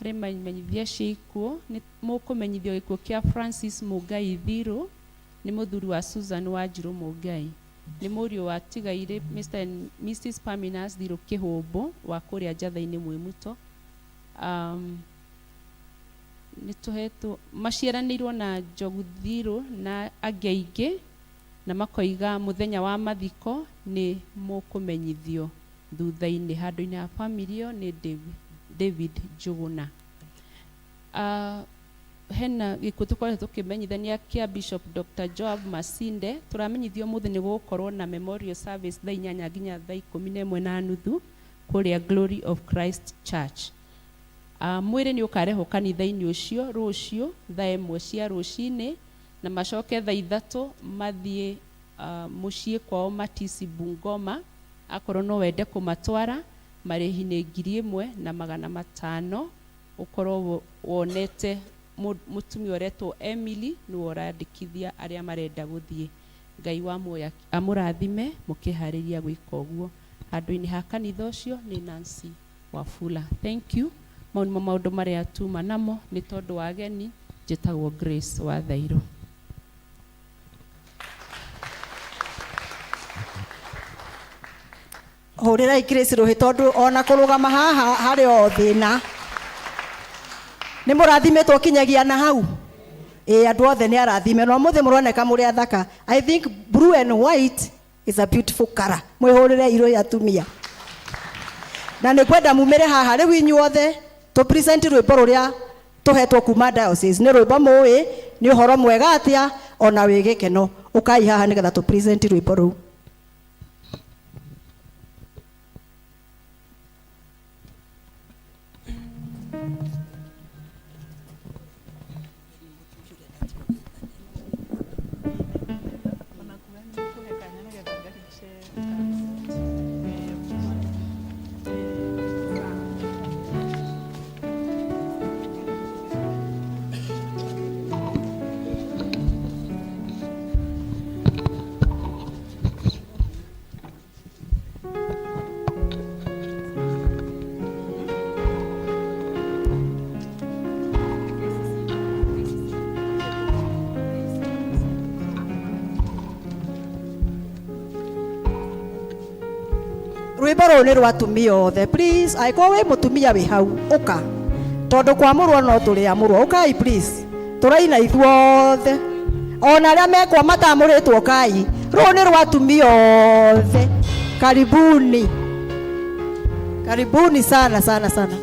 Speaker 16: Harĩ mamenyithia cia ikuũ, nĩ mũkũmenyithio gĩkuũ kĩa Francis Mũngai Thirũ, nĩ mũthuri wa Susan Wanjirũ Mũngai. Nĩ mũriũ wa Tigairĩ Mr and Mrs Parmenas Thirũ Kĩhũmbũ wa kũrĩa Njatha-inĩ Mwĩmuto. Nĩ tũhetwo maciaranĩirwo na Njogu Thirũ na angĩ aingĩ, na makoiga mũthenya wa mathiko nĩ mũkũmenyithio thutha-inĩ. Handũ-inĩ ha family ĩyo nĩ David Njũgũna. Hena gĩkuũ tũkoretwo tũkĩmenyithania kĩa Bishop Dr. Joab Masinde. Tũramenyithio ũmũthĩ nĩ gũgũkorwo na memorial service thaa 8 nginya thaa 11:30 kũrĩa Glory of Christ Church. Mwĩrĩ nĩ ũkarehwo kanitha-inĩ ũcio rũciũ thaa 1 cia rũcinĩ, na macoke thaa 3 mathiĩ mũciĩ kwao Matisi Bungoma. Akorwo no wende kũmatwara, marĩhi nĩ 1,500. Ũkorwo wonete mũtumia ũretwo Emily nĩwe ũrandĩkithia arĩa marenda gũthiĩ. Ngai wa muoyo amũrathime mũkĩharĩria gwĩka ũguo. Handũ-inĩ ha kanitha ũcio nĩ Nancy Wafula. Thank you. Mau nĩmo maũndũ marĩa tuma namo nĩ tondũ wa ageni. Njĩtagwo Grace wa Thairũ.
Speaker 3: Hũrĩrai Grace rũhĩ tondũ ona kũrũgama haha harĩ o thĩna. Nĩ mũrathimĩtwo kinyagia na hau. Ĩĩ, andũ othe nĩ arathime, na ũmũthĩ mũroneka mũrĩ athaka. I think blue and white is a beautiful color. Mwĩhũrĩre irũhĩ atumia. Na nĩ kwenda mumĩre haha rĩu inyuothe tũ present rwĩmbo rũrĩa tũhetwo kuma diocese. Nĩ rwĩmbo mũĩ, nĩ ũhoro mwega atĩa ona wĩ gĩkeno. Ũkai haha nĩgetha tũ present rwĩmbo rũu. Rwĩmbo rũrũ nĩ rwa atumia othe. Please, angĩkorwo wĩ mũtumia wĩ hau, ũka, tondũ kwamũrwo no tũrĩamũrwo. Ũkai please, tũraina ithuothe, ona arĩa mekwa matamũrĩtwo, ũkai. Rũrũ nĩ rwa atumia othe. Karibuni, karibuni sana sana sana.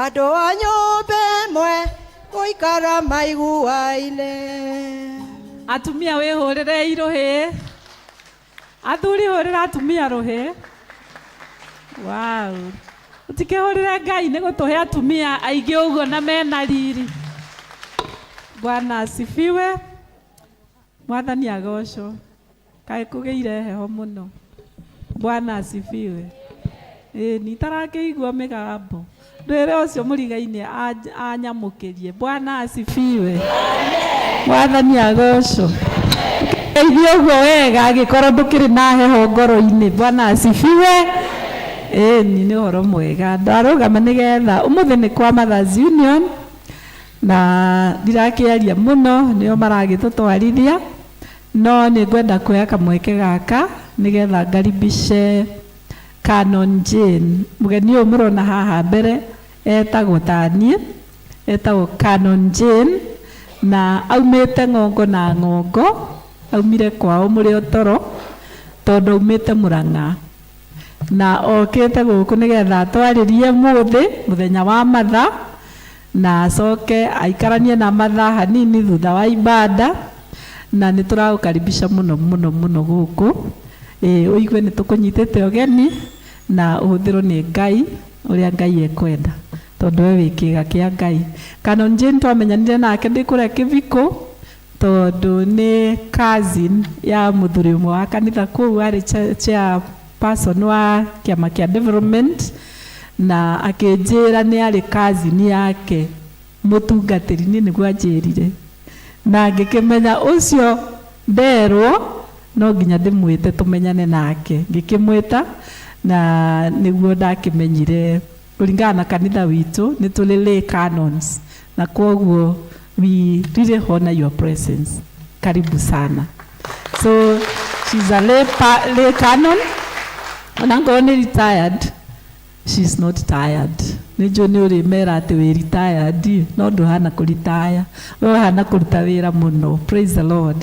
Speaker 3: Andũ a nyũmba ĩmwe gũikara maiguaine.
Speaker 14: Atumia wĩhũrĩrei rũhĩ, athuri hũrĩra atumia rũhĩ. Wow, ũtikĩhũrĩre Ngai nĩ gũtũhe atumia aingĩ ũguo na mena riri. Bwana asifiwe. Mwathani agocwo. Kaĩ kũgĩire heho mũno. Bwana asifiwe. Ĩĩ ni itarakĩigua mĩgambo, ndwĩre ũcio mũrigaine anyamũkĩrie. Bwana asifiwe. Mwathani agocwo. Geithie ũguo wega angĩkorwo ndũkĩrĩ na heho ngoro-inĩ. Bwana asifiwe. Ĩni nĩ ũhoro mwega ndarũgama nĩgetha ũmũthĩ nĩ kwa Mothers Union, na ndirakĩaria mũno, nĩo maragĩtũtwarithia, no nĩ ngwenda kuoya kamweke gaka nĩgetha ngaribishe Canon Jane. Mũgeni ũyũ mũrona haha mbere etagwo taniĩ, etagwo Canon Jane, na aumĩte ng'ongo na ng'ongo, aumire kwao mũrĩ otoro tondũ aumĩte Mũrang'a, na okĩte gũkũ nĩgetha atwarĩrie mũthĩ mũthenya wa matha, na acoke aikaranie na matha hanini thutha wa ibada. Na nĩ tũragũkaribisha mũno mũno mũno gũkũ. Ĩĩ, ũigue nĩ tũkũnyitĩte ũgeni na ũhũthĩrwo nĩ Ngai ũrĩa Ngai ekwenda. Tondũ we wĩ kĩga kĩa Ngai. Canon Jane twamenyanire nake ndĩ kũrĩa Kĩbikũ, tondũ nĩ cousin ya mũthuri ũmwe wa kanitha kũu, arĩ chairperson wa kĩama kĩa development, na akĩnjĩra nĩ arĩ cousin yake mũtungatĩri, niĩ nĩguo anjĩrire. Na ngĩkĩmenya ũcio nderwo no nginya ndĩmwĩte tũmenyane nake. Ngĩkĩmwĩta na nĩguo ndakĩmenyire kũringana na kanitha witũ nĩ tũrĩ lay canons, na kwoguo we really honor your presence. Karibu sana. So she's a lay canon, ona ngorwo nĩ retired, she's not tired. Nĩ njũĩ nĩ ũrĩmera atĩ wĩ retired, no ndũhana kũritaya, we ũhana kũruta wĩra mũno. Praise the Lord.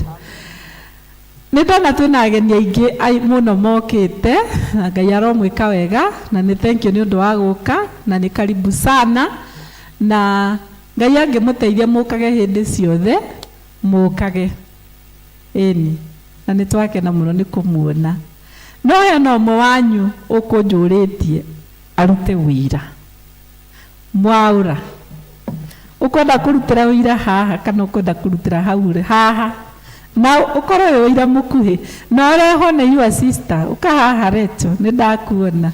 Speaker 14: Nĩ ndona twĩna ageni aingĩ mũno mokĩte, na Ngai aromwĩka wega, na nĩ thank you nĩ ũndũ wa gũka, na nĩ karibu sana, na Ngai angĩmũteithia mũkage hĩndĩ ciothe, mũkage. Ĩni, na nĩ twakena mũno nĩ kũmuona. No hena ũmwe wanyu ũkũnjũrĩtie arute wĩira. Mwaũra, ũkwenda kũrutĩra wĩira haha kana ũkwenda kũrutĩra hau rĩ haha? Na ũkorwo wĩ wĩira mũkuhĩ, na ũrehwo nĩ your sister, ũka haha Recho, nĩ ndakuona.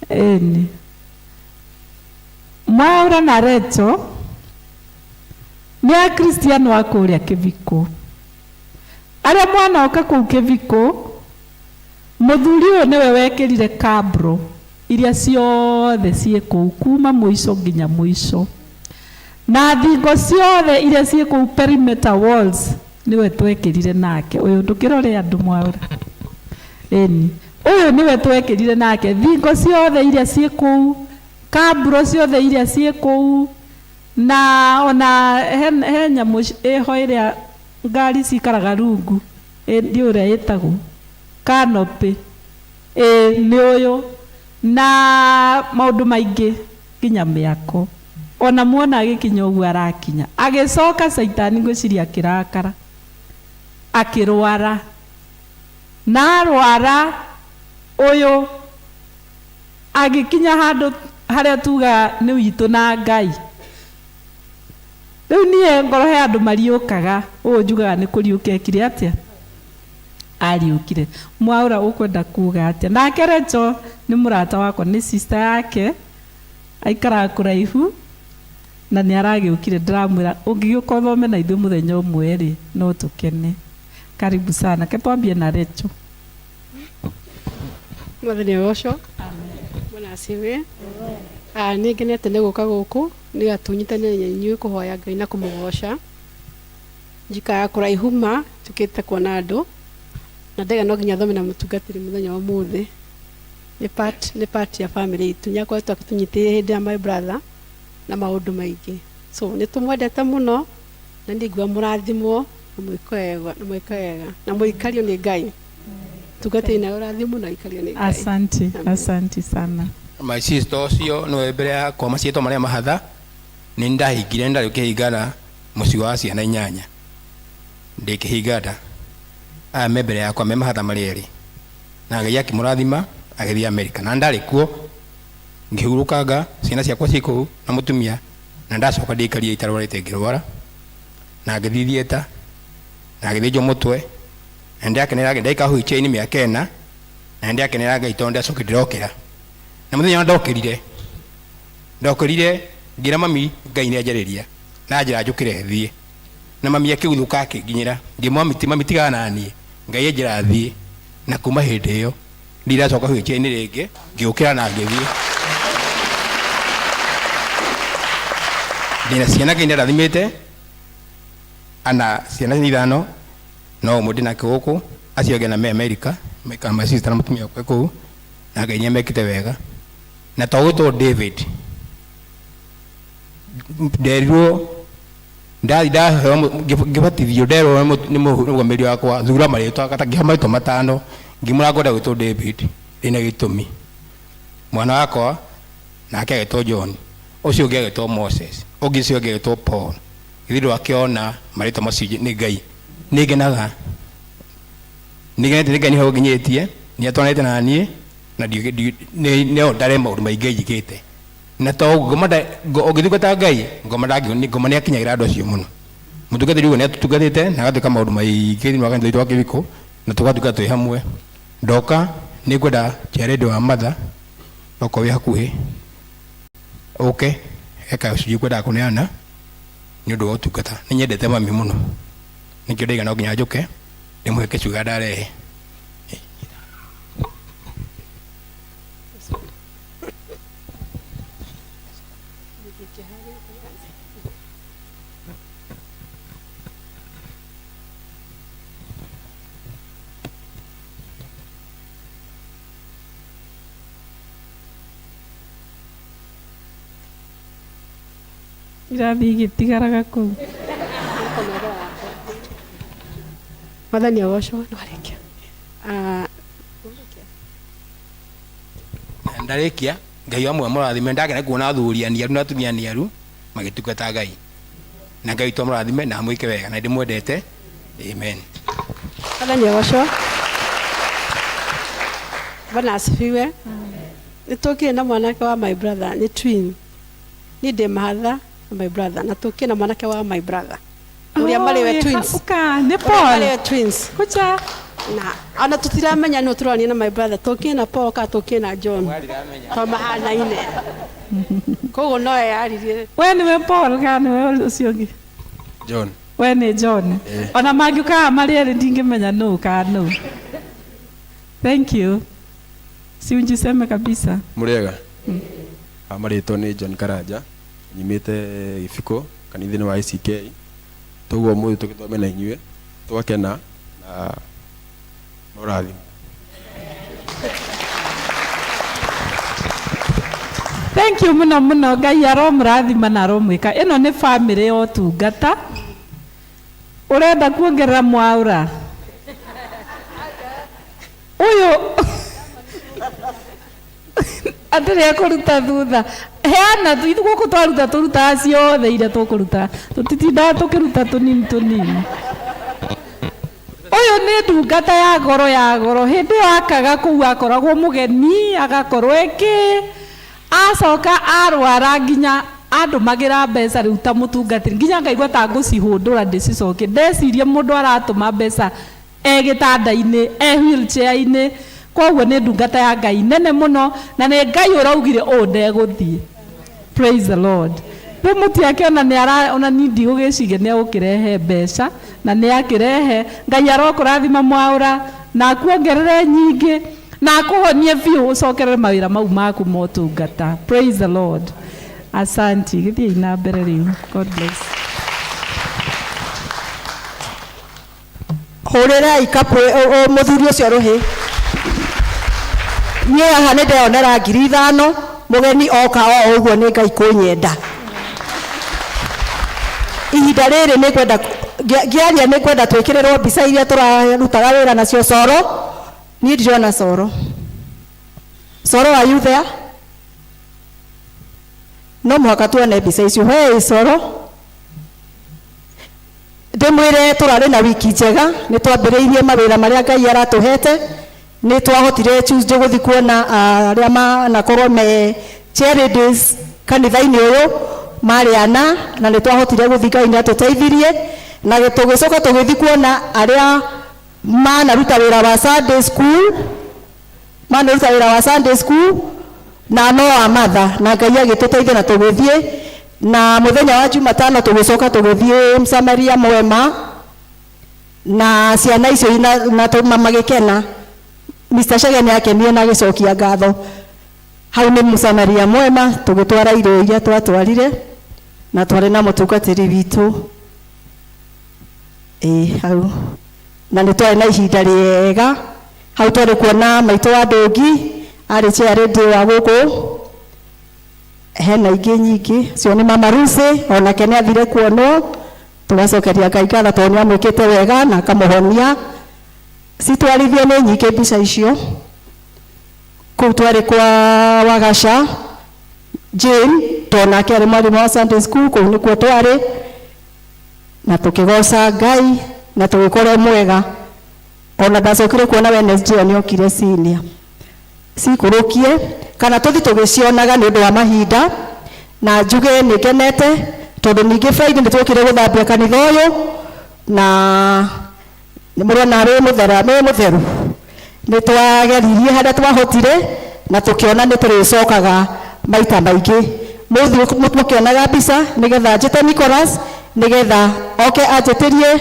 Speaker 14: Ĩni. Mwaũra na Recho nĩ akristiano a kũrĩa Kĩbikũ. Arĩa mwanoka kũu Kĩbikũ, mũthuri ũyũ nĩwe wekĩrire kabro iria ciothe ciĩ kũu kuma mũico nginya mũico, na thingo ciothe iria ciĩ kũu perimeter walls nĩwe twekĩrire nake. Ũyũ ndũkĩrore andũ mwaũra. Ĩni, ũyũ nĩwe twekĩrire nake thingo ciothe iria ciĩ kũu, kabro ciothe iria ciĩ kũu, na ona he nyamũ ĩho ĩrĩa ngari cikaraga rungu, ndiũĩ ũrĩa ĩtagwo, canopy, nĩ ũyũ, na maũndũ maingĩ nginya mĩako. Ona muona agĩkinya ũguo arakinya, agĩcoka caitani ngwĩciria akĩrakara, akĩrwara, na arwara ũyũ agĩkinya handũ harĩa tuga nĩ witũ na Ngai. Rĩu niĩ ngoro he andũ mariũkaga, ũũ njugaga nĩ kũriũka ekire atĩa? Ariũkire. Mwaũra ũkwenda kuga atĩa? Nake Recho nĩ mũrata wakwa, nĩ sister yake, aikaraga kũraihu, na nĩ aragĩũkire. Ndĩramwĩra ũngĩgĩũka ũthome na ithuĩ mũthenya ũmwe rĩ, no tũkene. Karibu sana. Ke twambie na Recho.
Speaker 17: Mwathani agocwo. Bwana asifiwe. Nĩ ngenete nĩ gũka gũkũ nĩgetha tũnyitanĩre na inyuĩ kũhoya Ngai na kũmũgoca. Njikaraga kũraihu ma njũkĩte kuona andũ, na ndaiga no nginya thome na mũtungatĩri mũthenya wa ũmũthĩ. Nĩ part ya family itũ. Nĩ akoretwo akĩtũnyitĩrĩire hĩndĩ ya my brother na maũndũ maingĩ. So nĩ tũmwendete mũno, na nĩ nguga mũrathimwo na mwĩke wega, na mwĩke wega, na mũikario nĩ Ngai. Tungatĩri nawe ũrathimwo na ũikario nĩ Ngai.
Speaker 14: Asante,
Speaker 17: Amen.
Speaker 14: asante sana.
Speaker 18: My sister ũcio nĩwe mbere yakwa maciĩtwa marĩa mahatha, nĩ ndahingire, ndarĩ kĩhingana mũciĩ wa ciana 8. Ndĩ kĩhinganda. Aya me mbere yakwa me mahatha marĩ erĩ. Na Ngai akĩmũrathima agĩthiĩ Amerika. Na ndarĩ kuo ngĩhurũkanga ciana ciakwa ciĩ kũu na mũtumia, na ndacoka ndĩikarie itarwarĩte ngĩrwara, na ngĩthiĩ theatre, na ngĩthĩnjwo mũtwe, na nĩndakenera Ngai. Ndaikara wheelchair-inĩ mĩaka 4, na nĩndakenera Ngai tondũ ndacokire ndĩrokĩra. Na mũthenya ũrĩa ndokĩrire ngĩra mami Ngai nĩanjarĩria, na anjĩra njũkĩre thiĩ. Na mami akĩguthũka akĩnginyĩra, ngĩmwĩra mami tigana na niĩ, Ngai anjĩra thiĩ. Na kuma hĩndĩ ĩyo ndiracoka wheelchair-inĩ rĩngĩ, ngĩũkĩra na ngĩthiĩ. Ndĩna ciana Ngai nĩandathimĩte, ana ciana 5, no ũmwe ndĩnake gũkũ, acio angĩ na me Amerika, maikaraga my sister na mũtumia wakwa kũu, na Ngai nĩamekĩte wega. Na to gwĩtwo David, nderirwo ndathi ndaheo ngĩbatithio, nderwo nĩ mũrũgamĩrĩri wakwa thura marĩtwa, ngĩheo marĩtwa 5, ngĩmwĩra ngwenda gwĩtwo David, ndĩna gĩtũmi. Mwana wakwa nake agĩtwo John, ũcio ũngĩ agĩtwo Moses, ũngĩ ũcio ũngĩ agĩtwo Paul. Githĩ ndwakĩona marĩtwa macio nĩ Ngai. Nĩngenaga, nĩngenete nĩ Ngai nĩho ũnginyĩtie, nĩatwaranĩte na niĩ, na no ndare maũndũ maingĩ njĩkĩte. Na to ngoma ũngĩtungata Ngai, ngoma ndangĩ ngoma nĩ akinyagĩra andũ acio mũno. Mũtungatĩri ũguo nĩ atũtungatĩte na agatuĩka maũndũ maingĩ thĩinĩ wa kanitha witũ wa Kĩbiko, na tũgatuĩka twĩ hamwe. Ndoka nĩ ngwenda chairlady wa mother okorwo wĩ hakuhĩ ũke eka gĩcunjĩ ngwendaga kũneana nĩ ũndũ wa ũtungata. Nĩ nyendete mami mũno, nĩkĩo ndaiga no nginya njũke ndĩmũhe kĩcuga ndarehe.
Speaker 14: Irathiĩ igĩtigaraga kũu.
Speaker 17: Mwathani agocwo nĩ warĩkia. Ah,
Speaker 18: Ndarĩkia, Ngai wa muoyo amũrathime. Ndakena kuona athuri aniaru na atumia aniaru magĩtungata Ngai. Na Ngai witũ amũrathime na amwĩke wega, na ndĩmwendete. Amen.
Speaker 17: Mwathani agocwo. Bwana asifiwe. Nĩ tũkire na mwanake wa my brother, nĩ twin. Niĩ ndĩ mahatha na my brother, na tũkire na mwanake wa my brother. Ũrĩa marĩ we twins.
Speaker 14: Ũka, nĩ
Speaker 17: Ũrĩa
Speaker 14: Paul.
Speaker 17: marĩ we twins.
Speaker 14: Kuja.
Speaker 17: Na ona tũtiramenya nũ tũrania na my brother, tũkire na Paul kana tũkire na John. To mahanaine. Koguo no eyaririe.
Speaker 14: We nĩwe Paul kana nĩwe ũcio ũngĩ?
Speaker 19: John.
Speaker 14: We nĩ John.
Speaker 19: Eh.
Speaker 14: Ona mangĩũkaga marĩ erĩ ndingĩmenya nũ kana nũ. Thank you. Si unjiseme kabisa.
Speaker 19: Mũrĩega? Marĩtwo nĩ John Karanja, nyumĩte Gĩbiko, kanitha-inĩ wa ACK. Toguo ũmũthĩ tũgĩthome na inyuĩ, twakena na mũrathimo.
Speaker 14: Thank you muno muno Ngai aromũrathima na aromwĩka. Ĩno nĩ family ya ũtungata. Ũrenda kuongerera mwaũra? Ũyũ atĩrĩ ekũruta thutha. Heana tu ithuĩ gũkũ twaruta tũrutaga ciothe iria tũkũruta. Tũtitindaga tũkĩruta tũnini tũnini. Ũyũ nĩ ndungata ya goro ya goro. Hĩndĩ ĩyo akaga kũu akoragwo mũgeni, agakorwo ĩkĩ, acoka arwara nginya andũmagĩra mbeca rĩu ta mũtungatĩri, nginya ngaigua ta ngũcihũndũra ndĩcicokie. Ndeciria mũndũ aratũma mbeca e gĩtanda-inĩ, e wheelchair-inĩ. Koguo nĩ ndungata ya Ngai nene mũno, na nĩ Ngai ũraugire ũũ ndegũthiĩ. Praise the Lord. Rĩu mũtiakĩona nĩ ara, ona niĩ ndigũgĩciria nĩ egũkĩrehe mbeca, na nĩ akĩrehe. Ngai arokũrathima mwaũra, na akuongerere nyingĩ, na akũhonie biũ ũcokerere mawĩra mau maku ma ũtungata. Praise the Lord. Asanti. Gĩthiĩi na mbere rĩu. God bless.
Speaker 3: Hũrĩrai kapũ mũthuri ũcio rũhĩ. Niĩ haha nĩ ndeyonera 5,000, mũgeni oka o ũguo nĩ Ngai kũnyenda. Ihinda rĩrĩ nĩ ngwenda ngĩaria nĩ ngwenda twĩkĩrĩrwo mbica iria tũrarutaga wĩra nacio coro. Niĩ ndirona coro. Coro, are you there? No mũhaka tuone mbica icio. Where is coro? Ndĩmwĩre tũrarĩ na wiki njega, nĩ twambĩrĩirie mawĩra marĩa Ngai aratũhete, nĩ twahotire Tuesday gũthiĩ kuona arĩa manakorwo me charities kanitha-inĩ ũyũ marĩ ana, na nĩ twahotire gũthiĩ, Ngai nĩ atũteithirie, na tũgĩcoka tũgĩthiĩ kuona arĩa manaruta wĩra wa Sunday school, manaruta wĩra wa Sunday school na no wa matha, na Ngai agĩtũteithia na tũgĩthiĩ. Na mũthenya wa Jumatano tũgĩcoka tũgĩthiĩ Msamaria Mwema na ciana icio na magĩkena. Mr. Chege nĩ akenire na agĩcokia ngatho. Hau nĩ Msamaria Mwema tũgĩtwara irio iria twatwarire, na twarĩ na mũtungatĩri witũ. Ĩĩ, hau. Na nĩ twarĩ na ihinda rĩega. Hau twarĩ kuona maitũ wa Ndũngi, arĩ chairlady wa gũkũ. Hena ingĩ nyingĩ, cio nĩ Mama Lucy, onake nĩ athire kuonwo. Tũgacokeria Ngai ngatho tondũ nĩ amwĩkĩte wega na akamũhonia. Citwarithie nĩ nyingĩ mbica icio. Kũu twarĩ kwa Wagaca Jane, tondũ nake arĩ mwarimũ wa Sunday school, kũu nĩkuo twarĩ. Na tũkĩgoca Ngai na tũgĩkorwo mwega. Ona ndacokire kuona Wednesday ĩyo nĩokire senior. Cikũrũkie kana tũthi tũgĩcionaga nĩ ũndũ wa mahinda. Na njuge nĩ ngenete tondũ ningĩ Friday nĩ twokire gũthambia kanitha ũyũ na nĩ mũrona wĩ mũthera wĩ mũtheru. Nĩ twageririe harĩa twahotire na tũkĩona nĩ tũrĩcokaga maita maingĩ. Mũthiĩ mũkĩonaga mbica nĩgetha njĩte Nicholas nĩgetha oke anjĩtĩrie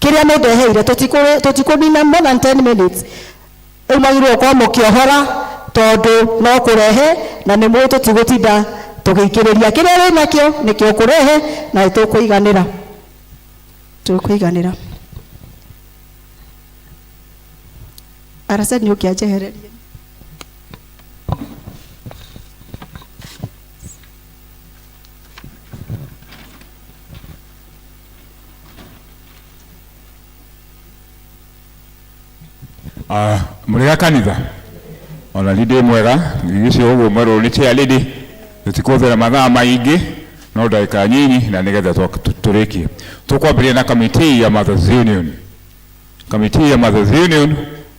Speaker 3: kĩrĩa mũndeheire. Tũtikũnina more than 10 minutes. Rĩu mwagĩrĩirwo gũkorwo mũkĩohora tondũ no kũrehe na nĩ mũĩ tũtigũtinda tũgĩikĩrĩria. Kĩrĩa wĩ nakĩo nĩkĩo ũkũrehe na nĩ tũkũiganĩra. Tũkũiganĩra. Araceli ũngĩ anjehererie.
Speaker 20: Mũrĩga kanitha ona ni ndĩ mwega gĩcio ũguo mwerũ nĩ chair lady tũtikũhũthĩra mathaa maingĩ no ndagĩka nyinyi na nĩgetha tũrĩkie. Tũkwambĩrĩria na committee ya Mothers Union. Committee ya Mothers Union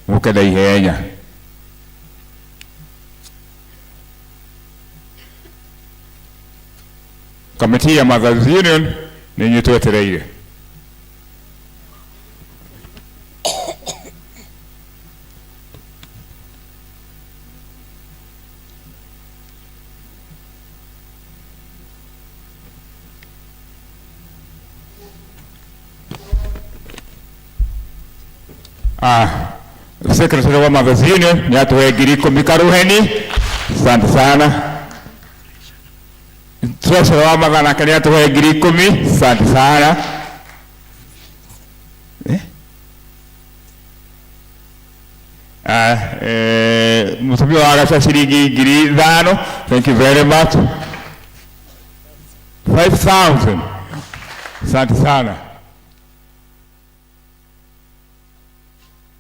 Speaker 20: mũke na ihenya. Committee ya Mothers Union nĩ inyuĩ twetereire. Secretary wa Mothers Union nĩ atũhe 10,000 karuheni. Asante sana. Treasurer wa Mother nake nĩ atũhe 10,000. Asante sana. Mũtumia wa Gaca ciringi 5,000. Thank you very much. 5,000. Asante sana.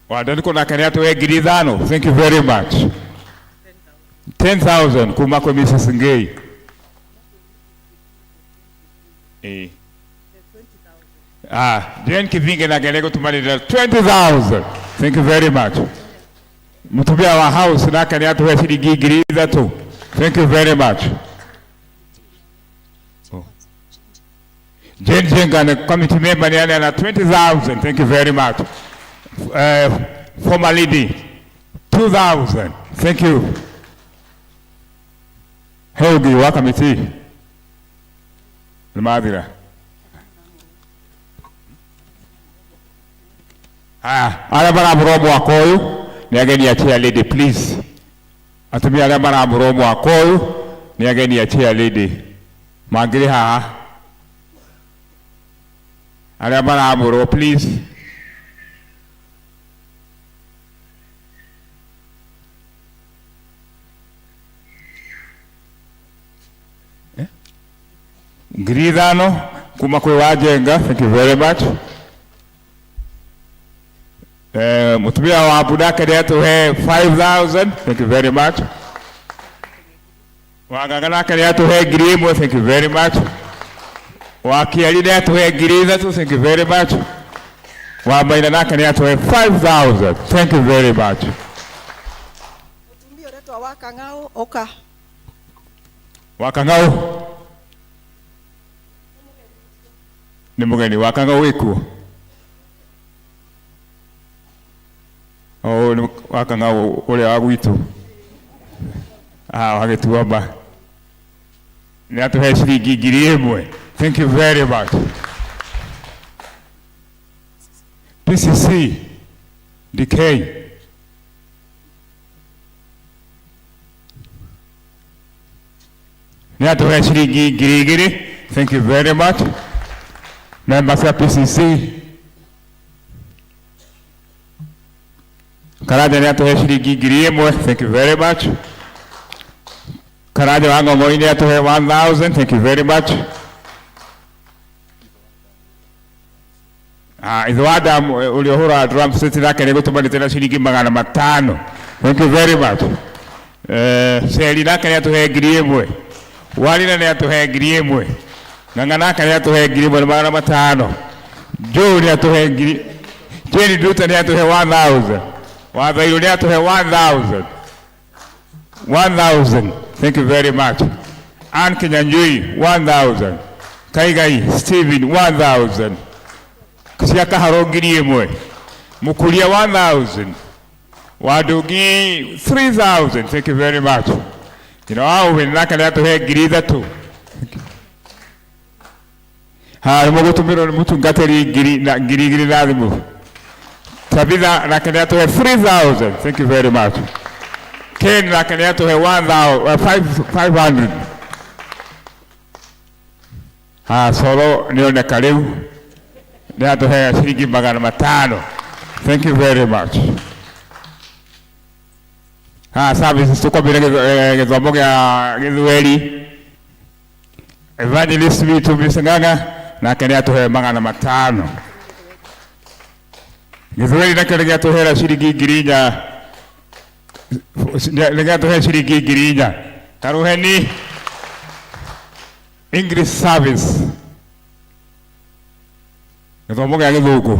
Speaker 20: Wadaniko nake nĩ atũhe 5,000. Thank you very much. 10,000 kuma kwĩ Mrs. Ngei. Jane Kivinge nake nĩ gũtũmanĩra 20,000. Thank you very much. Mũtumia wa house nake nĩ atũhe ciringi 3,000. Thank you very much. Oh. Jane Jenga na committee member nĩ aneana 20,000. Thank you very much. Former lady 2,000. Thank you. Helgi wa committee. Nĩ mathira. Arĩa maramũrwo mwaka ũyũ nĩ ageni a chair lady please. Atumia arĩa maramũrwo mwaka ũyũ nĩ ageni a chair lady. Mangĩrĩ haha. Arĩa maramũrwo please. 5,000 kuma kwĩ Wajenga. Thank you very much. Mũtumia wa Budake nĩ atũhe 5,000. Thank you very much. Wanganga nake nĩ atũhe 1,000. Thank you very much. Wakiari nĩ atũhe 3,000. Thank you very much. Wamaina nake nĩ atũhe 5,000. Thank you very much.
Speaker 3: Mũtumia ũretwo Wakang'au ũka.
Speaker 20: Wakang'au nĩ mũgeni. Wakang'au wĩkuo? Oh, nĩ Wakang'au ũrĩa wa gwitũ. Wa Gĩtuamba. Nĩ atũhe ciringi 1,000. Thank you very much. PCC DK. Nĩ atũhe ciringi 2,000. Thank you very much. Members ya PCC. Karanja nĩ atũhe ciringi 1,000. Thank you very much. Karanja wa Ng'ong'oi nĩ atũhe 1,000. Thank you very much. Ithe wa Adamu ũrĩa ũhũraga drum set nake nĩ gũtũmanĩte na ciringi 500. Thank you very much. Seri nake nĩ atũhe 1,000. Warina nĩ atũhe 1,000. Ng'ang'a nake nĩ atũhe 1,500. Joe nĩ atũhe ngiri. Jane Duta nĩ atũhe 1,000. Wathairũ nĩ atũhe 1,000. 1,000. Thank you very much. Ann Kinyanjui 1000, Kaigai Steven 1000, cia Kaharo 1000, Mukuria 1000, Wandugi 3000. Thank you very much. Nyina wa Ũhĩ nake nĩ atũhe 3000. Ha, nĩ mũgũtũmĩrwo nĩ mũtungatĩri ngiri na 2000 na thimũ. Tabitha nake nĩ atũhe 3000. Thank you very much. Ken nake nĩ atũhe 1000, 500. Ha, Solo nĩ oneka rĩu nĩ atũhe ciringi 500. Thank you very much. Ha, services tũkwambĩrĩria gĩthomo gĩa gĩthweri. Evangelist witũ Mr. Ng'ang'a nake nĩ atũhe 500. Gĩthweri nakĩo nĩ gĩatũhera ciringi 4000, nĩ gĩatũhe ciringi 4000. Karuheni English service, gĩthomo gĩa gĩthũngũ.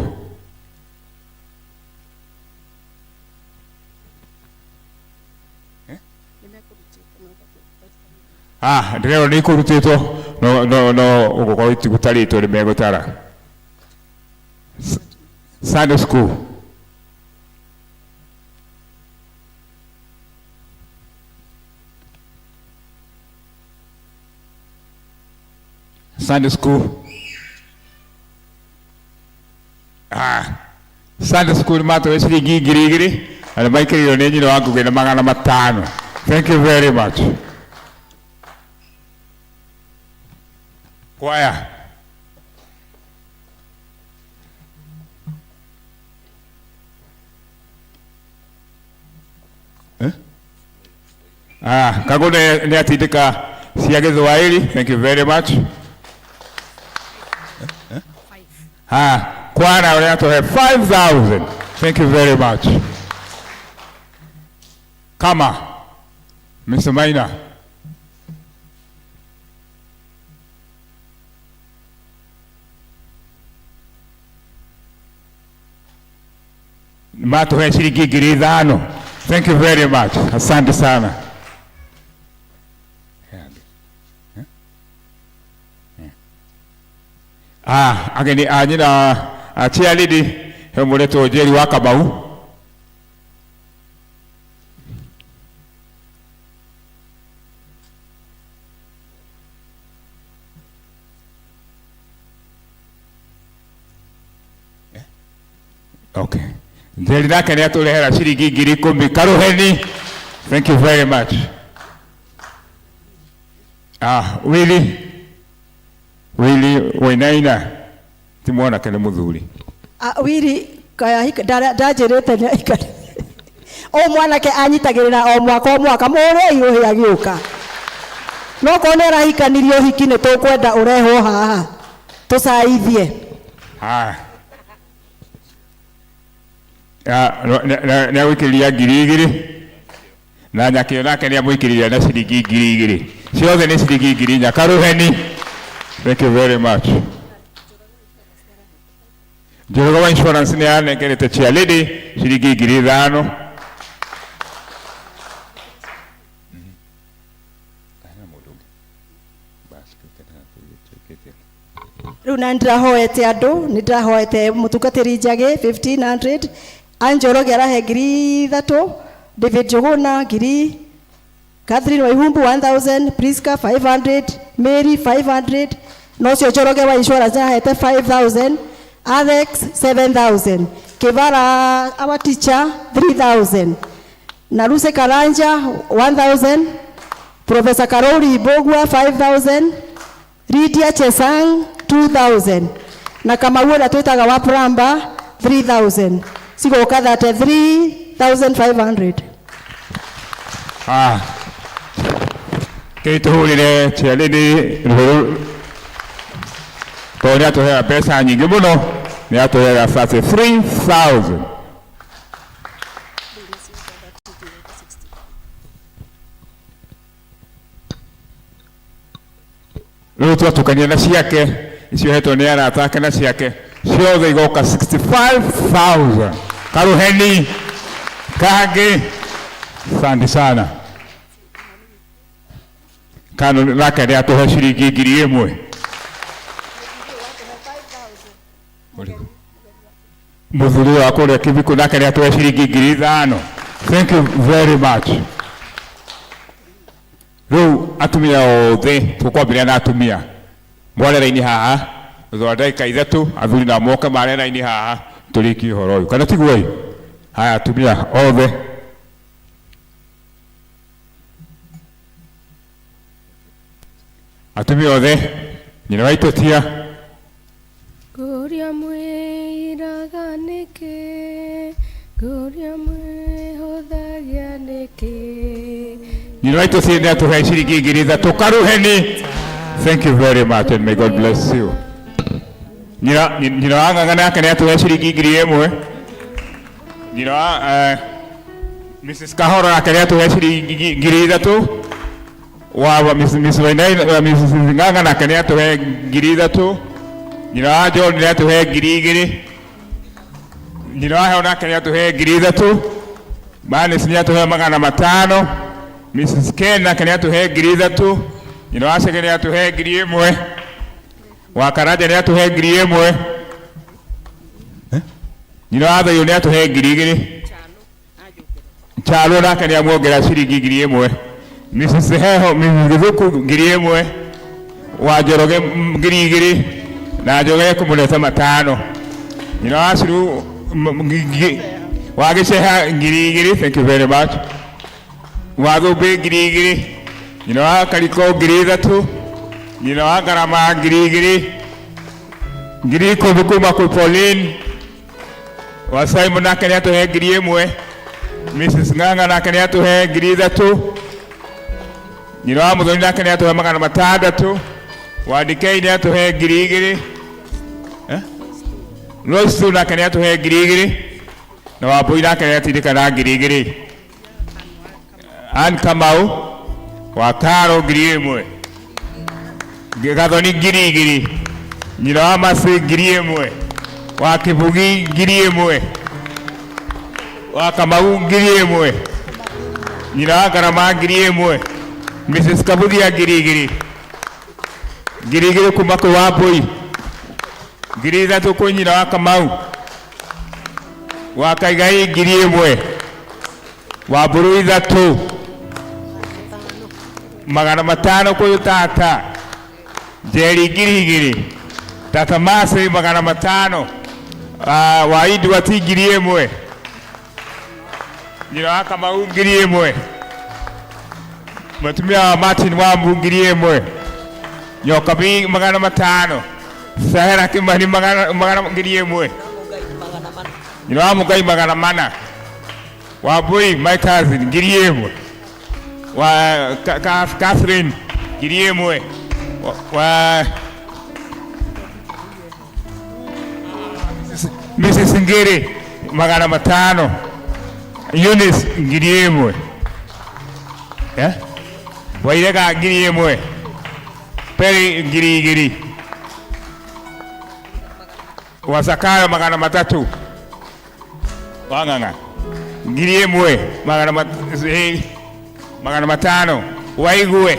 Speaker 20: Ah, ndĩrerwo nĩ ikũrutĩtwo no no no ũgũkorwo itigũtarĩtwo nĩ megũtara. Sunday school. Sunday school. Ah, Sunday school matũhe ciringi 2000 na nĩ maikĩrĩirwo nĩ nyina wa Ngũgĩ na 500. Thank you very much. Kwaya. Eh? Ah, Kagũ nĩ atindĩka cia Gĩthwaĩri. Thank you very much. Ah, kwana ũrĩa atũhe 5000. Thank you very much. Kama Mr. Maina. Matũhe ciringi 5000. Thank you very much. Asante sana. Ah, ageni a nyina a chairlady he mũretwo Njeri wa Kamau. Okay. Njeri nake nĩ atũrehera ciringi 10,000 karuheni. Thank you very much. Ah, Willy. Willy Wainaina ti mwanake nĩ mũthuri.
Speaker 3: Ah, Willy kaya ndanjĩrĩte nĩ aikari o mwanake anyitagĩrĩra o mwaka o mwaka mũhũrei rũhĩ agĩũka no korwo nĩ arahikanirie ũhiki nĩ tũkwenda ũrehwo haha tũcaithie.
Speaker 20: Ah. Ah, nĩ agũikĩrĩria 2000 na nyakĩo nake nĩ amũikĩrĩria na ciringi 2000, ciothe nĩ ciringi 4000. Karuheni, thank you very much. Njoroge wa insurance nĩ anengerete chair lady ciringi 5000.
Speaker 3: Rĩu na nĩndĩrahoete andũ, nĩndĩrahoete mũtungatĩri Njagĩ 1500, Anjoroge arahe 3000, David Njuguna ngiri, Catherine Waihumbu 1000, Priska 500, Mary 500, na ũcio Njoroge wa insurance ahete 5000, Alex 7000, Kivara our teacher 3000, na Lucy Karanja 1000, Professor Karori Mbugua 5000, Lydia Chesang 2000, na Kamau ũrĩa twĩtaga wa plumber 3000, cigoka 33500.
Speaker 20: Ah. Kĩĩ tũhũrĩre chairlady rũhĩ tondũ nĩ atũheaga mbeca nyingĩ mũno, nĩ atũheaga 33000. Rĩu twatukania na ciake icio hetwo nĩ arata ake na ciake ciothe igoka 65000. Karuheni kangĩ, asante sana. Kano nake nĩ atũhe ciringi 1000. Mũthuri wa kũrĩa Kĩbikũ nake nĩ atũhe ciringi 5000. Thank you very much. Rĩu atumia othe tũkwambĩrĩria na atumia mware raini haha thutha wa ndagĩka 3 athuri nao moke mare raini haha tũrĩkie ũhoro ũyũ, kana tiguo ĩ? Haya, atumia othe. Atumia othe, nyina wa Itotia.
Speaker 15: Ngũria mwĩiraga nĩkĩ, ngũria mwĩhũthagia nĩkĩ.
Speaker 20: Nyina wa Itotia nĩ atũhe ciringi 3000 karuheni. Thank you very much and may God bless you. Nyina wa Ng'ang'a nake nĩ atũhe ciringi 1000. Nyina wa Mrs. Kahoro nake nĩ atũhe ciringi 3000. Wa Mrs. Wainaina, Mrs. Ng'ang'a nake nĩ atũhe 3000. Nyina wa John nĩ atũhe 2000. Nyina wa Heo nake nĩ atũhe 3000. Manis nĩ atũhe 500. Mrs. Ken nake nĩ atũhe 3000. Nyina wa Chege nĩ atũhe 1000. Wa Karanja nĩ atũhe 1000. Nyina wa Thayũ nĩ atũhe 2000. Chalo nake nĩ amuongerera ciringi 1000. Mrs. Heho, Mrs. Githuku 1000. Wa Njoroge 2000. Na Njoroge kũmũreta 5. Nyina wa Ciru wa Gĩceha 2000. Thank you very much. Wa Thũmbĩ 2000. Nyina wa Kariko 3000. Nyina wa Ngarama 2000. 10,000 kuma kwĩ Pauline. Wa Simon nake nĩ atũhe 1000. Mrs. Ng'ang'a nake nĩ atũhe 3000. Nyina wa Mũthoni nake nĩ atũhe 600. Wa Dikei nĩ atũhe 2000. Lois nake nĩ atũhe 2000. Na wa Mbui nake nĩ atindĩka na 2000. Ann Kamau wa Karo 1000. Gathoni 2000. Nyina wa Masi 1000. Wa Kĩbugi 1000. Wa Kamau 1000. Nyina wa Ngarama 1000. Mrs. Kabuthia 2000. 2000 kuma kwĩ Wambui. 3000 kwĩ nyina wa Kamau. Wa Kaigai 1000. Wa Mbũrũ 3. 500 kwĩ tata. Njeri 2000. Tata Masi 500. Wa Idwati 1000. Nyina wa Kamau 1000. Mũtumia wa Martin wa Mbu 1000. Nyokabi 500. Sahera Kimani magana 1000. Nyina wa Mũngai 400. Wa Mbui my cousin 1000. Wa Catherine 1000. Wa Mrs. Ngiri 500. Eunice 1000. Wairega 1000. Peri 2000. Wasakayo 300. Wang'ang'a 1000 500. Waigue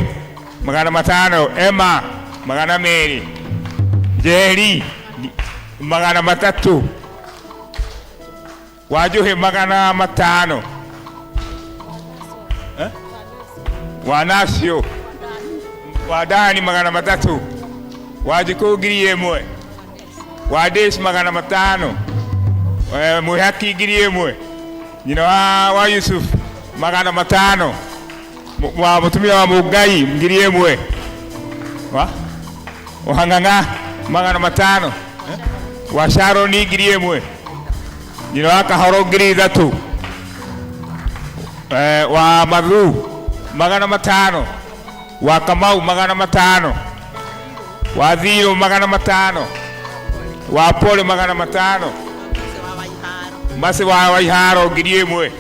Speaker 20: 500. Emma 200. Njeri 300. Wanjuhi 500. Wanasio Wadani 300. Wanjikũ 1000. Wadis 500. Mwihaki 1000. Nyina wa Yusuf 500. Wa mũtumia wa Mũngai 1000. Wa Wahang'ang'a 500. Wa Sharoni 1000. Nyina wa Kahoro 3000. Wa Mathu 500. Wa Kamau 500. Wa Thiro 500. Wa Pole 500. Masi wa Waiharo 1000.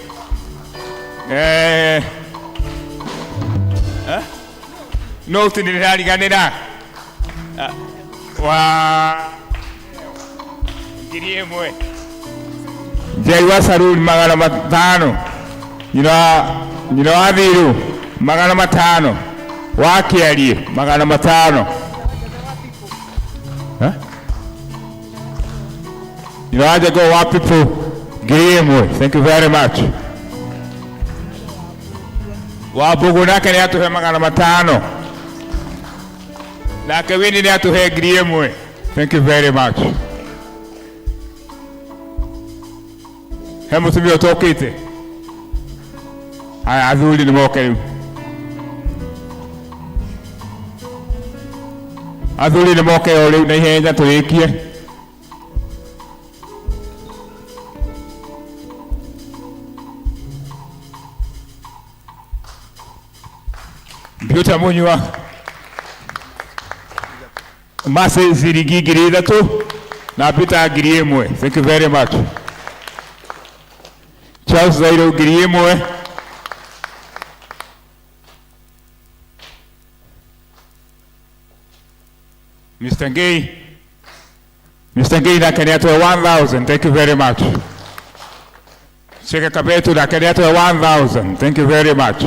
Speaker 20: No tinirariganĩra. Wa 1000. Njeri wa Saruni 500. Nyina wa Thiru 500. Wa Kĩariĩ 500. Eh? Nyina wa Njengo wa People 1000. Thank you very much. Wa Mbũgũ nake nĩ atũhe 500. Nake Wini nĩ atũhe 1000. Thank you very much. He mũtumia ũtokĩte. Haya, athuri nĩ moke rĩu. Athuri nĩ moke o rĩu na ihenya tũrĩkie. Mbiuta Munyua Mase ciringi 3000 na Peter 1000. Thank you very much. Charles Zairo 1000. Mr. Ngei. Mr. Ngei nake nĩ atũhe 1000. Thank you very much. Cheke Kabetu nake nĩ atũhe 1000. Thank you very much.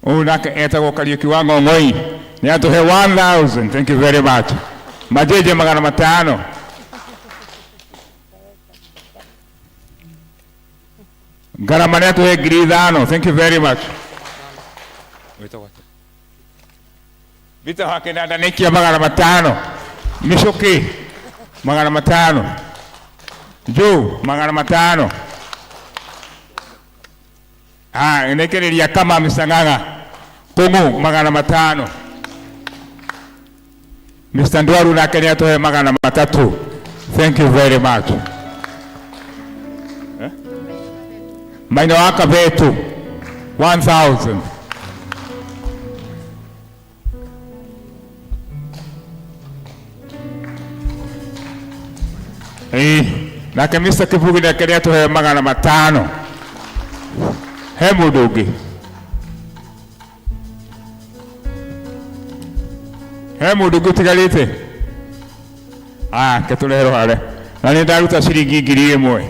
Speaker 20: Ũyũ nake etagwo Kariũki wa Ng'ong'oi nĩ atũhe 1000. Thank you very much. Majeje 500. Ngarama nĩ atũhe 5000. Thank you very much. Vita wa Kenanda nĩkia 500. Micuki 500. Joe 500. Ah, nekereria kama Mr. Ng'ang'a. Kung'u 500. Mr. Ndwaru nake nĩ atũhe 300. Thank you very much. Eh? Maina wa Kabetu 1000. Eh, nake Mr. Kibugi nake nĩ atũhe 500. He mũndũ ũngĩ? He mũndũ ũngĩ ũtigarĩte? Ah, ke tũreherwo harĩa. Na nĩ ndaruta ciringi 1000.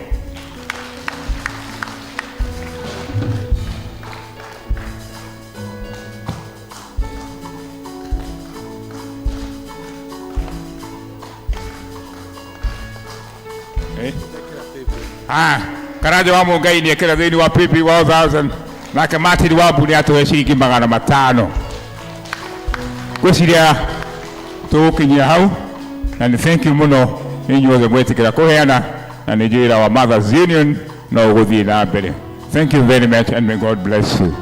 Speaker 20: Eh? Ah, Karanja wa Mũngai nĩ ekĩra thĩinĩ wa PP 1000. Nake Martin Wambu nĩ atũhe ciringi 500. Ngwĩciria tũgũkinyia hau na nĩ thank you mũno nĩ inyuothe mwĩtĩkĩra kũheana na nĩ njũĩ wĩra wa Mothers Union no ũgũthiĩ na mbere. Thank you very much and may God bless you.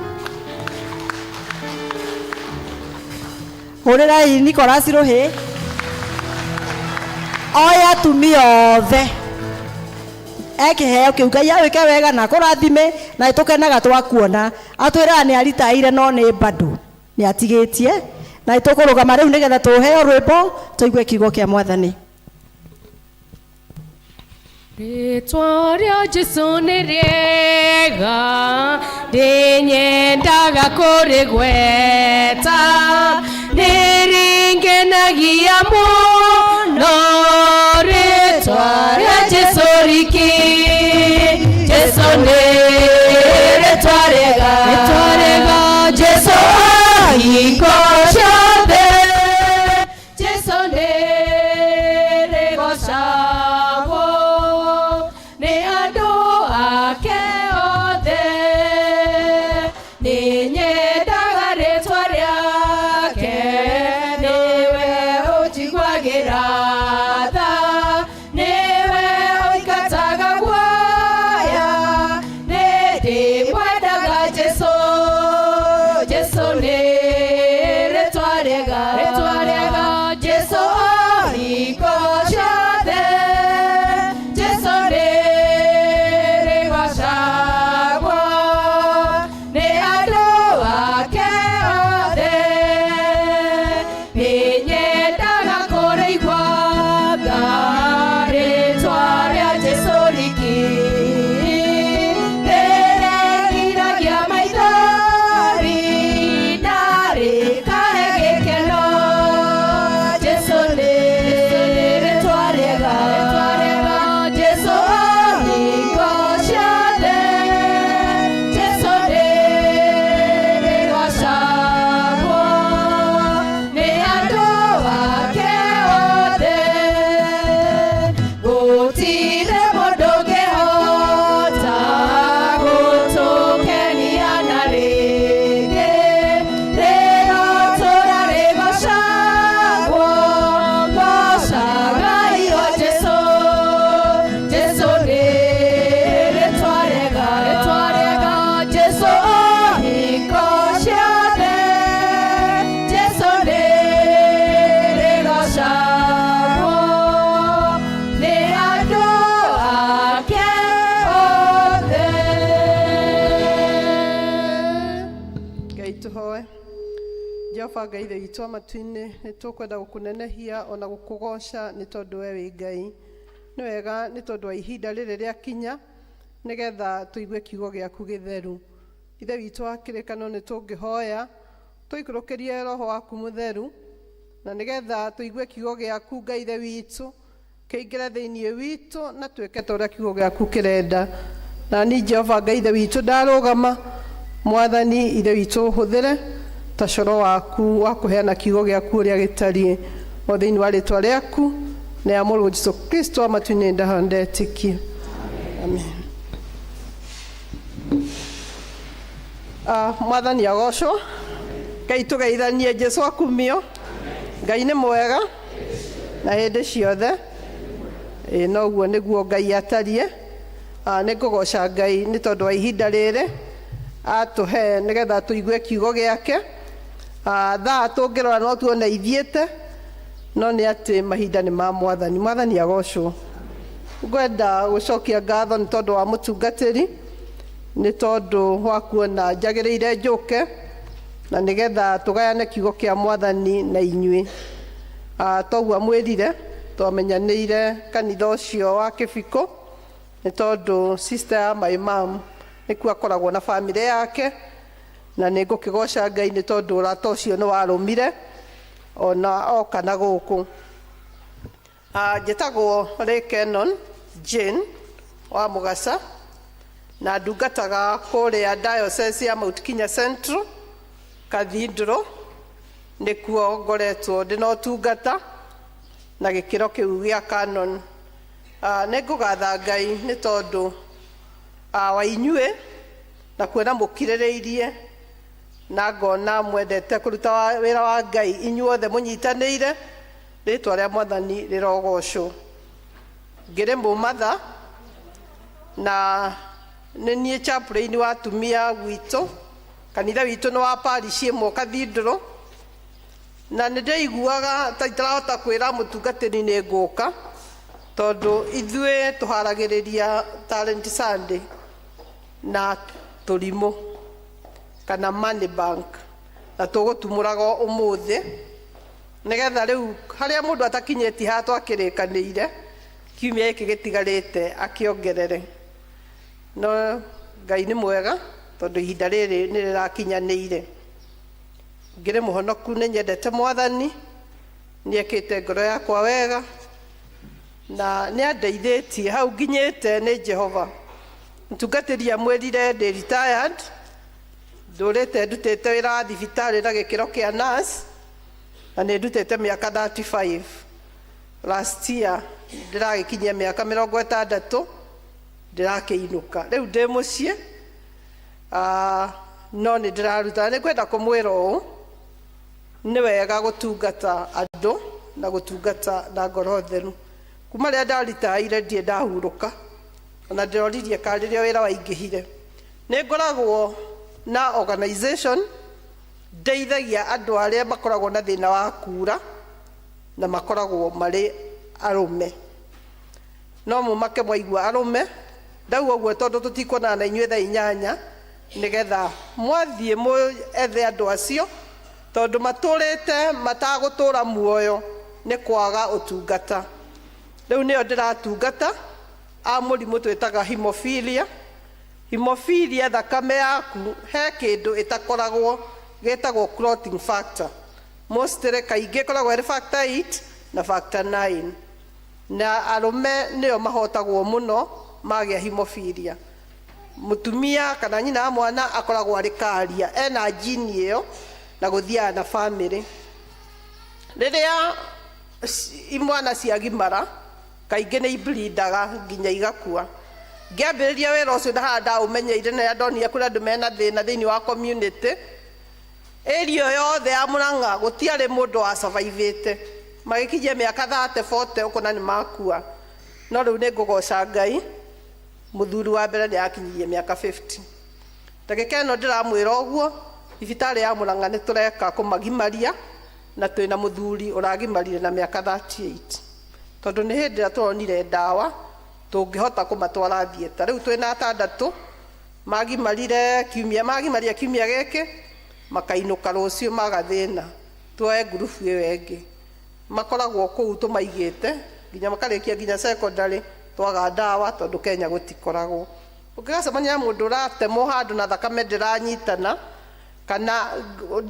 Speaker 3: Hũrĩrai Nicholas Rũhĩ. Oya atumia othe ekĩheo kĩu Ngai awĩke wega na akũrathime na nĩtũkenaga twakuona. Atwĩraga nĩ aritaire no nĩ bado nĩ atigĩtie na nĩtũkũrũgama rĩu nĩgetha tũheo rwĩmbo tũigue kiugo kĩa Mwathani.
Speaker 15: Rĩtwa rĩa Jesũ nĩ rĩega, ndĩnyendaga kũrĩgweta, nĩrĩngenagia mũno rĩtwa rĩa Jesũ riki. Jesũ nĩ rĩtwa rĩega, rĩtwa rĩega, Jesũ hingo ciothe, Jesũ nĩ rĩgocagwo nĩ andũ ake othe, nĩnyendaga rĩtwa rĩake, nĩwe ũnjiguagĩra.
Speaker 6: Jehova Ngai Ithe witũ wa matu-inĩ, nĩ tũkwenda gũkũnenehia ona gũkũgoca nĩ tondũ we wĩ Ngai. Nĩ wega nĩ tondũ wa ihinda rĩrĩ rĩakinya nĩgetha tũigue kiugo gĩaku gĩtheru. Ithe witũ wa kĩrĩkanĩro nĩ tũngĩhoya tũikũrũkĩrie roho waku mũtheru na nĩgetha tũigue kiugo gĩaku Ngai Ithe witũ kĩingĩre thĩinĩ witũ na twĩke ta ũrĩa kiugo gĩaku kĩrenda. Na ni Jehova Ngai Ithe witũ ndarũgama, Mwathani Ithe witũ hũthĩre ta coro waku wa kũheana kiugo gĩaku ũrĩa gĩtariĩ o thĩinĩ wa rĩtwa rĩaku na ya mũrũ Jesu Kristo wa matu-inĩ ndahoya ndetĩkia. Amen. Mwathani agocwo. Ngai tũgeithanie Jesu akumio. Ngai nĩ mwega na hĩndĩ ciothe. Ĩ noguo nĩguo Ngai atariĩ. Nĩ ngũgoca Ngai nĩ tondũ wa ihinda rĩrĩ atũhe nĩgetha tũigue kiugo gĩake. Thaa tũngĩrora no tuone ithiĩte, no nĩ atĩ mahinda nĩ ma Mwathani. Mwathani agocwo. Ngwenda gũcokia ngatho nĩ tondũ wa mũtungatĩri, nĩ tondũ wa kuona njagĩrĩire njũke na nĩgetha tũgayane kiugo kĩa Mwathani na inyuĩ. Toguo amwĩrire, twamenyanĩire kanitha ũcio wa Kĩbiko nĩ tondũ sister ya my mom nĩkuo akoragwo na bamĩrĩ yake, na nĩ ngũkĩgoca Ngai nĩ tondũ ũrata ũcio nĩ warũmire ona oka na gũkũ. Njĩtagwo Ray Kenon Jane wa Mũgaca na ndungataga kũrĩa Diocese ya Mount Kenya Central Cathedral, nĩkuo ngoretwo ndĩna ũtungata na gĩkĩro kĩu gĩa canon. Nĩ ngũgatha Ngai nĩ tondũ wa inyuĩ na kuona mũkirĩrĩirie na ngona mwendete kũruta wĩra wa Ngai inyuothe mũnyitanĩire, rĩtwa rĩa Mwathani rĩrogocwo. Ngĩrĩ mũmatha na nĩ niĩ chaplain wa atumia gwitũ, kanitha witũ nĩ wa parish ĩmwe cathedral, na nĩ ndĩiguaga ta itarahota kwĩra mũtungatĩri nĩ ngũka tondũ ithuĩ tũharagĩrĩria Talent Sunday na tũrimũ kana money bank, na tũgũtumũraga ũmũthĩ nĩgetha rĩu harĩa mũndũ atakinyĩtie haha twakĩrĩkanĩire kiumia gĩkĩ gĩtigarĩte akĩongerere. No Ngai nĩ mwega tondũ ihinda rĩrĩ nĩ rĩrakinyanĩire. Ngĩrĩ mũhonoku, nĩ nyendete Mwathani, nĩ ekĩte ngoro yakwa wega na nĩ andeithĩtie hau nginyĩte nĩ Jehova. Mũtungatĩri amwĩrire ndĩ retired, ndũrĩte ndutĩte wĩra wa thibitarĩ na gĩkĩro kĩa nurse na nĩ ndutĩte mĩaka 35. Last year ndĩragĩkinyia mĩaka 60 ndĩrakĩinũka. Rĩu ndĩ mũciĩ, no nĩ ndĩraruta. Nĩ ngwenda kũmwĩra ũũ, nĩ wega gũtungata andũ na gũtungata na ngoro theru. Kuma rĩrĩa ndaritaire ndirĩ ndahurũka, ona ndĩroririe ka rĩrĩa wĩra waingĩhire. Nĩ ngoragwo na organization ndeithagia andũ arĩa makoragwo na thĩna wa kura na makoragwo marĩ arũme. No mũmake mwaigua arũme, ndauga ũguo tondũ tũtikuonana na inyuĩ thaa 8 nĩgetha mwathiĩ mũethe andũ acio tondũ matũrĩte matagũtũra muoyo nĩ kwaga ũtungata. Rĩu nĩyo ndĩratungata a mũrimũ twĩtaga hemophilia. Hemophilia thakame yaku he kĩndũ ĩtakoragwo gĩtagwo clotting factor. Mostly kaingĩ ĩkoragwo ĩrĩ factor 8 na factor 9. Na arũme nĩo mahotagwo mũno magĩa hemophilia. Mũtumia kana nyina wa mwana akoragwo arĩ karia, ena gene ĩyo na gũthiaga na famĩlĩ. Rĩrĩa imwana ciagimara kaingĩ nĩ iblindaga nginya igakua. Ngĩambĩrĩria wĩra ũcio na haha ndaũmenyeire na rĩrĩa ndonire kũrĩ andũ mena thĩna thĩinĩ wa community, area yothe ya Murang'a gũtiarĩ mũndũ wa survivĩte. Magĩkinyia mĩaka 30 40 ũkona nĩ makua. No rĩu nĩ ngũgoca Ngai, mũthuri wa mbere nĩ akinyirie mĩaka 50. Ndagĩka ĩno ndĩramwĩra ũguo, thibitarĩ ya Murang'a nĩ tũreka kũmagimaria na twĩna mũthuri ũragimarire na mĩaka 38. Tondũ nĩ hĩndĩ ĩrĩa tũronire ndawa tũngĩhota kũmatwara theatre. Rĩu twĩna atandatũ magimarire kiumia, magimaria kiumia gĩkĩ. Makainũka rũciũ maga thĩna, tuoe ngurubu ĩyo ĩngĩ. Makoragwo kũu tũmaigĩte nginya makarĩkia nginya secondary, twaga ndawa tondũ Kenya gũtikoragwo. Ũngĩgacemania na mũndũ ũratemwo handũ na thakame ndĩranyitana, kana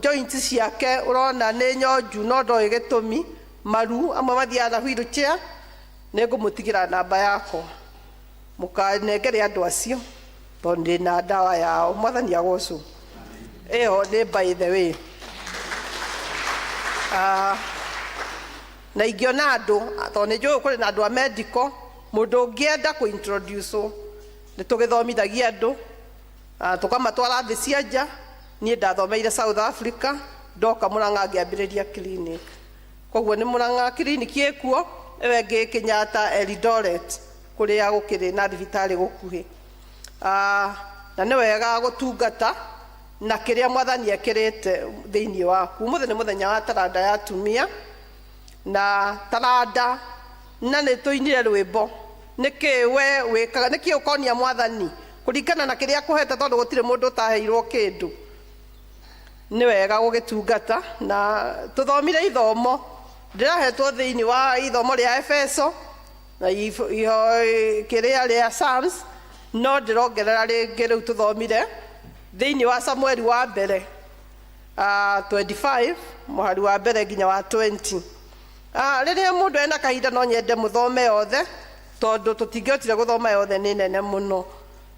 Speaker 6: joints ciake ũrona nĩ nyonju no ndoĩ gĩtũmi, maru amwe mathiaga na wheelchair, nĩ ngũmũtigĩra namba yakwa, mũkanengere andũ acio tondũ ndĩna ndawa yao. Mwathani agocwo. Ĩyo nĩ by the way. Na ingĩona andũ, tondũ nĩ njũĩ kũrĩ na andũ a medical, mũndũ ũngĩenda kũ introduce, nĩ tũgĩthomithagia andũ, tũkamatwara thĩ cia nja. Niĩ ndathomeire South Africa, ndoka Mũrang'a ngĩambĩrĩria clinic. Koguo nĩ Mũrang'a clinic ĩkuo, ĩyo ĩngĩ Kenyatta, Eldoret, kũrĩa gũkĩrĩ na thibitarĩ gũkuhĩ. Na nĩ wega gũtungata na kĩrĩa Mwathani ekĩrĩte thĩinĩ waku. Ũmũthĩ nĩ mũthenya wa taranda ya atumia, na taranda, na nĩ tũinire rwĩmbo, nĩkĩ we wĩkaga, nĩkĩ ũkonia Mwathani kũringana na kĩrĩa akũhete, tondũ gũtirĩ mũndũ ũtaheirwo kĩndũ. Nĩ wega gũgĩtungata. Na tũthomire ithomo ndĩrahetwo thĩinĩ wa ithomo rĩa Efeso na kĩrĩa rĩa Psalms, no ndĩrongerera rĩngĩ rĩu tũthomire thĩinĩ wa Samueli wa mbere 25 mũhari wa mbere nginya wa 20. Rĩrĩa mũndũ ena kahinda, no nyende mũthome yothe, tondũ tũtingĩhotire gũthoma yothe, nĩ nene mũno.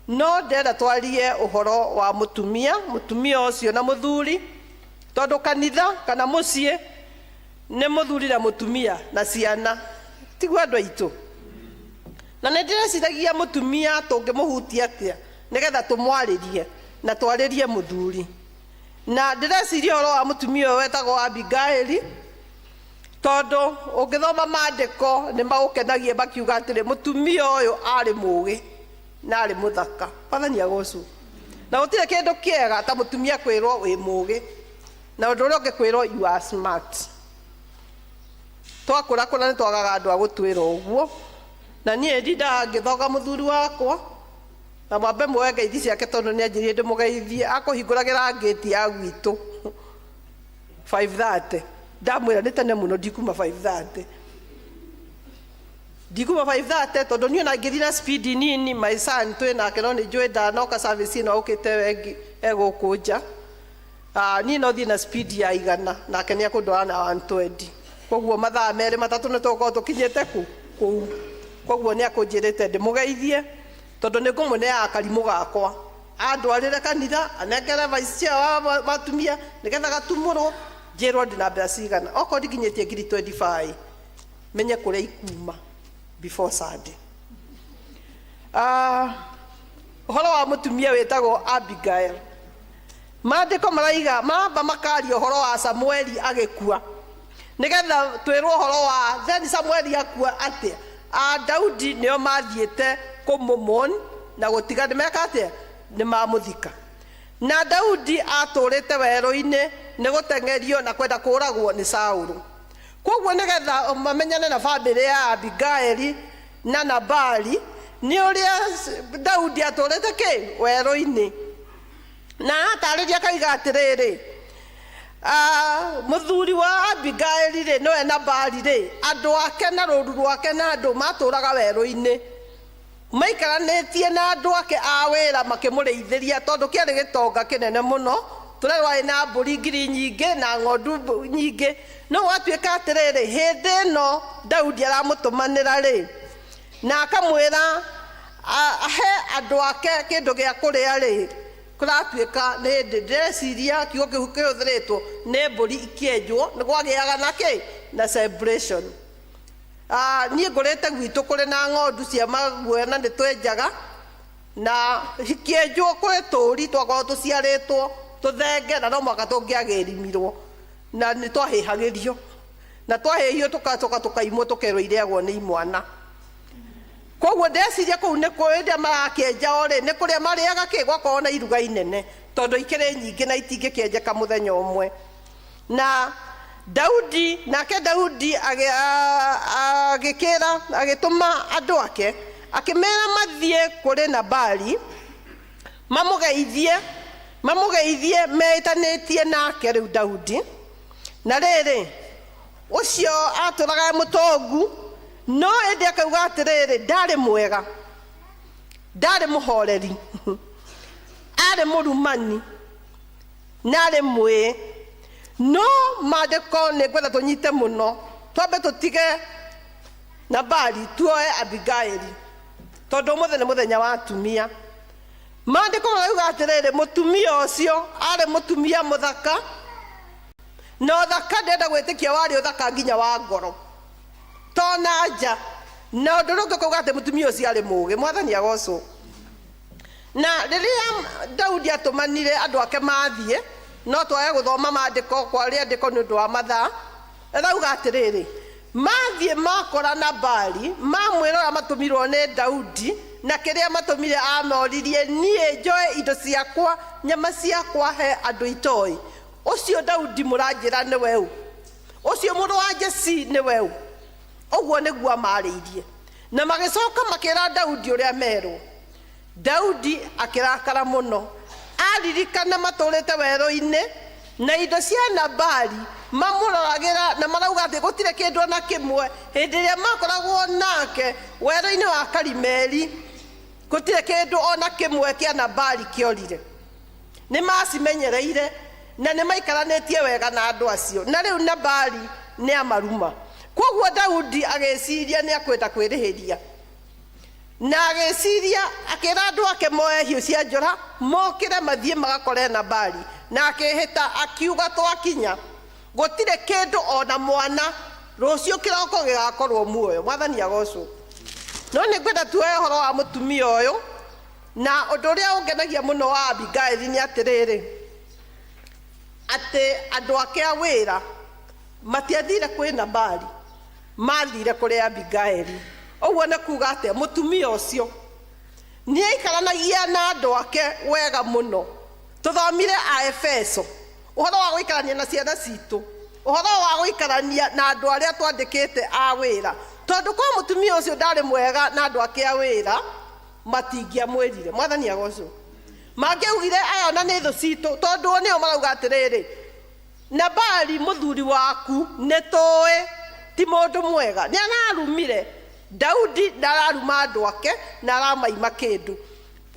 Speaker 6: No ndĩrenda twarie ũhoro wa mũtumia, mũtumia ũcio na mũthuri, tondũ kanitha kana mũciĩ nĩ mũthuri na mũtumia na ciana, tiguo andũ aitũ? Na nĩ ndĩreciragia mũtumia tũngĩmũhutia atĩa nĩgetha tũmwarĩrie na twarĩrie mũthuri. Na ndĩreciria ũhoro wa mũtumia ũyũ wetagwo Abigaili, tondũ ũngĩthoma maandĩko nĩ magũkenagia makiuga atĩrĩ, mũtumia ũyũ arĩ mũũgĩ na arĩ mũthaka. Mwathani agocwo. Na gũtirĩ kĩndũ kĩega ta mũtumia kwĩrwo wĩ mũũgĩ, na ũndũ ũrĩa ũngĩ kwĩrwo you are smart. Twakũrakũra nĩ twagaga andũ a gũtwĩra ũguo. Na niĩ ndindaga ngĩthonga mũthuri wakwa, na mwambe muoe ngeithi ciake, tondũ nĩ anjĩrire ndĩmũgeithie. Akũhingũragĩra ngĩti ya gwitũ 5:30, ndamwĩra nĩ tene mũno, ndikuma 5:30, ndikuma 5:30, tondũ niĩ ona ngĩthiĩ na speed nini, my son twĩ nake, no nĩ njũĩ ndanoka service ĩno okĩte wengi egũkũ nja. Niĩ no thiĩ na speed ya 100, nake nĩ akũndwara na 120. Koguo mathaa 2 3 nĩ tũgũkorwo tũkinyĩte kũ kũu. Koguo nĩ akũnjĩrĩte ndĩmũgeithie, tondũ nĩ ngũmũneaga karimũ gakwa andwarĩre kanitha, anengere vice chair wa atumia nĩgetha gatumũrwo, njĩrwo ndĩna mbeca cigana. Okorwo ndikinyĩtie ngiri 25, menye kũrĩa ikuma before Sunday. Ũhoro wa mũtumia wĩtagwo Abigail, maandĩko maraiga maramba makaria ũhoro wa Samueli agĩkua, nĩgetha twĩrwo ũhoro wa then Samueli akua atĩa. A Daudi nĩo mathiĩte kũmũmon na gũtiga nĩ meka atĩa, nĩ mamũthika. Na Daudi atũrĩte werũ-inĩ nĩ gũteng'erio na kwenda kũũragwo nĩ Saũlũ. Koguo nĩgetha mamenyane na bamĩrĩ ya Abigaili na Nabali, nĩ ũrĩa Daudi atũrĩte kĩ werũ-inĩ. Na atarĩria akaiga atĩrĩrĩ, mũthuri wa Abigaili rĩ, nĩwe Nabali rĩ, andũ ake na rũru rwake na andũ matũraga werũ-inĩ, maikaranĩtie na andũ ake a wĩra makĩmũrĩithĩria, tondũ kĩarĩ gĩtonga kĩnene mũno tũrĩa rwarĩ na mbũri ngiri nyingĩ na ng'ondu nyingĩ. No gwatuĩka atĩrĩrĩ, hĩndĩ ĩno Daudi aramũtũmanĩra rĩ, na akamwĩra ahe andũ ake kĩndũ gĩa kũrĩa rĩ, kũratuĩka nĩ hĩndĩ ndĩreciria kiugo kĩu kĩhũthĩrĩtwo nĩ mbũri ikĩenjwo, nĩ kwagĩaga na kĩ na celebration. Niĩ ngũrĩte gwitũ kũrĩ na ng'ondu cia maguoya, na nĩ twenjaga na ikĩenjwo kũrĩ tũri twakorwo tũciarĩtwo tũthenge, na no mũhaka tũngĩagĩrimirwo, na nĩ twahĩhagĩrio, na twahĩhio tũgacoka tũkaimwo, tũkerwo irĩagwo nĩ imwana. Koguo ndeciria kũu nĩ hĩndĩ marakĩenja o rĩ, nĩ kũrĩa marĩaga kĩ, gwakorwo na iruga inene, tondũ ikĩrĩ nyingĩ na itingĩkĩenjeka mũthenya ũmwe. Na Daudi nake Daudi agĩkĩra, agĩtũma andũ ake, akĩmera mathiĩ kũrĩ Nabali mamũgeithie. Mamũgeithie meĩtanĩtie nake rĩu Daudi. Na rĩrĩ, ũcio atũraga e mũtongu, no ĩndĩ akauga atĩrĩrĩ, ndarĩ mwega, ndarĩ mũhoreri, arĩ mũrumani na arĩ mwĩĩ. No maandĩko nĩ ngwenda tũnyite mũno, twambe tũtige Nabali tuoe Abigaili, tondũ ũmũthĩ nĩ mũthenya wa atumia. Maandĩko marauga atĩrĩrĩ, mũtumia ũcio arĩ mũtumia mũthaka, na ũthaka ndĩrenda gwĩtĩkia warĩ ũthaka nginya wa ngoro, to na nja. Na ũndũ ũrĩa ũngĩ ũkauga atĩ mũtumia ũcio arĩ mũũgĩ. Mwathani agocwo. Na rĩrĩa Daudi atũmanire andũ ake mathiĩ, no twage gũthoma maandĩko kwa rĩandĩko nĩ ũndũ wa mathaa, rauga atĩrĩrĩ, mathiĩ makora Nabali, mamwĩra ũrĩa matũmirwo nĩ Daudi, na kĩrĩa matũmire amoririe, niĩ njoe indo ciakwa, nyama ciakwa he andũ itoĩ. Ũcio Daudi mũranjĩra nĩwe ũ? Ũcio mũrũ wa Jesii nĩwe ũ? Ũguo nĩguo amarĩirie. Na magĩcoka makĩra Daudi ũrĩa merwo. Daudi akĩrakara mũno aririkana matũrĩte werũ-inĩ na indo cia Nabali mamũroragĩra na marauga atĩ gũtirĩ kĩndũ ona kĩmwe hĩndĩ ĩrĩa makoragwo nake werũ-inĩ wa Karimeli, gũtirĩ kĩndũ ona kĩmwe kĩa Nabali kĩorire. Nĩ macimenyereire na nĩ maikaranĩtie wega na andũ acio, na rĩu Nabali nĩ amaruma. Kwoguo Daudi agĩciria nĩ akwenda kwĩrĩhĩria, na agĩciria akĩra andũ ake moe hiũ cia njora mokĩre mathiĩ magakore Nabali, na akĩĩhĩta akiuga, twakinya gũtirĩ kĩndũ ona mwana rũciũ kĩroko gĩgakorwo muoyo. Mwathani agocwo. No nĩ ngwenda tuoe ũhoro wa mũtumia ũyũ, na ũndũ ũrĩa ũngenagia mũno wa Abigaili nĩ atĩrĩrĩ, atĩ andũ ake a wĩra matiathire kwĩ Nabali, mathire kũrĩ Abigaili. Ũguo nĩ kuga atĩa? Mũtumia ũcio nĩ aikaranagia na andũ ake wega mũno. Tũthomire a Efeso ũhoro wa gũikarania na ciana citũ, ũhoro wa gũikarania na andũ arĩa twandĩkĩte a wĩra, tondũ kwa mũtumia ũcio ndarĩ mwega na andũ ake a wĩra matingĩamwĩrire. Mwathani agocwo. Mangĩaugire aya ona nĩ thũ citũ, tondũ o nĩo marauga atĩrĩrĩ, Nabali mũthuri waku nĩ tũĩ ti mũndũ mwega, nĩ ararumire Daudi na araruma andũ ake na aramaima kĩndũ.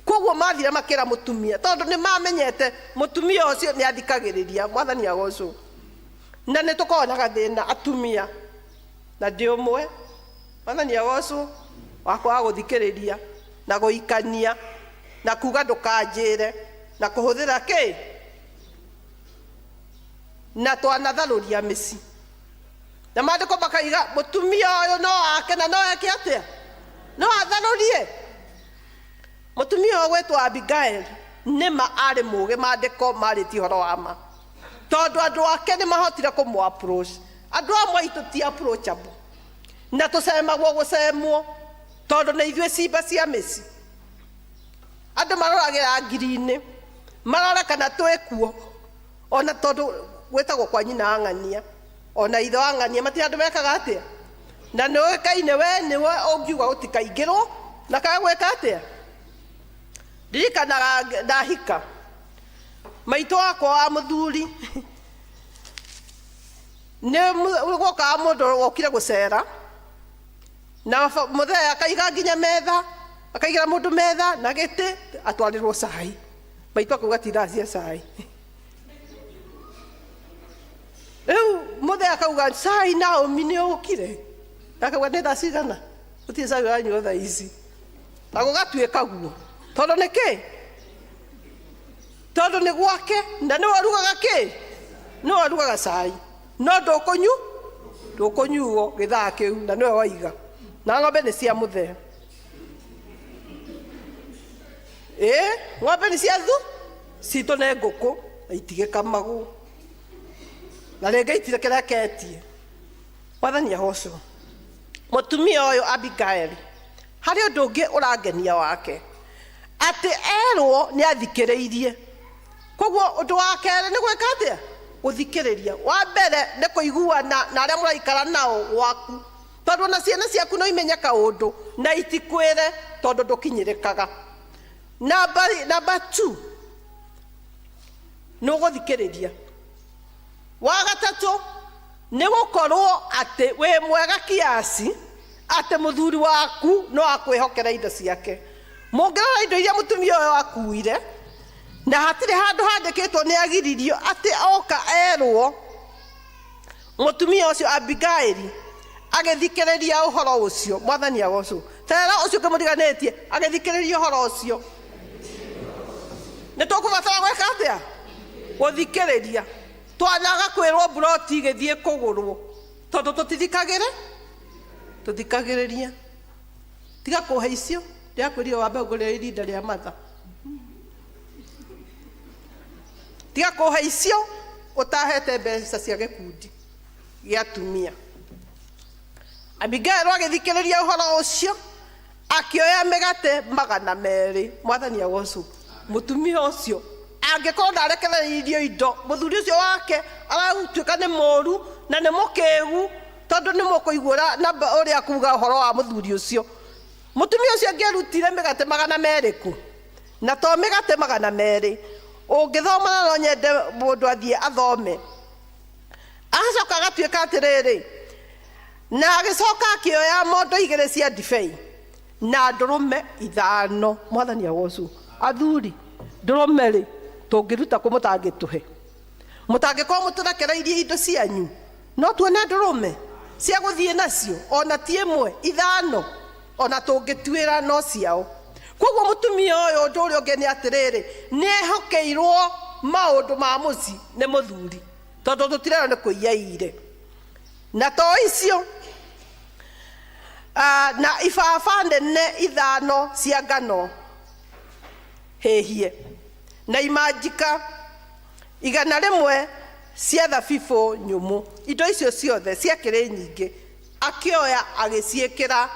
Speaker 6: Koguo mathire makĩra mũtumia, tondũ nĩ mamenyete mũtumia ũcio nĩ athikagĩrĩria. Mwathani agocwo. Na nĩ tũkoragwo na gathĩna atumia, na ndĩ ũmwe, Mwathani agocwo, wa kwaga gũthikĩrĩria na gũikania na kuga ndũkanjĩre na kũhũthĩra kĩ na twanatharũria mĩci. Na maandĩko makaiga mũtumia ũyũ no ake na no eke atĩa? No atharũrie. Mũtumia ũyũ gwĩtwo Abigail nĩma arĩ mũũgĩ, maandĩko marĩtie ũhoro wa ma, tondũ andũ ake nĩ mahotire kũmũ approach. Andũ amwe aitũ ti approachable, na tũcemagwo gũcemwo tondũ nĩ ithuĩ cimba cia mĩci. Andũ maroragĩra ngiri-inĩ marore kana twĩkuo, ona tondũ gwĩtagwo kwa nyina wa ng'ania ona ithe wa ng'ania, matirĩ andũ mekaga atĩa. Na nĩ ũĩkaine we nĩwe ũngiuga gũtikaingĩrwo na kaga gwĩka atĩa. Ndirikanaga ndahika maitũ wakwa wa mũthuri, nĩ gwokaga mũndũ wokire gũcera na mũthee akaiga nginya metha, akaigĩra mũndũ metha na gĩtĩ atwarĩrwo cai. Maitũ akauga ti thaa cia cai. Rĩu mũthee akauga cai Naomi nĩ ũkire, akauga nĩ thaa cigana, gũtirĩ cai ũranyuo thaa ici. Na gũgatuĩka guo, tondũ nĩ kĩ? Tondũ nĩ gwake na nĩwe ũrugaga kĩ? Nĩwe ũrugaga cai, no ndũkũnyuo gĩthaa kĩu, na nĩwe waiga. Na ng'ombe nĩ cia mũthee. Ĩĩ, ng'ombe nĩ cia thu citũ nĩ ngũkũ na itigĩkamagwo, na rĩngĩ itirekereketie. Mwathani agocwo. Mũtumia ũyũ Abigail, harĩ ũndũ ũngĩ ũrangenia wake, atĩ erwo nĩ athikĩrĩirie. Koguo ũndũ wa kerĩ nĩ gwĩka atĩa? Gũthikĩrĩria. Wa mbere nĩ kũiguana na arĩa mũraikara nao gwaku, tondũ ona ciana ciaku no imenye kaũndũ na itikwĩre tondũ ndũkinyĩrĩkaga. Namba 2, Nĩ ũgũthikĩrĩria. Wa gatatũ nĩ gũkorwo atĩ wĩ mwega kiasi atĩ mũthuri waku no akwĩhokera indo ciake. Mũngĩrora indo iria mũtumia ũyũ akuire, na hatirĩ handũ handĩkĩtwo nĩ agiririo atĩ oka erwo mũtumia ũcio Abigaili agĩthikĩrĩria ũhoro ũcio. Mwathani agocwo. Tera ũcio ũngĩmũriganĩtie agĩthikĩrĩria ũhoro ũcio. Nĩ tũkũbatara gwĩka atĩa? Gũthikĩrĩria. Twanaga kwĩrwo mburoti igĩthiĩ kũgũrwo tondũ tũtithikagĩrĩ tũthikagĩrĩria. Tiga kũhe icio ndĩrakwĩrire wambe ũngũrĩre irinda rĩa matha. Tiga kũhe icio ũtahete mbeca cia gĩkundi gĩa atumia. Abigail agĩthikĩrĩria ũhoro ũcio akĩoya mĩgate 200. Mwathani agocwo. Mũtumia ũcio angĩkorwo ndarekereirio indo, mũthuri ũcio wake aratuĩka nĩ mũru na nĩ mũkĩgu, tondũ nĩ mũkũigua namba ũrĩa kuga ũhoro wa mũthuri ũcio. Mũtumia ũcio angĩarutire mĩgate 200 kũ? Na to mĩgate 200, ũngĩthoma na no nyende mũndũ athiĩ athome. Acoka agatuĩka atĩrĩrĩ, na agĩcoka akĩoya mondo 2 cia ndibei na ndũrũme 5. Mwathani agocwo. Athuri, ndũrũme rĩ tũngĩruta kũ mũtangĩtũhe? Mũtangĩkorwo mũtũrekereirie indo cianyu, no tuone ndũrũme cia gũthiĩ nacio, ona ti ĩmwe, 5, ona tũngĩtuĩra no ciao. Koguo mũtumia ũyũ ũndũ ũrĩa ũngĩ nĩ atĩrĩrĩ, nĩ ehokeirwo maũndũ ma mũciĩ nĩ mũthuri, tondũ tũtirerwo nĩ kũiya ire. Na to icio, na ibaba nene 5 cia ngano hĩhie, na imanjika 100 cia thabibũ nyũmũ. Indo icio ciothe ciakĩrĩ nyingĩ, akĩoya agĩciĩkĩra,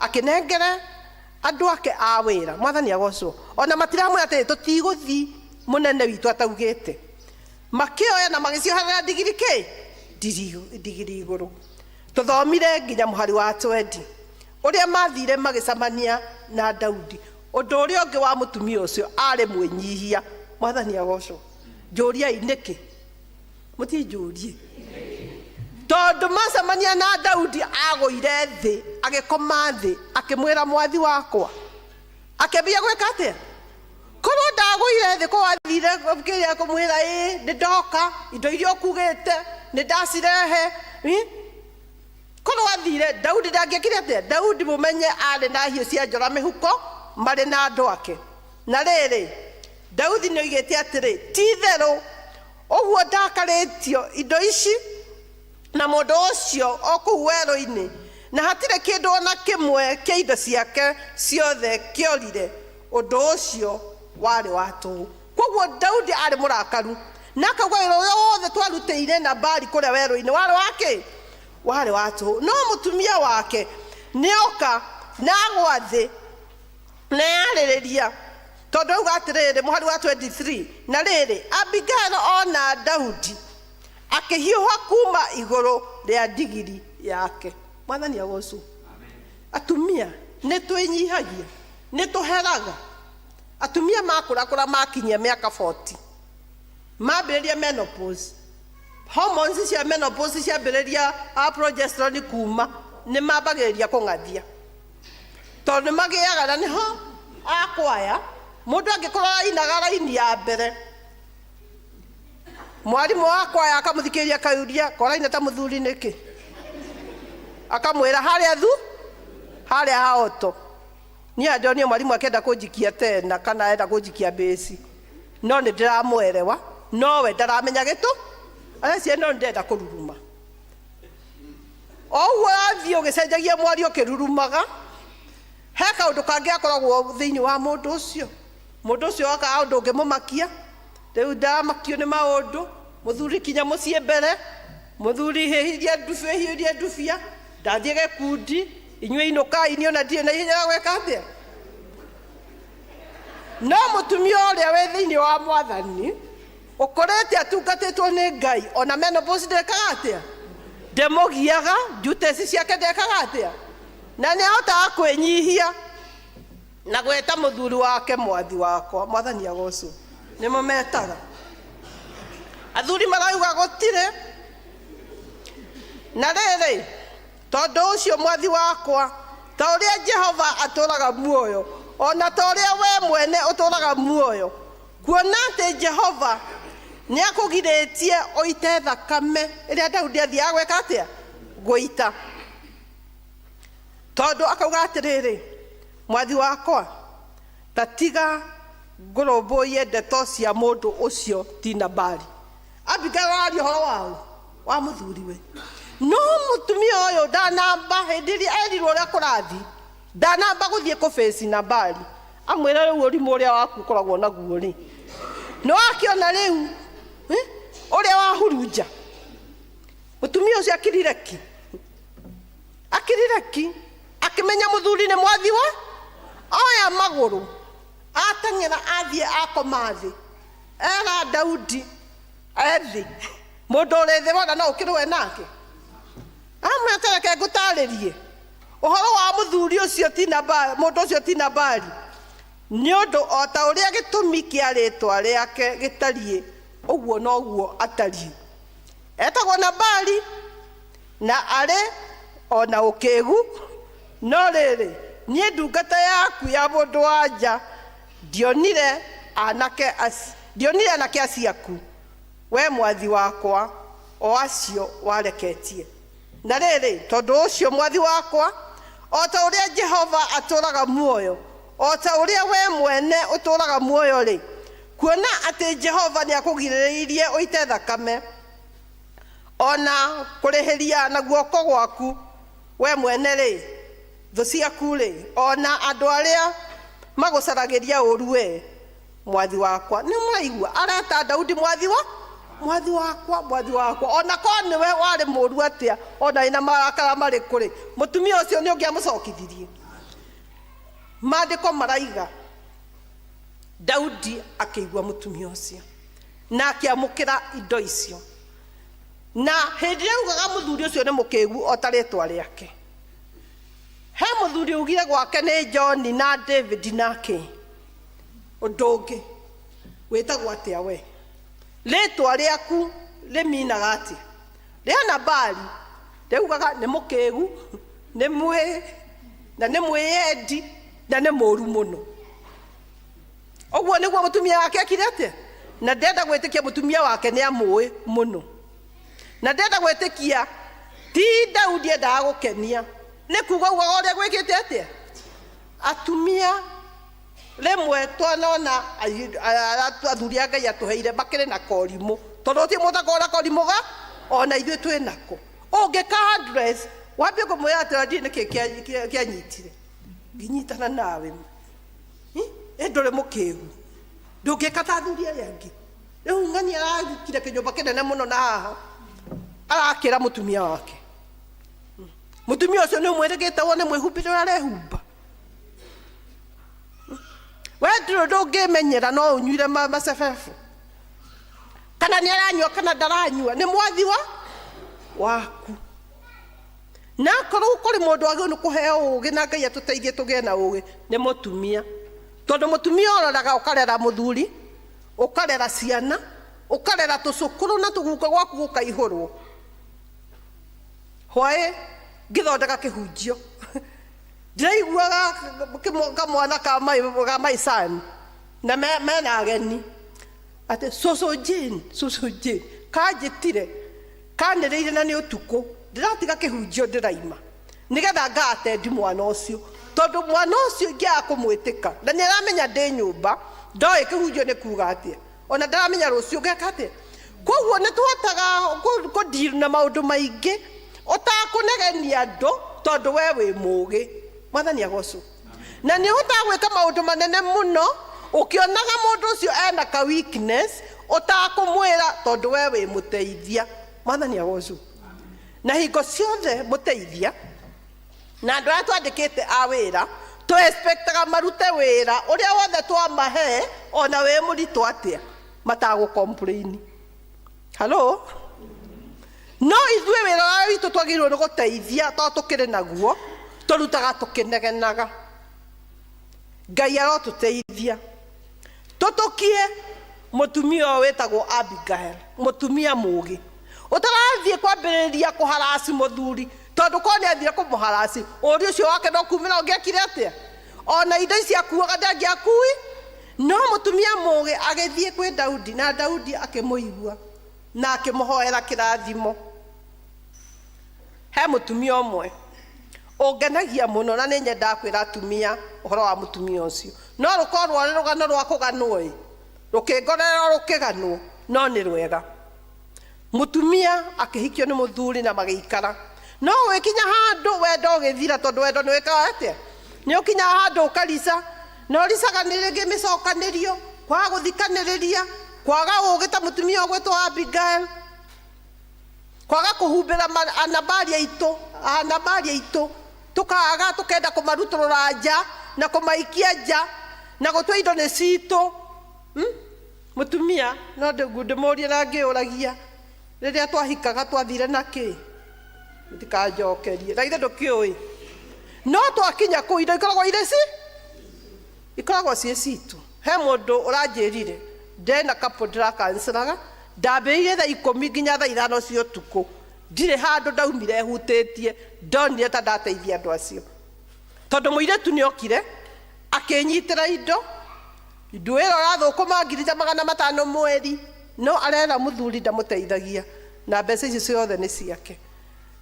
Speaker 6: akĩnengere andũ ake a wĩra. Mwathani agocwo. Ona matiramwĩra atĩrĩ, tũtigũthiĩ mũnene witũ ataugĩte. Makĩoya na magĩcioherera ndigiri kĩ? Ndigiri igũrũ. Tũthomire nginya mũhari wa 20 ũrĩa mathire magĩcemania na Daudi. Ũndũ ũrĩa ũngĩ wa mũtumia ũcio arĩ mwĩnyihia. Mwathani agocwo. Njũriai nĩkĩ? Mũtinjũrie. Tondũ macemania na Daudi agũire thĩ, agĩkoma thĩ, akĩmwĩra mwathi wakwa. Akĩambia gwĩka atĩa? Korwo ndagũire thĩ, korwo athire kĩrĩa kũmwĩra, ĩĩ nĩ ndoka, indo iria ũkugĩte nĩ ndacirehe. Korwo athire, Daudi ndangĩekire atĩa? Daudi mũmenye arĩ na hiũ cia njora mĩhuko marĩ na andũ ake. Na rĩrĩ, Daudi nĩ oigĩte atĩrĩ, ti itherũ ũguo ndakarĩtio indo ici na mũndũ ũcio o kũu werũ-inĩ, na hatirĩ kĩndũ ona kĩmwe kĩa indo ciake ciothe kĩorire, ũndũ ũcio warĩ wa tũhũ. Koguo Daudi arĩ mũrakaru, na akauga wĩra ũrĩa wothe twarutĩire Nabali kũrĩa werũ-inĩ warĩ wa kĩ? Warĩ wa tũhũ. No mũtumia wake nĩoka na agwa thĩ na yarĩrĩria, tondũ auga atĩrĩrĩ, mũhari wa 23, na rĩrĩ, Abigail ona Daudi akĩhiũha kuma igũrũ rĩa ndigiri yake. Mwathani agocwo. Atumia nĩ twĩnyihagia, nĩ tũheraga. Atumia makũrakũra makinyia mĩaka 40 mambĩrĩria menopause, hormones cia menopause ciambĩrĩria progesterone kuma, nĩ mambagĩrĩria kũng'athia, tondũ nĩ magĩaga na nĩho akwaya. Mũndũ angĩkorwo ainaga raini ya mbere, mwarimũ wa kwaya akamũthikĩrĩria akauria, koraina ta mũthuri nĩkĩ? Akamwĩra harĩa thu, harĩa haoto. Niĩ ndonire mwarimũ akĩenda kũnjikia tena kana enda kũnjikia mbĩci, no nĩ ndĩramwerewa, nowe ndaramenya gĩtũ areciria no ndĩrenda kũruruma. O ũguo ũrathiĩ ũgĩcenjagia mwario ũkĩrurumaga, he kaũndũ kangĩ gakoragwo thĩinĩ wa mũndũ ũcio. Mũndũ ũcio oka ũndũ ũngĩmũmakia, rĩu ndamakio nĩ maũndũ, mũthuri kinya mũciĩ mbere, mũthuri hĩhirie ndubia, hihirie ndubia, ndathiĩ gĩkundi, inyuĩ inũkai, niĩ ona ndirĩ na ihenya rĩa gwĩka atĩa. No mũtumia ũrĩa wĩ thĩinĩ wa Mwathani, ũkũrĩte atungatĩtwo nĩ Ngai, ona menopause ndekaga atĩa? Ndĩmũgiaga, duties ciake ndekaga atĩa? Na nĩ ahotaga kwĩnyihia na gwĩta mũthuri wake mwathi wakwa. Mwathani agocwo. Nĩmo metaga athuri marauga gũtirĩ. Na rĩrĩ, tondũ ũcio mwathi wakwa, ta ũrĩa Jehova atũũraga muoyo, o na ta ũrĩa we mwene ũtũũraga muoyo, kuona atĩ Jehova nĩakũgirĩtie ũite thakame ĩrĩa Daudi athiaga gwĩka atĩa? Gũita. Tondũ akauga atĩrĩrĩ, mwathi wakwa, ta tiga ngũrũmbũiye ndeto cia mũndũ ũcio ti Nabali. Abigail araria ũhoro waũ? Wa mũthuriwe. No mũtumia ũyũ ndanamba, hĩndĩ ĩrĩa erirwo ũrĩa kũrathiĩ, ndanamba gũthiĩ kũbĩci Nabali. Amwĩra rĩu ũrimũ ũrĩa waku ũkoragwo naguo rĩ, nĩ wakĩona rĩu ũrĩa wahurunja. Mũtumia ũcio akirire ki, akirire ki, akĩmenya mũthuri nĩ mwathi wa oya magũrũ, ateng'era athiĩ akoma thĩ, era Daudi ethi mũndũ ũrĩ thĩ wona no ũkĩrũe nake. Amwĩra ta reke ngũtarĩrie ũhoro wa mũthuri ũcio ti Nabali, mũndũ ũcio ti Nabali, nĩ ũndũ o ta ũrĩa gĩtũmi kĩa rĩtwa rĩake gĩtariĩ, ũguo noguo atariĩ. Etagwo Nabali na arĩ o na ũkĩgu, no rĩrĩ, niĩ ndungata yaku ya mũndũ wa nja ndionire anake ndionire anake aciaku, we mwathi wakwa, o acio wareketie. Na rĩrĩ, tondũ ũcio mwathi wakwa, o ta ũrĩa Jehova atũũraga muoyo, o ta ũrĩa we mwene ũtũũraga muoyo rĩ, kuona atĩ Jehova nĩakũgirĩrĩirie ũite thakame, o na kũrĩhĩria na guoko gwaku we mwene rĩ, thũ ciaku rĩ, o na andũ arĩa magũcaragĩria ũũru we mwathi wakwa. Nĩ mũraigua areta Daudi mwathi wa mwathi wakwa, mwathi wakwa, ona korwo nĩwe warĩ mũũru atĩa, ona wĩna marakara marĩkũ rĩ, mũtumia ũcio nĩ ũngĩamũcokithirie. Maandĩko maraiga Daudi akĩigua mũtumia ũcio na akĩamũkĩra indo icio, na hĩndĩ ĩrĩa augaga mũthuri ũcio nĩ mũkĩgu o ta rĩtwa rĩake. He mũthuri augire gwake nĩ John na David nake ũndũ ũngĩ wĩtagwo atĩa we? Rĩtwa rĩaku rĩminaga atĩa? Rĩa Nabali rĩugaga nĩ mũkĩgu, nĩ mwĩ na nĩ mwĩyendi na nĩ mũru mũno. Ũguo nĩguo mũtumia wake ekire atĩa? Na ndenda gwĩtĩkia mũtumia wake nĩ amũĩ mũno, na ndenda gwĩtĩkia ti Daudi endaga gũkenia, nĩ kuga ugaga ũrĩa gwĩkĩte atĩa. Atumia rĩmwe twanona athuri a Ngai atũheire makĩrĩ na korimũ, tondũ gũtirĩ mũndũ ũtakoragwo na korimũ ga ona ithuĩ twĩ nako. Ũngĩka address wambie kũmwĩra atĩ ndiũĩ nĩkĩ kĩanyitire, ngĩnyitana nawe ĩ ndũrĩ mũkĩgu, ndũngĩka ta athuri arĩa angĩ. Rĩu ng'ani arakire kĩnyũmba kĩnene mũno na haha arakĩra mũtumia wake. Mũtumia ũcio nĩ ũmwĩrĩgĩte wone mwĩhumbĩre ũrĩa arehumba. We ndũrĩ ũndũ ũngĩmenyera no ũnyuire macebebu, kana nĩ aranyua kana ndaranyua, nĩ mwathi wa waku. Na akorwo kũrĩ mũndũ wagĩrĩirwo nĩ kũheo ũgĩ na Ngai atũteithie tũgĩe na ũgĩ, nĩ mũtumia. Tondũ mũtumia ũroraga ũkarera mũthuri, ũkarera ciana, ũkarera tũcũkũrũ na tũguka gwaku gũkaihũrwo. Hwaĩ ngĩthondeka kĩhunjio ndĩraiguaga kamwana ka my son na mena ageni atĩ cũcũ Jane, cũcũ Jane kanjĩtire kanĩrĩire na nĩ ũtukũ, ndĩratiga kĩhunjio ndĩraima nĩgetha ngaatendi mwana ũcio, tondũ mwana ũcio ingĩaga kũmwĩtĩka na nĩ aramenya ndĩ nyũmba, ndoĩ kĩhunjio nĩ kuga atĩa, ona ndaramenya rũciũ ngeka atĩa. Koguo nĩ tũhotaga kũ deal na maũndũ maingĩ ũtakũnegenia andũ tondũ we wĩ mũgĩ. Mwathani agocwo. Na nĩ ũhotaga gwĩka maũndũ manene mũno ũkĩonaga mũndũ ũcio ena ka weakness ũtakũmwĩra tondũ we wĩ mũteithia. Mwathani agocwo. Na hingo ciothe mũteithia na andũ arĩa twandĩkĩte a wĩra tũ expectaga marute wĩra ũrĩa wothe twamahe ona wĩ mũritũ atĩa matagũ complain. Hello? No ithuĩ wĩra ũrĩa witũ twagĩrĩirwo nĩ gũteithia tondũ tũkĩrĩ naguo, tũrutaga tũkĩnegenaga. Ngai arotũteithia tũtũkie Mũtumia ũyũ wĩtagwo Abigail, mũtumia mũũgĩ ũtarathiĩ kwambĩrĩria kũharasi mũthuri, tondũ korwo nĩ athire kũmũharasi ũri ũcio wake no kumĩra ũngĩekire atĩa? Ona indo ici akuaga ndangĩakui. No mũtumia mũũgĩ agĩthiĩ kwĩ Daudi, na Daudi akĩmũigua na akĩmũhoera kĩrathimo. He mũtumia ũmwe ũngenagia mũno, na nĩ nyendaga kwĩra atumia ũhoro wa mũtumia ũcio. No rũkorwo rwarĩ rũgano rwa kũganwo ĩ, rũkĩngorerwo rũkĩganwo, no nĩ rwega. Mũtumia akĩhikio nĩ mũthuri na magĩikara, no gũgĩkinya handũ wendo ũgĩthira, tondũ wendo nĩ wĩkaga atĩa? Nĩ ũkinyaga handũ ũkarica, na ũricaga nĩ rĩngĩ mĩcokanĩrio, kwaga gũthikanĩrĩria, kwaga ũgĩ ta mũtumia ũgwĩtwo Abigail, kwaga kũhumbĩra anabari aitũ, anabari aitũ tũkaga tũkenda kũmarutũrũra nja na kũmaikia nja na gũtua indo nĩ citũ. Mũtumia no ndĩmũrie na ngĩũragia, rĩrĩa twahikaga twathire na kĩ? Mũtikanjokerie, na githĩ ndũkĩũĩ? No twakinya kũu indo ikoragwo irĩ ci ikoragwo ciĩ citũ. He mũndũ ũranjĩrire ndena couple ndĩrakanselaga, ndambĩrĩirie thaa 10 nginya thaa 5 cia ũtukũ, ndirĩ handũ ndaumire hutĩtie, ndonire ta ndateithia andũ acio, tondũ mũirĩtu nĩ okire akĩnyitĩra indo nduĩra ũrathũkũma ngiri ta 500 mweri, no arera mũthuri ndamũteithagia na mbeca icio ciothe nĩ ciake.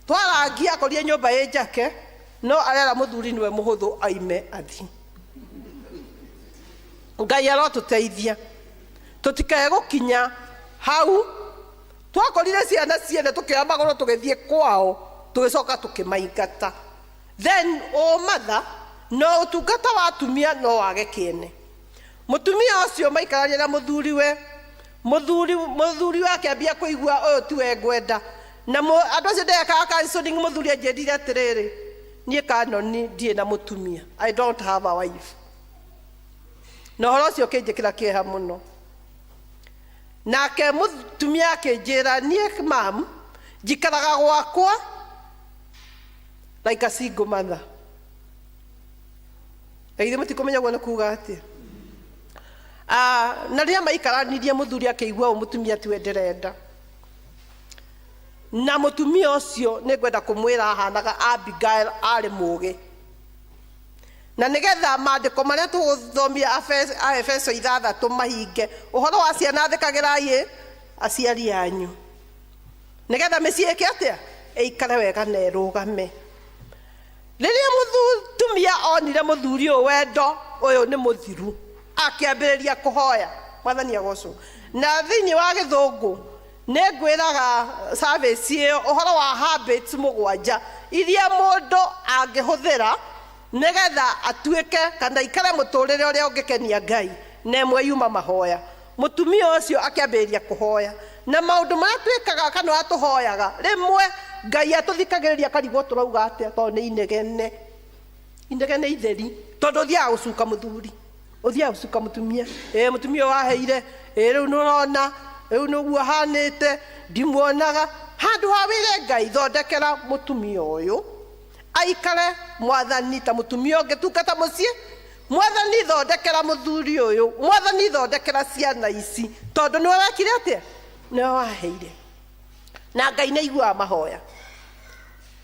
Speaker 6: Twarangia akorire nyũmba ĩ njake, no arera mũthuri nĩwe mũhũthũ aime athi. Ngai arotũteithia tũtikae gũkinya hau. Twakorire ciana ciene tũkĩoya magũrũ tũgĩthiĩ kwao, tũgĩcoka tũkĩmaingata. Then ũmatha no ũtungata wa atumia no wage kĩene. Mũtumia ũcio maikarania na mũthuriwe, mũthuriwe akĩambia kũigua ũyũ tiwe ngwenda. Na andũ acio ndekaga counseling, mũthuri anjĩrire atĩrĩrĩ, niĩ kanoni ndirĩ na mũtumia, I don't have a wife. Na ũhoro ũcio ũkĩnjĩkĩra kĩeha mũno. Nake mũtumia akĩnjĩra, niĩ mam njikaraga gwakwa like a single mother. Na githĩ mũtikũmenya ũguo nĩ kuga atĩa? Na rĩrĩa maikaranirie, mũthuri akĩigua ũyũ mũtumia tiwe ndĩrenda. Na mũtumia ũcio nĩ ngwenda kũmwĩra ahanaga Abigail, arĩ mũũgĩ. Na nĩgetha maandĩko marĩa tũgũthomia a Efeso 6 mahinge, ũhoro wa ciana, athĩkagĩrai aciari anyu, nĩgetha mĩciĩ ĩke atĩa? Ĩikare wega na ĩrũgame. Rĩrĩa mũtumia onire mũthuri ũyũ wendo ũyũ nĩ mũthiru, akĩambĩrĩria kũhoya. Mwathani agocwo. Na thĩinĩ wa gĩthũngũ nĩ ngwĩraga service ĩyo ũhoro wa habits 7 iria mũndũ angĩhũthĩra nĩgetha atuĩke kana aikare mũtũrĩre ũrĩa ũngĩkenia Ngai, na ĩmwe yuma mahoya. Mũtumia ũcio akĩambĩrĩria kũhoya, na maũndũ marĩa twĩkaga kana ũrĩa tũhoyaga, rĩmwe Ngai atũthikagĩrĩria akarigwo tũrauga atĩa, tondũ nĩ inegene, inegene itheri, tondũ ũthiaga gũcuka mũthuri, ũthiaga gũcuka mũtumia, ĩ mũtumia ũyũ waheire, ĩ rĩu nĩ ũrona, rĩu nĩguo ahanĩte, ndimuonaga. Handũ ha wĩre Ngai, thondekera mũtumia ũyũ aikare mwathani ta mũtumia ũngĩtungata mũciĩ, mwathani thondekera mũthuri ũyũ, mwathani thondekera ciana ici, tondũ nĩwe wekire atĩa? Nĩwe waheire. Na Ngai nĩ aiguaga mahoya.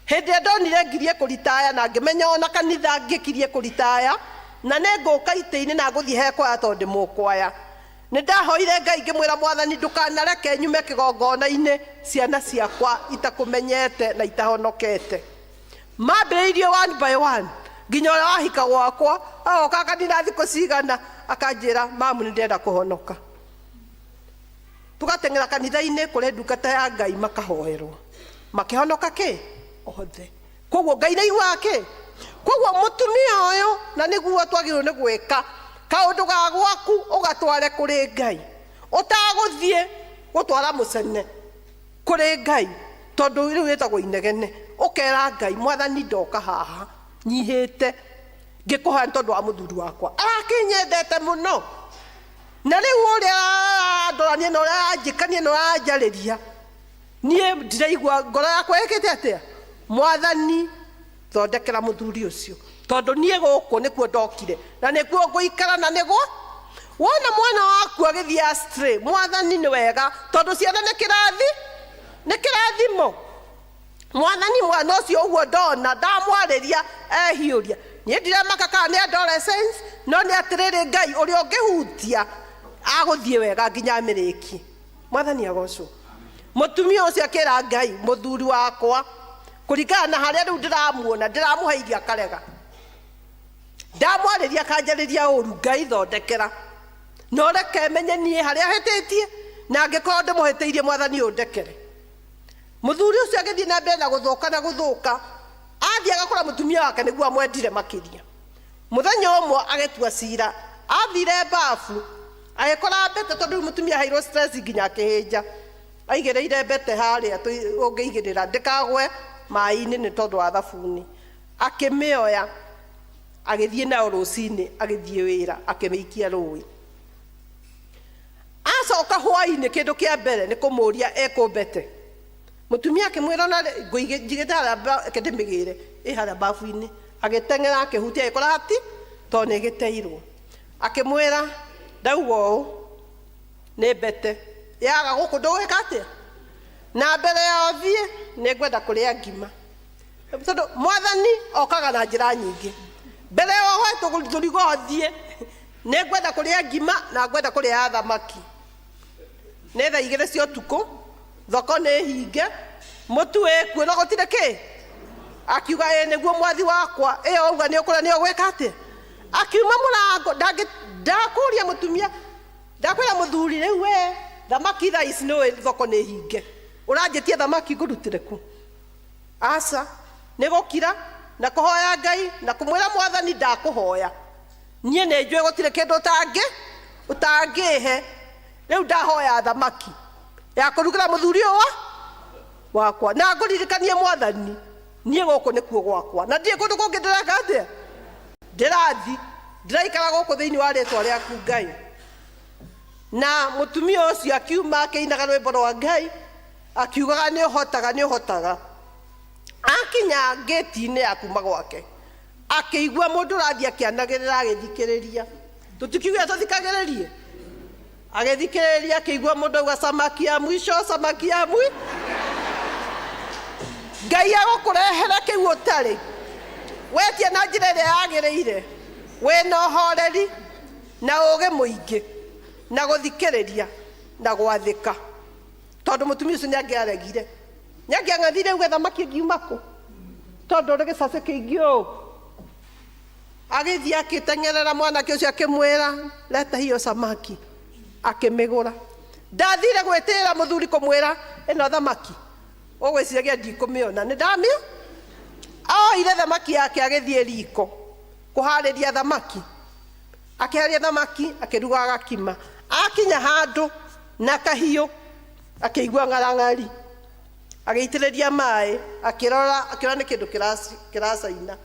Speaker 6: Hĩndĩ ĩrĩa ndonire ngirie kũritaya na ngĩmenya ona kanitha ngĩkirie kũritaya, na nĩ ngũka itĩ-inĩ na ngũthiĩ he kwaya tondũ ndĩ mũkwaya, nĩ ndahoire Ngai ngĩmwĩra, mwathani ndũkanareke nyume kĩgongona-inĩ ciana ciakwa itakũmenyete na itahonokete. Mambĩrĩirie one by one nginya ũrĩa wahika gwakwa agoka kanitha thikũ cigana akanjĩra, mamu nĩ ndĩrenda kũhonoka. Tũgateng'era kanitha-inĩ kũrĩ ndungata ya Ngai, makahoerwo makĩhonoka kĩ othe. Koguo Ngai nĩ aiguaga kĩ. Koguo mũtumia ũyũ, na nĩguo twagĩrĩirwo nĩ gwĩka, kaũndũ ga gwaku ũgatware kũrĩ Ngai, ũtagũthiĩ gũtwara mũcene kũrĩ Ngai, tondũ rĩu rĩtagwo inegene. Ũkera Ngai, mwathani ndoka haha nyihĩte ngĩkũhoya nĩ tondũ wa mũthuri wakwa arakĩnyendete mũno, na rĩu ũrĩa arandorania na ũrĩa aranjĩkania na ũrĩa aranjarĩria, niĩ ndiraigua ngoro yakwa ĩkĩte atĩa. Mwathani thondekera mũthuri ũcio, tondũ niĩ gũkũ nĩkuo ndokire na nĩkuo ngũikara, na nĩguo Wona mwana waku agĩthiĩ astray, mwathani nĩ wega tondũ ciana nĩ kĩrathi nĩ kĩrathimo. Mwathani mwana ũcio ũguo ndona ndamwarĩria ehiũria. Niĩ ndiramaka kana nĩ adolescence, no nĩ atĩrĩrĩ Ngai ũrĩa ũngĩhutia agũthiĩ wega nginya amĩrĩkie. Mwathani agocwo. Mũtumia ũcio akĩra Ngai, mũthuri wakwa kũringana na harĩa rĩu ndĩramuona ndĩramũhe irio akarega, ndamwarĩria akanjarĩria ũru, Ngai thondekera na ũreke menye niĩ harĩa hĩtĩtie, na angĩkorwo ndĩmũhĩtĩirie mwathani ũndekere. Mũthuri ũcio agĩthiĩ na mbere na gũthũka na gũthũka, athiĩ agakora mũtumia wake nĩguo amwendire makĩria. Mũthenya ũmwe agĩtua cira, athire bafu agĩkora mbete, tondũ rĩu mũtumia aheirwo stress nginya akĩhĩnja, aigĩrĩire mbete harĩa ũngĩigĩrĩra ndĩkagwe maĩ-inĩ nĩ tondũ wa thabuni. Akĩmĩoya agĩthiĩ nayo rũcinĩ, agĩthiĩ wĩra akĩmĩikia rũĩ. Acoka hwaĩ-inĩ kĩndũ kĩa mbere nĩ kũmũria ekũ mbete. Mũtumia akĩmwĩra ona njigĩte harĩa reke ndĩmĩgĩre ĩ harĩa bafu-inĩ. Agĩteng'era akĩhutia agĩkora hati tondũ nĩ ĩgĩteirwo. Akĩmwĩra ndauga ũũ nĩ mbete yaga gũkũ ndũgwĩka atĩa? Na mbere ya ũthiĩ nĩ ngwenda kũrĩa ngima. Tondũ mwathani okaga na njĩra nyingĩ. Mbere ya ũhoe tũrigo ũthiĩ nĩ ngwenda kũrĩa ngima na ngwenda kũrĩa ya thamaki. Nĩ thaa 2 cia ũtukũ, thoko nĩ hinge, mũtu wĩkuo na gũtirĩ kĩ. Akiuga ĩ nĩguo mwathi wakwa, ĩyo wauga nĩ ũkũrĩa nĩ ũgwĩka atĩa? Akiuma mũrango, ndakũria mũtumia, ndakwĩra mũthuri rĩu we thamaki thaa ici nĩũĩ thoko nĩ hinge, ũranjĩtie thamaki ngũrutĩre kũ? Aca, nĩ gũkira na kũhoya Ngai na kũmwĩra mwathani ndakũhoya, niĩ nĩ njũĩ gũtirĩ kĩndũ ũtangĩhe, rĩu ndahoya thamaki ya kũrugĩra mũthuri ũyũ wakwa, na ngũririkanie mwathani niĩ gũkũ nĩkuo gwakwa na ndirĩ kũndũ kũngĩ ndĩreka atĩa, ndĩrathi ndĩraikara gũkũ thĩinĩ wa rĩtwa rĩaku Ngai. Na mũtumia ũcio akiuma akĩinaga rwĩmbo rwa Ngai akiugaga nĩ ũhotaga nĩ ũhotaga. Akinya ngĩti-inĩ ya kuma gwake akĩigua mũndũ ũrathiĩ akĩanagĩrĩra agĩthikĩrĩria, tũtikiuge tũthikagĩrĩrie, agĩthikĩrĩria akĩigua mũndũ auga samaki ya mwisho, samaki ya mwisho. Ngai agũkũrehere kĩu ũtarĩ, wetie na njĩra ĩrĩa yagĩrĩire, wĩna ũhoreri na ũũgĩ mũingĩ na gũthikĩrĩria na gwathĩka, tondũ mũtumia ũcio nĩangĩaregire, nĩangĩang'athire auge thamaki ĩngiuma kũ, tondũ ũrĩ gĩcacĩ kĩingĩ ũũ. Agĩthiĩ akĩteng'erera mwanake ũcio akĩmwĩra leta hiyo samaki, akĩmĩgũra. Ndathire gwĩtĩra mũthuri kũmwĩra ĩno thamaki ũgwĩciragia ndikũmĩona, nĩ ndamĩo. Oire thamaki yake agĩthiĩ riko kũharĩria thamaki, akĩharĩria thamaki akĩruga gakima. Akinya handũ na kahiũ akĩigua ng'arang'ari, agĩitĩrĩria maĩ, akĩrora akĩona nĩ kĩndũ kĩracaina,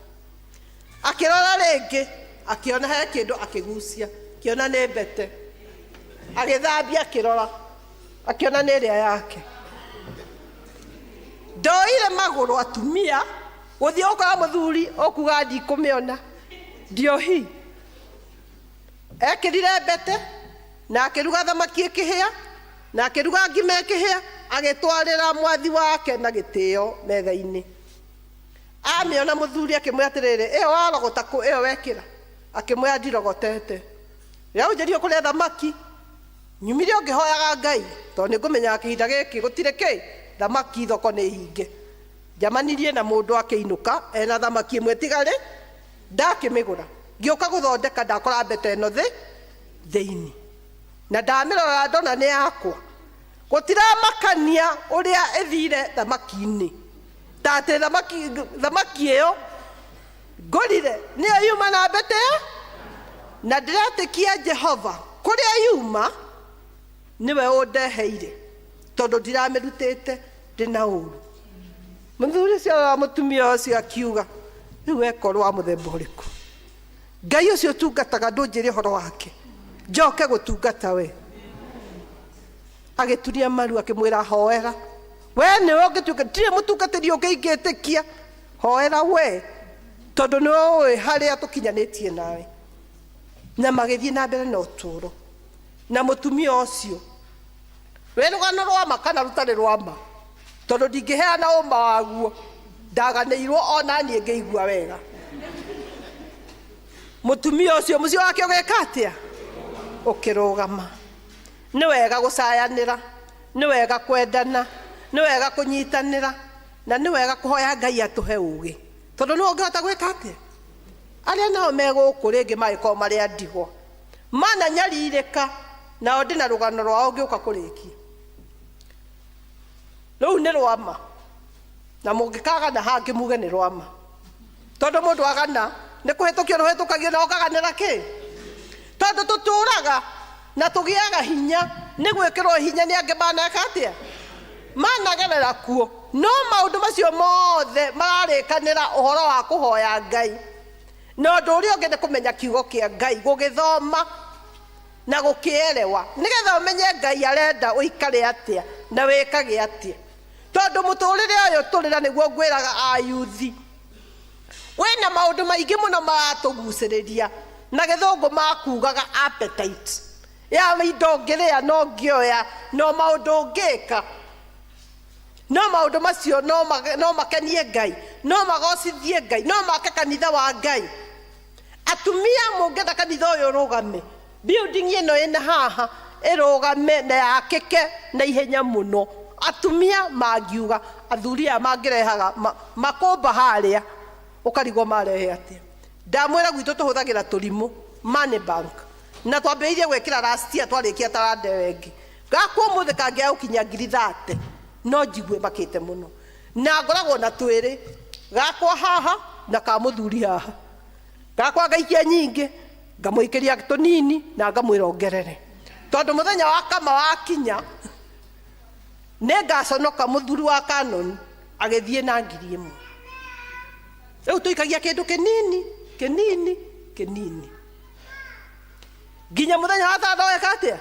Speaker 6: akĩrora rĩngĩ akĩona he kĩndũ, akĩgucia akĩona nĩ mbete, agĩthambia akĩrora akĩona nĩ ĩrĩa yake. Ndoire magũrũ atumia gũthiĩ gũkora mũthuri ũkuga ndikũmĩona, ndiohi. Ekĩrire mbete na akĩruga thamaki ĩkĩhĩa na akĩruga ngima ĩkĩhĩa, agĩtwarĩra mwathi wake na gĩtĩo metha-inĩ. Amĩona mũthuri akĩmwĩra atĩrĩrĩ, ĩyo warogota kũ, ĩyo wekĩra? Akĩmwĩra ndirogotete. Rĩrĩa ũnjĩrire ũkũrĩa thamaki, nyumire o ngĩhoyaga Ngai, tondũ nĩ ngũmenyaga kĩhinda gĩkĩ gũtirĩ kĩ, thamaki thoko nĩ hinge. Njamanirie na mũndũ akĩinũka ena thamaki ĩmwe ĩtigarĩ, ndakĩmĩgũra. Ngĩũka gũthondeka ndakora mbete ĩno thĩinĩ. Na ndamĩrora ndona nĩ yakwa. Gũtiramakania ũrĩa ĩthire thamaki-inĩ. Ta atĩ thamaki ĩyo ngũrire nĩyo yuma na mbete ĩyo, na ndĩretĩkia Jehova kũrĩa yuma nĩwe ũndeheire, tondũ ndiramĩrutĩte ndĩna ũru. Mũthuri ũcio arora mũtumia ũcio akiuga, rĩu ekorwo wa mũthemba ũrĩkũ? Ngai ũcio ũtungataga ndũnjĩre ũhoro wake, njoke gũtungata we. Agĩturia maru akĩmwĩra hoera, we nĩwe ũngĩtuĩka, ndirĩ mũtungatĩri ũngĩ ingĩtĩkia, hoera we, tondũ nĩwe ũĩ harĩa tũkinyanĩtie nawe. Na magĩthiĩ na mbere na ũtũũro. Na mũtumia ũcio wĩ rũgano rwa ma kana rũtarĩ rwa ma, tondũ ndingĩheana ũma waguo, ndaganĩirwo ona niĩ ngĩigua wega. Mũtumia ũcio mũciĩ wake ũgĩka atĩa? Ũkĩrũgama. Nĩ wega gũcayanĩra, nĩ wega kwendana, nĩ wega kũnyitanĩra, na nĩ wega kũhoya Ngai atũhe ũgĩ, tondũ nĩwe ũngĩhota gwĩka atĩa. Arĩa nao me gũkũ rĩngĩ mangĩkorwo marĩ a ndigwa mananyarirĩka, nao ndĩna rũgano rwao ngĩũka kũrĩkia. Rũu nĩ rwama, na mũngĩkagana hangĩ muge nĩ rwama, tondũ mũndũ agana nĩ kũhĩtũkio rũhĩtũkagio na ũkaganĩra kĩ, tondũ tũtũraga na tũgĩaga hinya nĩ gwĩkĩrwo hinya nĩ angĩ maneka atĩa, managerera kuo. No maũndũ macio mothe mararĩkanĩra ũhoro wa kũhoya Ngai, na ũndũ ũrĩa ũngĩ nĩ kũmenya kiugo kĩa Ngai, gũgĩthoma na gũkĩerewa, nĩgetha ũmenye Ngai arenda ũikare atĩa na wĩkage atĩa, tondũ mũtũrĩre ũyũ tũrĩ na nĩguo ngwĩraga ayuthi, wĩna maũndũ maingĩ mũno maratũgucĩrĩria, na gĩthũngũ makugaga appetite ya indo ũngĩrĩa no ũngĩoya, no maũndũ ũngĩka, no maũndũ macio no makenie Ngai, no magocithie Ngai, no make kanitha wa Ngai. Atumia mũngĩenda kanitha ũyũ ũrũgame, building ĩno ĩna haha ĩrũgame na yakĩke na ihenya mũno, atumia mangiuga, athuri aya mangĩrehaga makũmba harĩa, ũkarigwo marehe atĩa. Ndamwĩra gwitũ tũhũthagĩra tũrimũ money bank, na twambĩrĩirie gwĩkĩra last year twarĩkia taranda ĩyo ĩngĩ. Gakwa ũmũthĩ kangĩaga gũkinyia ngiri thate no njigue makĩte mũno, na ngoragwo na twĩrĩ, gakwa haha na ka mũthuri haha. Gakwa ngaikia nyingĩ, ngamũikĩria tũnini na ngamwĩra ongerere, tondũ mũthenya wa kama wakinya nĩ ngaconoka mũthuri wa Canon agĩthiĩ na 1000. Rĩu tũikagia kĩndũ kĩnini kĩnini kĩnini nginya mũthenya wa tanda weka atĩa.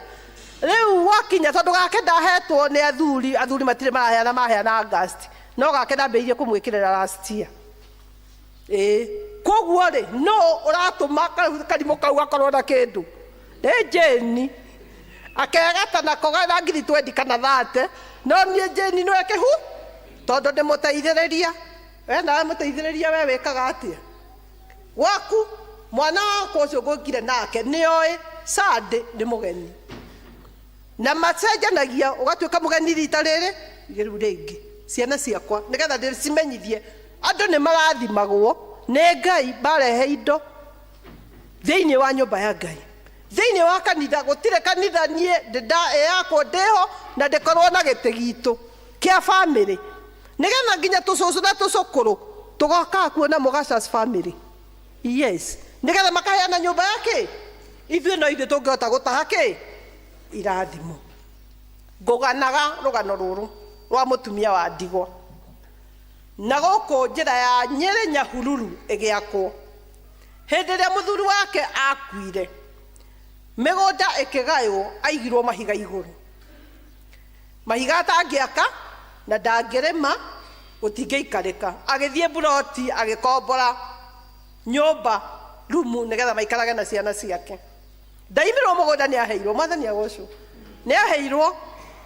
Speaker 6: Rĩu gwakinya, tondũ gake ndahetwo nĩ athuri, athuri matirĩ maraheana, maheana August, no gake ndambĩrĩirie kũmwĩkĩrĩra last year. Ĩĩ, koguo rĩ, no ũratũma karimũ kau gakorwo na kĩndũ nĩ Jane akegata nako na 20,000 kana 30, no niĩ Jane nĩwe kĩhu, tondũ ndĩmũteithĩrĩria. We nawe mũteithĩrĩria, we wĩkaga atĩa gwaku? Mwana wakwa ũcio ngũkire nake nĩoĩ Sunday nĩ mũgeni, na macenjanagia, ũgatuĩka mũgeni rita rĩrĩ rĩu rĩngĩ. Ciana ciakwa nĩgetha ndĩcimenyithie andũ nĩ marathimagwo nĩ Ngai marehe indo thĩinĩ wa nyũmba ya Ngai, thĩinĩ wa kanitha. Gũtirĩ kanitha niĩ yakwo ndĩho na ndĩkorwo na gĩtĩ gitũ kĩa family, nĩgetha nginya tũcũcũ na tũcũkũrũ tũgokaga kuona Mũgacas family. Yes, nĩgetha makaheana nyũmba ya kĩ, ithuĩ no ithuĩ tũngĩhota gũtaha kĩ irathimo. Ngũganaga rũgano rũrũ rwa mũtumia wa ndigwa, na gũkũ njĩra ya Nyĩrĩ Nyahururu ĩgĩakwo. Hĩndĩ ĩrĩa mũthuri wake akuire, mĩgũnda ĩkĩgaywo, aigirwo mahiga igũrũ, mahiga atangĩaka na ndangĩrĩma, gũtingĩikarĩka. Agĩthiĩ buroti agĩkombora nyũmba rumu nĩgetha maikarage na ciana ciake. Ndaimirwo mũgũnda, nĩ aheirwo, Mwathani agocwo, nĩ aheirwo,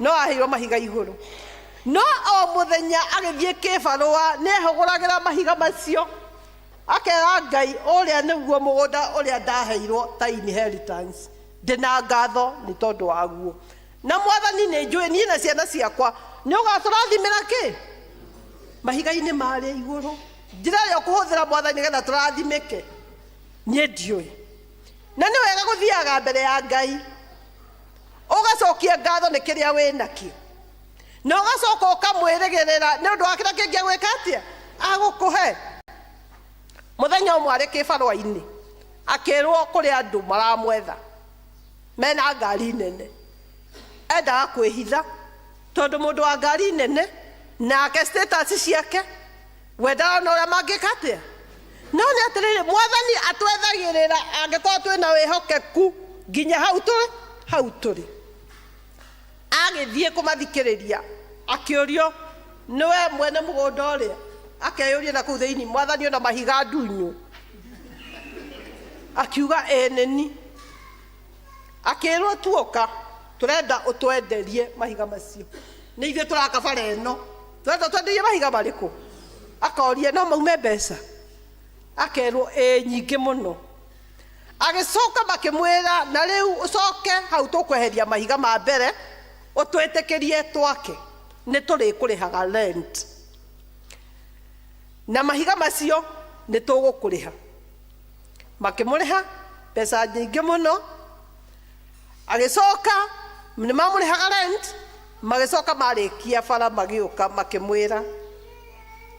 Speaker 6: no aheirwo mahiga igũrũ. No o mũthenya agĩthiĩ kĩbarũa nĩ ehũgũragĩra mahiga macio, akera Ngai, ũrĩa nĩguo mũgũnda ũrĩa ndaheirwo ta inheritance, ndĩna ngatho nĩ tondũ waguo, na Mwathani nĩ njũĩ niĩ na ciana ciakwa nĩ ũgatũrathimĩra kĩ mahiga-inĩ marĩa igũrũ. Njĩra ĩrĩa ũkũhũthĩra, Mwathani, nĩgetha tũrathimĩke niĩ ndiũĩ. Na nĩ wega gũthiaga mbere ya Ngai ũgacokia ngatho nĩ kĩrĩa wĩ nakĩo, na ũgacoka ũkamwĩrĩgĩrĩra nĩ ũndũ wa kĩrĩa kĩngĩ agwĩka atĩa, agũkũhe. Mũthenya ũmwe arĩ kĩbarũa-inĩ akĩrwo kũrĩ andũ maramwetha mena ngari nene. Endaga kwĩhitha, tondũ mũndũ wa ngari nene nake status ciake wendaga ona ũrĩa mangĩka atĩa. No nĩ atĩrĩrĩ, Mwathani atwethagĩrĩra angĩkorwo twĩna wĩhokeku nginya hau tũrĩ, hau tũrĩ. Agĩthiĩ kũmathikĩrĩria, akĩũrio nĩwe mwene mũgũnda ũrĩa, akeyũria na kũu thĩinĩ, Mwathani, ona mahiga ndunyu? Akiuga, ĩĩ nĩni. Akĩrwo tuoka tũrenda ũtwenderie mahiga macio, nĩ ithuĩ tũraka bara ĩno, tũrenda ũtwenderie mahiga marĩkũ? Akoria no maume mbeca, akerwo ĩĩ nyingĩ mũno. Agĩcoka makĩmwĩra na rĩu ũcoke hau tũkweheria mahiga ma mbere ũtwĩtĩkĩrie twake, nĩ tũrĩkũrĩhaga rent na mahiga macio nĩ tũgũkũrĩha. Makĩmũrĩha mbeca nyingĩ mũno. Agĩcoka nĩ mamũrĩhaga rent, magĩcoka marĩkia bara magĩũka makĩmwĩra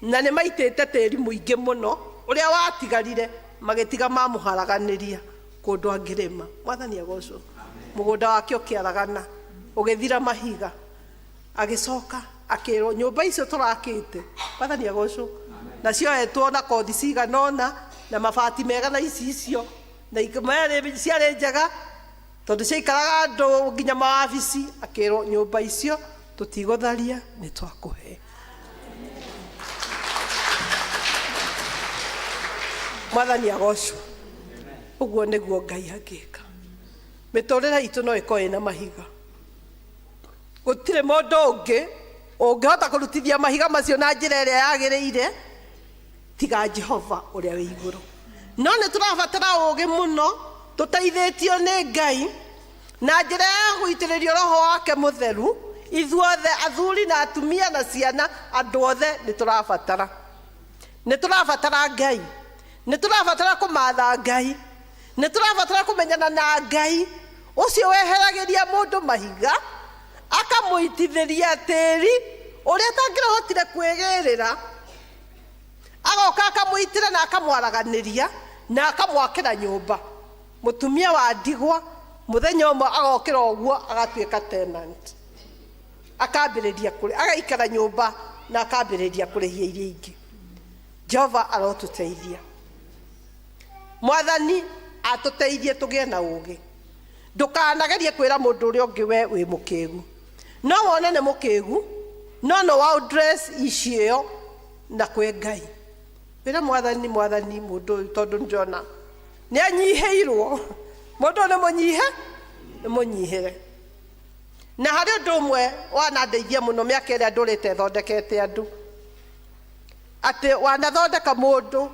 Speaker 6: na nĩ maitĩte tĩri mũingĩ mũno ũrĩa watigarire, magĩtiga mamũharaganĩria kũndũ angĩrĩma. Mwathani agocwo. Mũgũnda wake ũkĩaragana ũgĩthira mahiga. Agĩcoka akĩrwo nyũmba icio tũrakĩte, Mwathani agocwo, na cioetwo na kothi cigana ũna na mabati mega na icicio na ciarĩ njega tondũ ciaikaraga andũ nginya mawabici. Akĩrwo nyũmba icio tũtigũtharia, nĩ twakũhe. Mwathani agocwo. Ũguo nĩguo Ngai angĩka. Mĩtũrĩre itũ no ĩkorwo ĩna mahiga, gũtirĩ mũndũ ũngĩ ũngĩhota kũrutithia mahiga macio na njĩra ĩrĩa yagĩrĩire tiga Jehova ũrĩa wĩ igũrũ. No nĩ tũrabatara ũũgĩ mũno tũteithĩtio nĩ Ngai na njĩra ya gũitĩrĩrio Roho wake Mũtheru. Ithuothe athuri na atumia na ciana, andũ othe nĩ tũrabatara, nĩ tũrabatara Ngai, nĩ tũrabatara kũmatha Ngai, nĩ tũrabatara kũmenyana na Ngai ũcio weheragĩria mũndũ mahiga akamũitithĩria tĩri ũrĩa atangĩrahotire kwĩgĩrĩra, agoka akamũitĩra na akamwaraganĩria na akamwakĩra nyũmba. Mũtumia wa ndigwa mũthenya ũmwe agokĩra ũguo agatuĩka tenant, akambĩrĩria kũrĩ, agaikara nyũmba na akambĩrĩria kũrĩhia iria ingĩ. Jehova arotũteithia. Mwathani atũteithie tũgĩe na ũũgĩ. Ndũkanagerie kwĩra mũndũ ũrĩa ũngĩ we wĩ mũkĩgu. No wone nĩ mũkĩgu, no no wa address issue ĩyo na kwĩ Ngai. Wĩre Mwathani, Mwathani, mũndũ ũyũ tondũ nĩndĩrona nĩ anyihĩirwo, mũndũ ũyũ nĩ mũnyihe, nĩ mũnyihĩre. Na harĩ ũndũ ũmwe wanandeithia mũno mĩaka ĩrĩa ndũrĩte thondekete andũ, atĩ wanathondeka mũndũ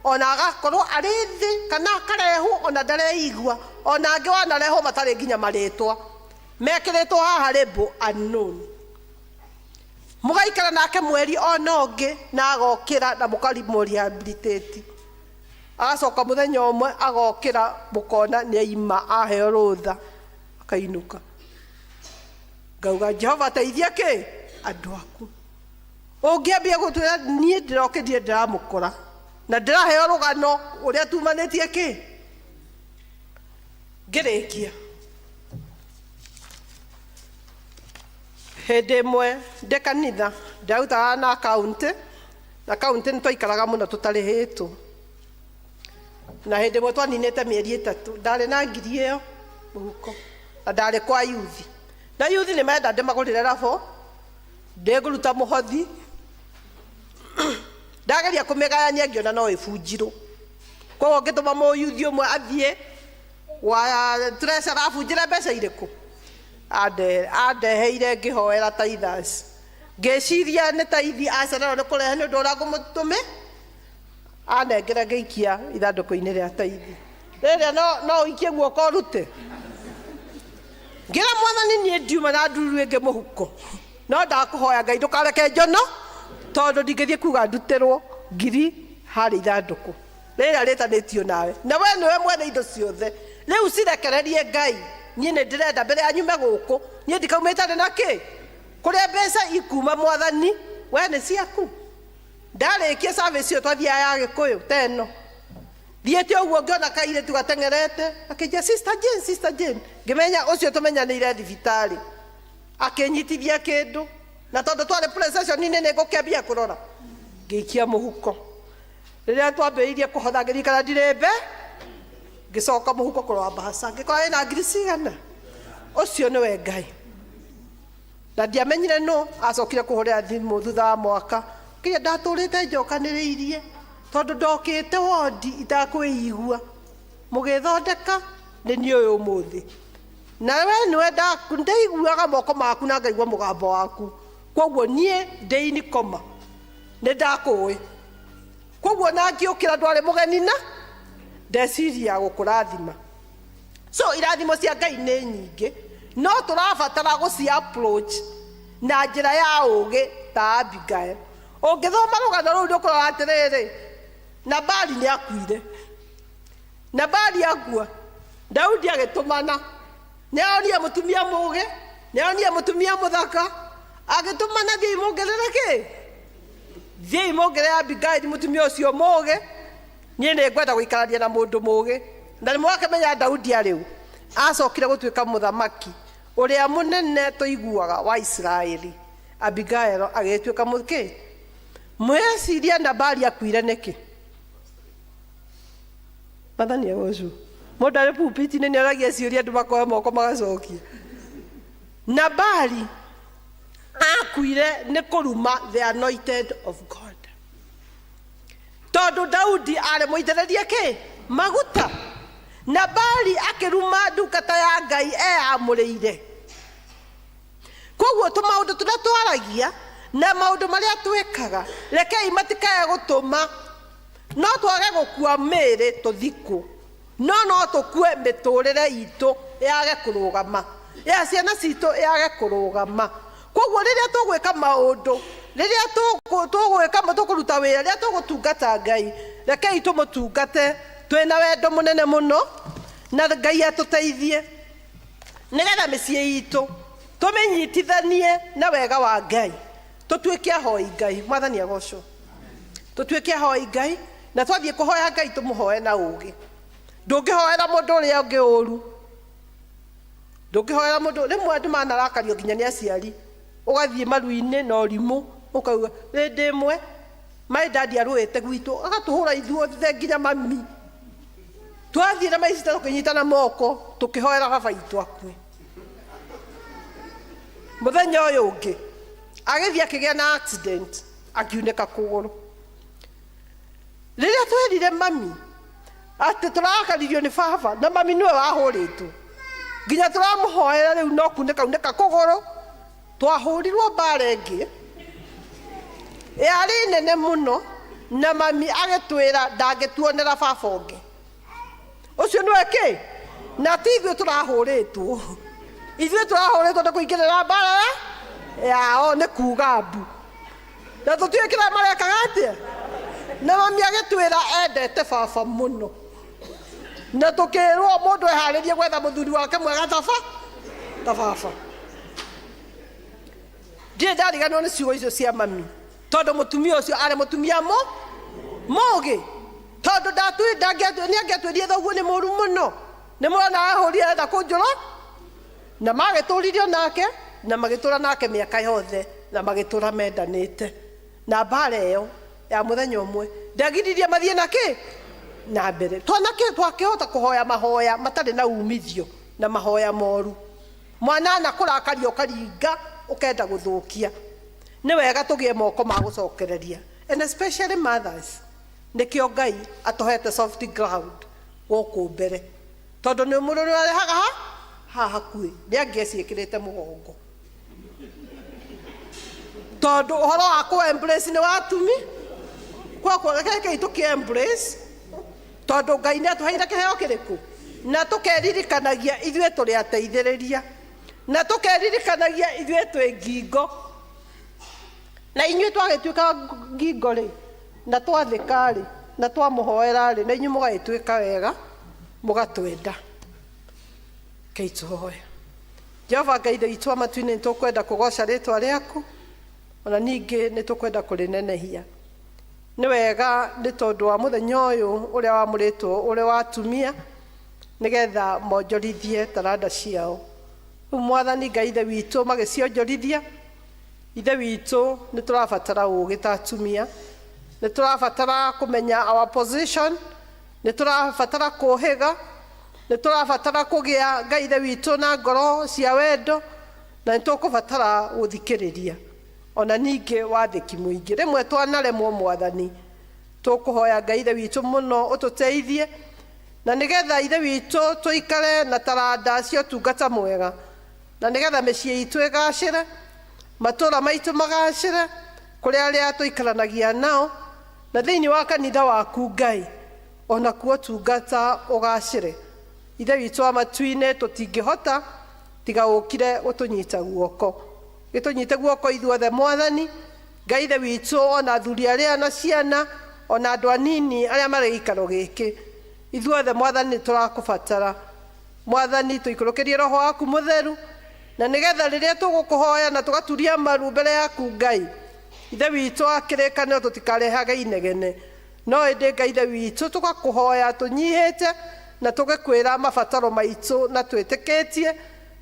Speaker 6: ona agakorwo arĩ thĩ kana akarehwo ona ndareigua, ona angĩ wanarehwo matarĩ nginya marĩtwa, mekĩrĩtwo haha label unknown. Mũgaikara nake mweri ona ũngĩ na agokĩra na mũkarimũ rehabilitate, agacoka mũthenya ũmwe agokĩra mũkona nĩ aima, aheo rũtha akainũka. Ngauga Jehova teithia kĩ andũ aku. Ũngĩambia gũtwĩra niĩ ndĩrokĩrie ndĩramũkora na ndĩraheo rũgano ũrĩa tumanĩtie kĩ. Ngĩrĩkia, hĩndĩ ĩmwe ndĩ kanitha ndarutaga na akaunti, na kaunti nĩ twaikaraga mũno tũtarĩhĩtwo, na hĩndĩ ĩmwe twaninĩte mĩeri 3 ndarĩ na ngiri ĩyo mũhuko na ndarĩ kwa yuthi, na yuthi nĩ menda ndĩmagũrĩre rabo, ndĩngũruta mũhothi. Ndageria kũmĩgayania ngĩona no ĩbunjirwo, koguo ngĩtũma mũyuthi ũmwe athiĩ wa treasurer abunjĩre mbeca irĩkũ andeheire, ngĩhoera tithers, ngĩciria nĩ taithi acererwo nĩ kũrehe nĩ ũndũ ũrĩa ngũmũtũmĩ anengere, ngĩikia ithandũkũ-inĩ rĩa taithi rĩrĩa no ũikie guoko ũrute. Ngĩra Mwathani niĩ ndiuma na ndururu ĩngĩ mũhuko, no ndakũhoya Ngai ndũkareke njono, tondũ ndingĩthiĩ kuga ndutĩrwo ngiri harĩ ithandũkũ rĩrĩa rĩtanĩtio nawe, na we nĩwe mwene indo ciothe. Rĩu cirekererie Ngai, niĩ nĩ ndĩrenda mbere ya nyume gũkũ, niĩ ndikaumĩte ndĩ na kĩ kũrĩa mbeca ikuma. Mwathani we nĩ ciaku. Ndarĩkia service ĩyo twathiaga ya Gĩkũyũ ta ĩno, thiĩte ũguo ngĩona kairĩtu gateng'erete akĩnjia, "Sister Jane, Sister Jane." Ngĩmenya ũcio tũmenyanĩire thibitarĩ. Akĩnyitithia kĩndũ, na tondũ twarĩ procession-inĩ nĩ ngũkĩambia kũrora, ngĩikia mũhuko. Rĩrĩa twambĩrĩirie kũhotha ngĩririkana ndirĩ mbe, ngĩcoka mũhuko kũrora mbaca, ngĩkora ĩna ngiri cigana. Ũcio nĩwe Ngai. Na ndiamenyire nũ acokire kũhũrĩra thimũ thutha wa mwaka, kĩrĩa ndatũrĩte njokanĩrĩirie tondũ ndokĩte wondi itakwĩigua, mũgĩthondeka nĩ niĩ ũyũ ũmũthĩ. Na we nĩwe ndaiguaga moko maku na ngaigua mũgambo waku. Koguo niĩ ndĩ in coma nĩ ndakũĩ. Koguo na ngĩũkĩra ndwarĩ mũgeni na ndeciria gũkũrathima. So irathimo cia Ngai nĩ nyingĩ, no tũrabatara gũci approach na njĩra ya ũgĩ ta Abigail. Ũngĩthoma rũgano rũu nĩ ũkũrora atĩrĩrĩ, Nabali nĩ akuire. Nabali akua, Daudi agĩtũmana. Nĩ onire mũtumia mũgĩ, nĩ onire mũtumia mũthaka, agĩtũmana thiĩi mũngerere kĩ? Thiĩi mũngerere Abigaili mũtumia ũcio mũgĩ, niĩ nĩ ngwenda gũikarania na mũndũ mũgĩ. Na nĩ mwakĩmenya Daudi arĩ ũ? Acokire gũtuĩka mũthamaki ũrĩa mũnene tũiguaga wa Isiraeli. Abigail agĩtuĩka mũkĩ? Mweciria Nabali akuire nĩkĩ? Mwathani agocwo. Mũndũ arĩ pulpit-inĩ nĩ oragia ciũria andũ makoya moko magacokia. Nabali akuire nĩ kũruma the anointed of God. Tondũ Daudi arĩ mũitĩrĩrie kĩ? Maguta. Nabali akĩruma ndungata ya Ngai eyamũrĩire. Koguo tũmaũndũ tũrĩa twaragia na maũndũ marĩa twĩkaga, rekei matikae gũtũma no twage gũkua mĩĩrĩ tũthikwo, no no tũkue mĩtũrĩre itũ yage kũrũgama, ya ciana citũ yage kũrũgama. Koguo rĩrĩa tũgwĩka maũndũ, rĩrĩa tũgwĩka, tũkũruta wĩra, rĩrĩa tũgũtungata Ngai, rekei tũmũtungate twĩna wendo mũnene mũno, na Ngai atũteithie nĩgetha mĩciĩ itũ tũmĩnyitithanie na wega wa Ngai, tũtuĩke ahoi Ngai. Mwathani agocwo. Tũtuĩke ahoi Ngai, na twathiĩ kũhoya Ngai tũmũhoe na ũgĩ. Ndũngĩhoera mũndũ ũrĩa ũngĩ ũru, ndũngĩhoera mũndũ. Rĩmwe andũ manarakario nginya nĩ aciari, ũgathiĩ maru-inĩ na ũrimũ ũkauga. Hĩndĩ ĩmwe my daddy arũĩte gwitũ agatũhũra ithuothe nginya mami. Twathiĩ na my sister tũkĩnyitana moko tũkĩhoera baba itũ akue. Mũthenya ũyũ ũngĩ agĩthiĩ akĩgĩa na accident, akiunĩka kũgũrũ. Rĩrĩa twerire mami atĩ tũrakaririo nĩ baba, na mami nĩwe wahũrĩtwo, nginya tũramũhoera rĩu no kunĩka unĩka kũgũrũ, twahũrirwo mbara ĩngĩ yarĩ nene mũno, na mami agĩtwĩra ndangĩtuonera baba ũngĩ. Ũcio nĩwe kĩ? Na ti ithuĩ tũrahũrĩtwo, ithuĩ tũrahũrĩtwo nĩ kũingĩrĩra mbara yao, nĩ kuga mbu, na tũtiũĩ kĩrĩa marekaga atĩa. Na mami agĩtwĩra endete baba mũno, na tũkĩrwo mũndũ eharĩrie gwetha mũthuri wake mwega ta baba. Ndirĩ ndariganĩrwo nĩ ciugo icio cia mami, tondũ mũtumia ũcio arĩ mũtumia mũgĩ, tondũ nĩ angĩatwĩrire thoguo nĩ mũru mũno, nĩ mũrona ahũrire arenda kũnjũra, na magĩtũririo nake, na magĩtũra nake mĩaka yothe, na magĩtũra mendanĩte. Na mbara ĩyo ya mũthenya ũmwe ndagiririe mathiĩ na kĩ na mbere. Twanake twakĩhota kũhoya mahoya matarĩ na umithio na mahoya moru. Mwana ana kũrakaria ũkaringa ũkenda gũthũkia. Nĩ wega tũgĩe moko ma gũcokereria, and especially mothers. Nĩkĩo Ngai atũhete soft ground gũkũ mbere, tondũ nĩ mũndũ nĩ arehaga haha hakuhĩ, nĩ angĩeciĩkĩrĩte mũgongo, tondũ ũhoro wa kũ embrace nĩ watumi. Koguo rekei tũkĩ embrace, tondũ Ngai nĩ atũheire kĩheo kĩrĩkũ, na tũkeririkanagia ithuĩ tũrĩ ateithĩrĩria, na tũkeririkanagia ithuĩ twĩ ngingo, na inyuĩ twagĩtuĩka ngingo rĩ, na twathĩka rĩ, na twamũhoera rĩ, na inyuĩ mũgagĩtuĩka wega mũgatwenda. Rekei tũhoe. Jehova Ngai Ithe witũ wa matu-inĩ, nĩ tũkwenda kũgoca rĩtwa rĩaku, ona ningĩ nĩ tũkwenda kũrĩnenehia. Nĩ wega nĩ tondũ wa mũthenya ũyũ ũrĩa wamũrĩtwo ũrĩ wa atumia, nĩgetha monjorithie taranda ciao. Rĩu Mwathani Ngai Ithe witũ, magĩcionjorithia, Ithe witũ, nĩ tũrabatara ũgĩ ta atumia, nĩ tũrabatara kũmenya our position, nĩ tũrabatara kũhĩga, nĩ tũrabatara kũgĩa Ngai Ithe witũ na ngoro cia wendo, na nĩ tũkũbatara gũthikĩrĩria ona ningĩ wathĩki mũingĩ. Rĩmwe twanaremwo Mwathani, tũkũhoya Ngai Ithe witũ mũno ũtũteithie. Na nĩgetha ithe witũ tũikare na taranda cia ũtungata mwega, na nĩgetha mĩciĩ itũ ĩgacĩre, matũũra maitũ magacĩre, kũrĩ arĩa tũikaranagia nao, na thĩinĩ wa kanitha waku Ngai, ona kuo ũtungata ũgacĩre. Ithe witũ wa matu-inĩ, tũtingĩhota tiga ũkire gũtũnyita guoko. Gĩtũnyite guoko ithuothe Mwathani Ngai ithe witũ, ona athuri arĩa na ciana, ona andũ anini arĩa marĩ gĩikaro gĩkĩ, ithuothe Mwathani nĩ tũrakũbatara. Mwathani, tũikũrũkĩrie roho waku mũtheru, na nĩgetha rĩrĩa tũgũkũhoya na tũgaturia maru mbere yaku Ngai ithe witũ wa kĩrĩkanĩro, tũtikarehage inegene, no ĩndĩ Ngai ithe witũ tũgakũhoya tũnyihĩte na tũgĩkwĩra mabataro maitũ, na twĩtĩkĩtie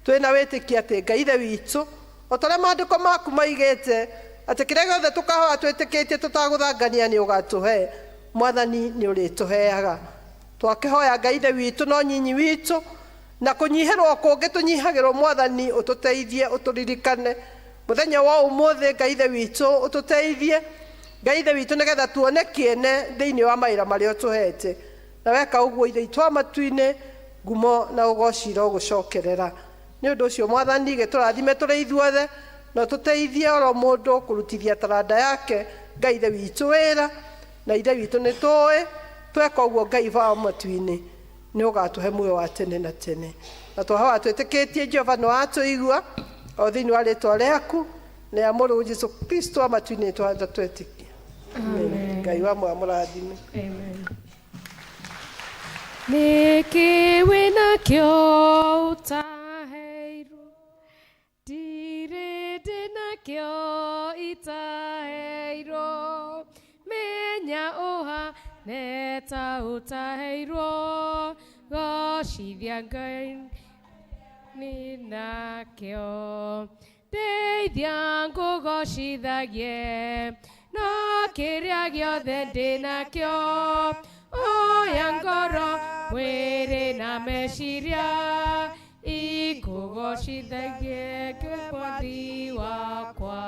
Speaker 6: twĩna wĩtĩkia atĩ Ngai ithe witũ, o ta ũrĩa maandĩko maku maigĩte atĩ kĩrĩa gĩothe tũkahoya twĩtĩkĩtie tũtagũthangania nĩ ũgatũhe, Mwathani nĩ ũrĩtũheaga. Twakĩhoya Ngai ithe witũ no nyinyi witũ na kũnyihĩrwo kũngĩ tũnyihagĩrwo, Mwathani ũtũteithie, ũtũririkane mũthenya wa ũmũthĩ. Ngai ithe witũ, ũtũteithie Ngai ithe witũ, nĩgetha tuone kĩene thĩinĩ wa mawĩra marĩa ũtũhete, na weka ũguo ithe witũ wa matu-inĩ, ngumo na ũgoci irogũcokerera. Nĩ ũndũ ũcio Mwathani, gĩtũrathime tũrĩ ithuothe, na ũtũteithie oro mũndũ kũrutithia taranda yake Ngai ithe witũ wĩra, na ithe witũ nĩ tũĩ tweka ũguo Ngai wa matu-inĩ nĩ ũgatũhe muoyo wa tene na tene. Na twahoya twĩtĩkĩtie Jehova nĩ watũigua, o thĩinĩ wa rĩtwa rĩaku na ya mũrũ Jesu Kristo wa matu-inĩ twahota twetĩkia.
Speaker 15: Amen.
Speaker 6: Ngai wa muoyo amũrathime.
Speaker 15: Nĩkĩ wĩnakĩo ũtaheirwo? Ndirĩ ndĩnakĩo itaheirwo. Menya ũhane ta ũtaheirwo, gocithia Ngai nĩ nakĩo. Ndeithia ngũgocithagie no kĩrĩa gĩothe ndĩnakĩo, oya ngoro, mwĩrĩ na meciria, ikũgocithagie Mwathi wakwa.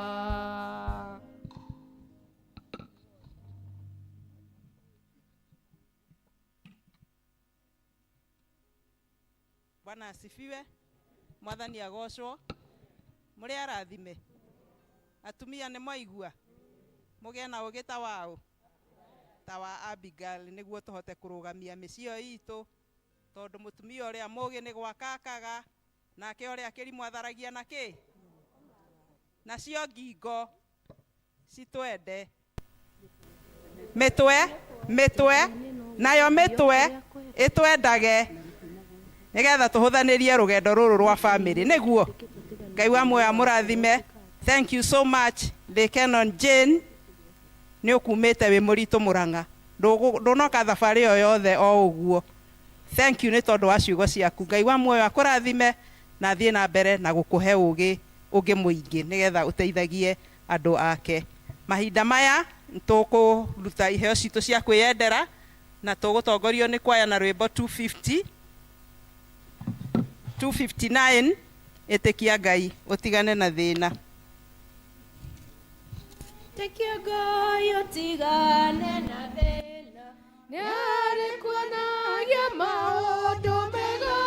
Speaker 5: Bwana asifiwe. Mwathani agocwo. Mũrĩ arathime. Atumia nĩ mwaigua, mũgĩe na ũgĩ ta waũ, ta wa Abigail, nĩguo tũhote kũrũgamia mĩciĩ itũ, tondũ mũtumia ũrĩa mũgĩ nĩ gwaka akaga, nake ũrĩa kĩrimũ atharagia na kĩ nacio ngingo citwende mĩtwe mĩtwe nayo mĩtwe ĩtwendage, nĩgetha tũhũthanĩrie rũgendo rũrũ rwa family, nĩguo Ngai wa muoyo amũrathime. Thank you so much, the Canon Jane, nĩ ũkumĩte wĩ mũritũ mũrang'a, ndũnoka thabarĩ ĩyo yothe o ũguo. Thank you nĩ tondũ wa ciugo ciaku. Ngai wa muoyo akũrathime na athiĩ na mbere na gũkũhe ũgĩ ũngĩ mũingĩ, nĩgetha ũteithagie andũ ake. Mahinda maya tũkũruta iheo citũ cia kwĩyendera, na tũgũtongorio nĩ kwaya na rwĩmbo 250 259, ĩtĩkia Ngai ũtigane na thĩna.
Speaker 15: Ĩtĩkia Ngai ũtigane na thĩna, nĩarĩ kuonagia maũndũ mega,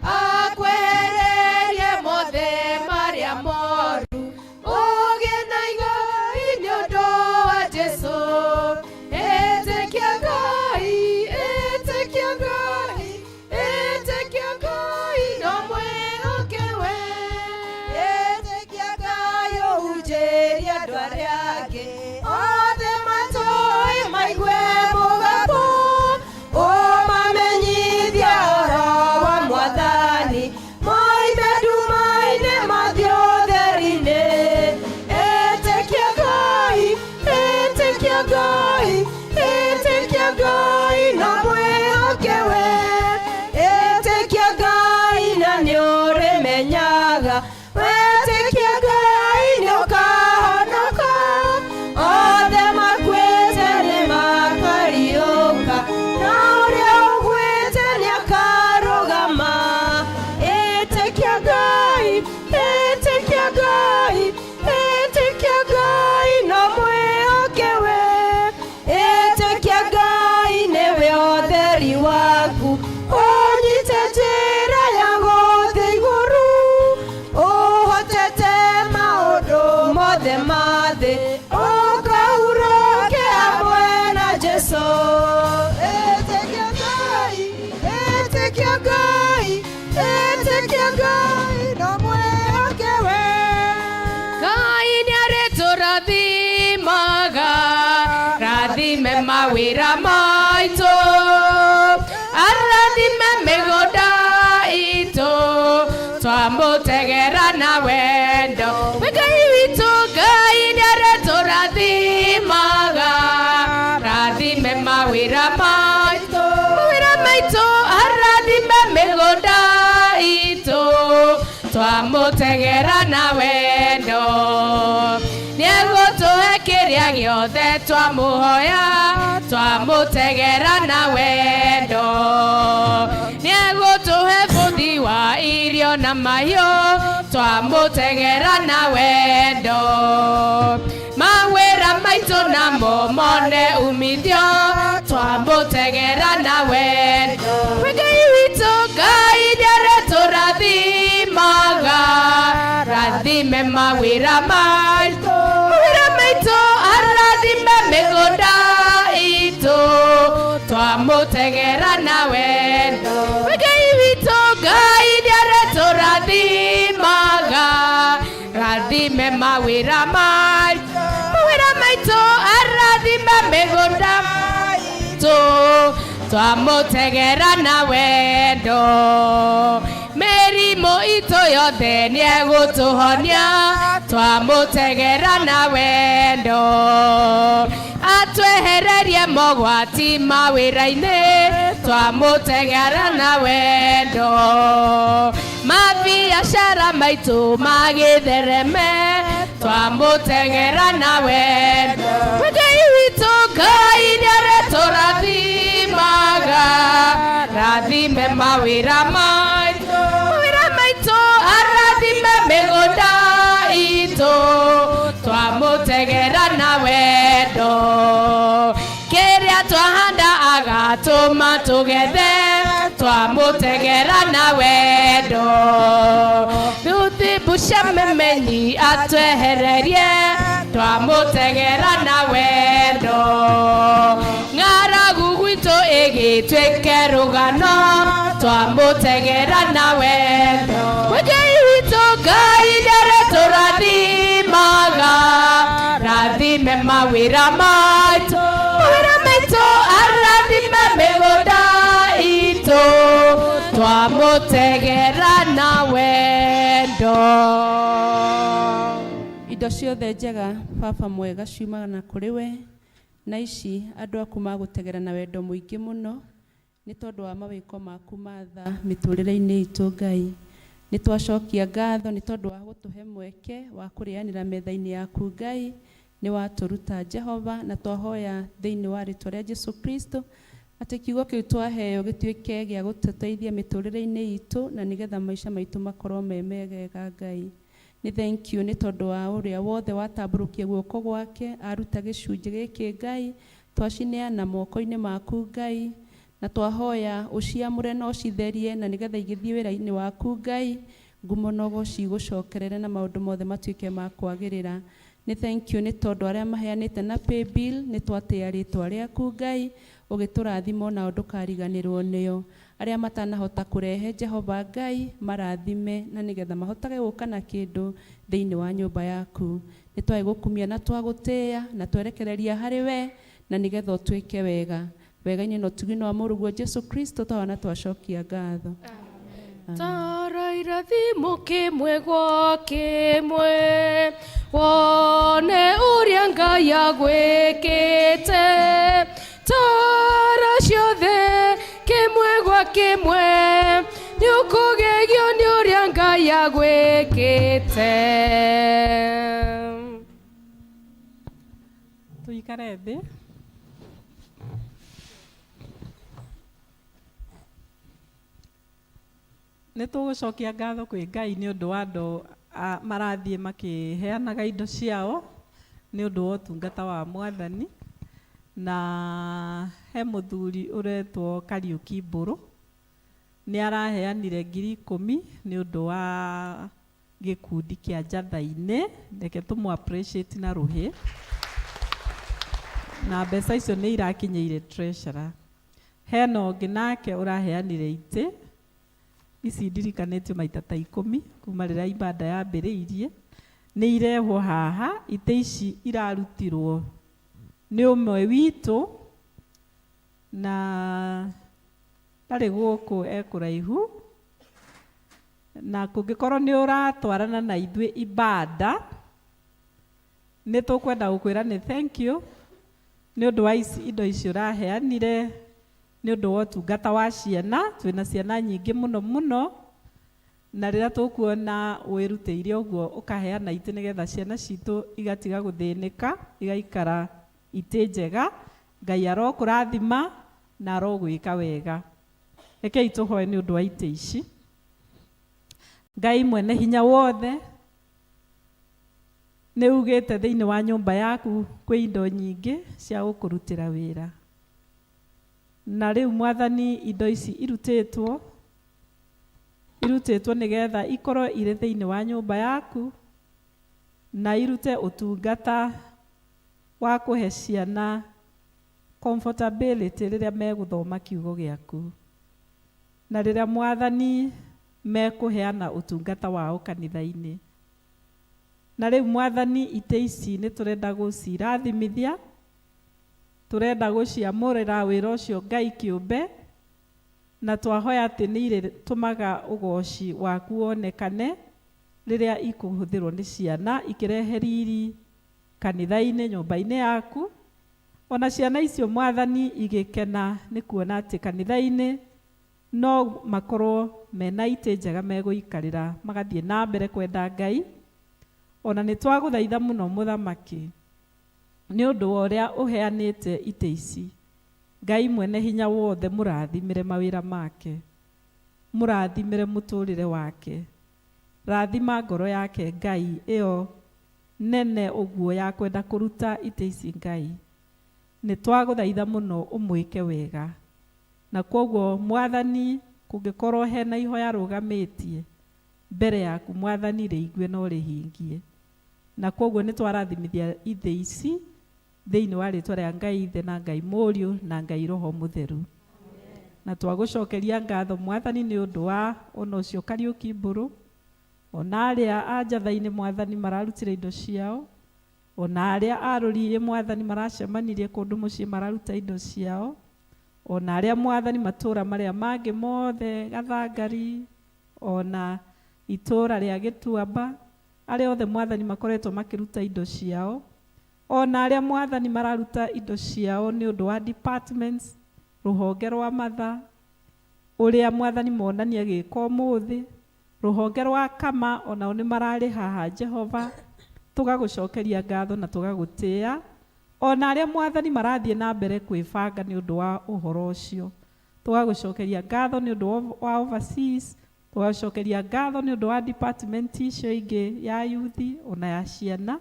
Speaker 15: akwehererie mothe marĩa moru, ũgĩe na igai nĩ ũndũ wa Jesũ. Ĩtĩkia Ngai, ĩtĩkia Ngai, ĩtĩkia Ngai no mwĩhoke we.
Speaker 21: Ĩtĩkia Ngai ũhunjĩrie andũ arĩa angĩ othe matũĩ maigue mũgambo, ũmamenyithia.
Speaker 15: mawĩra maitũ arathime mĩgũnda itũ twamũtegera na wendo Wĩ Ngai witũ Ngai nĩaretũrathimaga rathime mawĩra maitũ mawĩra maitũ arathime mĩgũnda itũ twamũtegera na wendo nĩegũtũhe kĩrĩa gĩothe twamũhoya twamũtegera na wendo nĩegũtũhe bũthi wa irio na mahiũ twamũtegera na wendo mawĩra maitũ namo mone umithio twamũtegera na wendo Wĩ Ngai witũ Ngai nĩaretũrathimaga rathime mawĩra maitũ mawĩra maitũ arathime mĩgũnda itũ twamũtegera na wendo Wĩ Ngai witũ Ngai nĩaretũrathimaga rathime mawĩra maitũ mawĩra maitũ arathime mĩgũnda itũ twamũtegera na wendo mĩrimũ itũ yothe nĩegũtũhonia twamũtegera na wendo atwehererie mogwati mawĩra-inĩ twamũtegera na wendo mabiacara maitũ magĩthereme twamũtegera na wendo Wĩ Ngai witũ Ngai nĩaretũrathimaga rathime mawĩra maitũ mawĩra maitũ arathime mĩgũnda itũ twamũtegera na wendo kĩrĩa twahanda agatũma tũgethe twamũtegera na wendo thuthi mbusha memenyi atwehererie twamũtegera na wendo ng'aragu gwitũ ĩgĩtuĩke rũgano twamũtegera na wendo Wĩ Ngai witũ Ngai nĩaretũrathimaga rathime mawĩra maitũ mawĩra maitũ arathime mĩgũnda itũ twamũtegera na wendo
Speaker 16: Indo ciothe njega baba mwega ciumaga na kũrĩ we na ici andũ aku magũtegera na wendo mũingĩ mũno nĩ tondũ wa mawĩko maku ma tha mĩtũrĩre-inĩ itũ Ngai. Nĩ twacokia ngatho nĩ tondũ wa gũtũhe mweke wa kũrĩanĩra metha-inĩ yaku Ngai. Nĩ watũruta Jehova na twahoya thĩinĩ wa rĩtwa rĩa Jesu Kristo atĩ kiugo kĩu twaheo gĩtuĩke gĩa gũtũteithia mĩtũrĩre-inĩ itũ na nĩgetha maica maitũ makorwo me mega Ngai. Nĩ thank you nĩ tondũ wa ũrĩa wothe watambũrũkia guoko gwake aruta gĩcunjĩ gĩkĩ Ngai twacineana moko-inĩ maku Ngai na twahoya ũciamũre na ũcitherie na nĩgetha igĩthiĩ wĩra-inĩ waku Ngai ngumo na ũgoci igũcokerere na maũndũ mothe matuĩke ma kwagĩrĩra. Nĩ thank you nĩ tondũ arĩa maheanĩte na paybill nĩ twatĩa rĩtwa rĩaku Ngai ũgĩtũrathima onao ndũkariganĩrwo nĩo. Arĩa matanahota kũrehe Jehova Ngai marathime na nĩgetha mahotage gũka na kĩndũ thĩinĩ wa nyũmba yaku. Nĩ twagĩgũkumia na twagũtĩĩa na twerekereria harĩ we na nĩgetha ũtwĩke wega. Wega-inĩ na ũtugi-inĩ wa mũrũguo Jesu Kristo twahoya na twacokia ngatho.
Speaker 15: Tara irathimo kĩmwe gwa kĩmwe wone ũrĩa Ngai agwĩkĩte tara ciothe kĩmwe gwa kĩmwe nĩũkũgegio nĩ ũrĩa Ngai agwĩkĩte.
Speaker 14: Tuikare thĩ. Nĩ tũgũcokia ngatho kwĩ Ngai nĩ ũndũ wa andũ marathiĩ makĩheanaga indo ciao nĩ ũndũ wa ũtungata wa Mwathani. Na he mũthuri ũretwo Kariũki Mbũrũ nĩ araheanire 10,000 nĩ ũndũ wa gĩkundi kĩa Njatha-inĩ. Reke tũmũ appreciate na rũhĩ. Na mbeca icio nĩ irakinyĩire treasurer. Hena ũngĩ nake ũraheanire itĩ ici ndirikanĩtio maita ta 10 kuma rĩrĩa ibada yambĩrĩirie nĩ irehwo haha. Itĩ ici irarutirwo nĩ ũmwe witũ Na ndarĩ gũkũ e kũraihu. Na kũngĩkorwo nĩ ũratwarana na ithuĩ ibada, nĩ tũkwenda gũkwĩra nĩ thank you nĩ ũndũ wa ici indo ici ũraheanire, nĩ ũndũ wa ũtungata wa ciana. Twĩna ciana nyingĩ mũno mũno, na rĩrĩa tũkuona wĩrutĩire ũguo ũkaheana itĩ nĩgetha ciana citũ igatiga gũthĩnĩka, igaikara itĩ njega. Ngai arokũrathima na arogwĩka wega. Rekei tũhoe nĩ ũndũ wa itĩ ici. Ngai mwene hinya wothe, nĩ ugĩte thĩinĩ wa nyũmba yaku kwĩ indo nyingĩ cia gũkũrutĩra wĩra. Na rĩu Mwathani, indo ici irutĩtwo irutĩtwo nĩgetha ikorwo irĩ thĩinĩ wa nyũmba yaku na irute ũtungata wa kũhe ciana comfortability rĩrĩa megũthoma kiugo gĩaku, na rĩrĩa Mwathani mekũheana ũtungata wao kanitha-inĩ. Na rĩu Mwathani, itĩ ici nĩ tũrenda gũcirathimithia, tũrenda gũciamũrĩra wĩra ũcio Ngai kĩũmbe, na twahoya atĩ nĩ irĩtũmaga ũgoci waku wonekane rĩrĩa ikũhũthĩrwo nĩ ciana, ikĩrehe riri kanitha-inĩ, nyũmba-inĩ yaku. Ona ciana icio Mwathani igĩkena nĩ kuona atĩ kanitha-inĩ no makorwo mena itĩ njega megũikarĩra, magathiĩ na mbere kwenda Ngai. Ona nĩ twagũthaitha mũno Mũthamaki nĩ ũndũ wa ũrĩa ũheanĩte itĩ ici. Ngai mwene hinya wothe, mũrathimĩre mawĩra make, mũrathimĩre mũtũrĩre wake, rathima ngoro yake Ngai ĩyo nene ũguo ya kwenda kũruta itĩ ici. Ngai, nĩ twagũthaitha mũno ũmwĩke wega. Na kwoguo Mwathani, kũngĩkorwo hena ihoya rũgamĩtie mbere yaku Mwathani, rĩigue no rĩhingie. Na kwoguo nĩ twarathimithia itĩ ici thĩinĩ wa rĩtwa rĩa Ngai Ithe na Ngai Mũriũ na Ngai Roho Mũtheru. Na twagũcokeria ngatho Mwathani nĩ ũndũ wa ona ũcio Kariũki Mbũrũ, ona arĩa a Njatha-inĩ Mwathani mararutire indo ciao, ona arĩa a Rũriĩ Mwathani maracemanirie kũndũ mũciĩ mararuta indo ciao, ona arĩa Mwathani matũũra marĩa mangĩ mothe Gathangari, ona itũũra rĩa Gĩtuamba, arĩa othe Mwathani makoretwo makĩruta indo ciao, ona arĩa Mwathani mararuta indo ciao nĩ ũndũ wa departments, rũhonge rwa matha ũrĩa Mwathani monania gĩko ũmũthĩ, rũhonge rwa kama onao nĩ mararĩ haha. Jehova, tũgagũcokeria ngatho na tũgagũtĩĩa, ona arĩa Mwathani marathiĩ na mbere kwĩbanga nĩ ũndũ wa ũhoro ũcio. Tũgagũcokeria ngatho nĩ ũndũ wa overseas, tũgagũcokeria ngatho nĩ ũndũ wa department icio ingĩ ya youth ona ya ciana,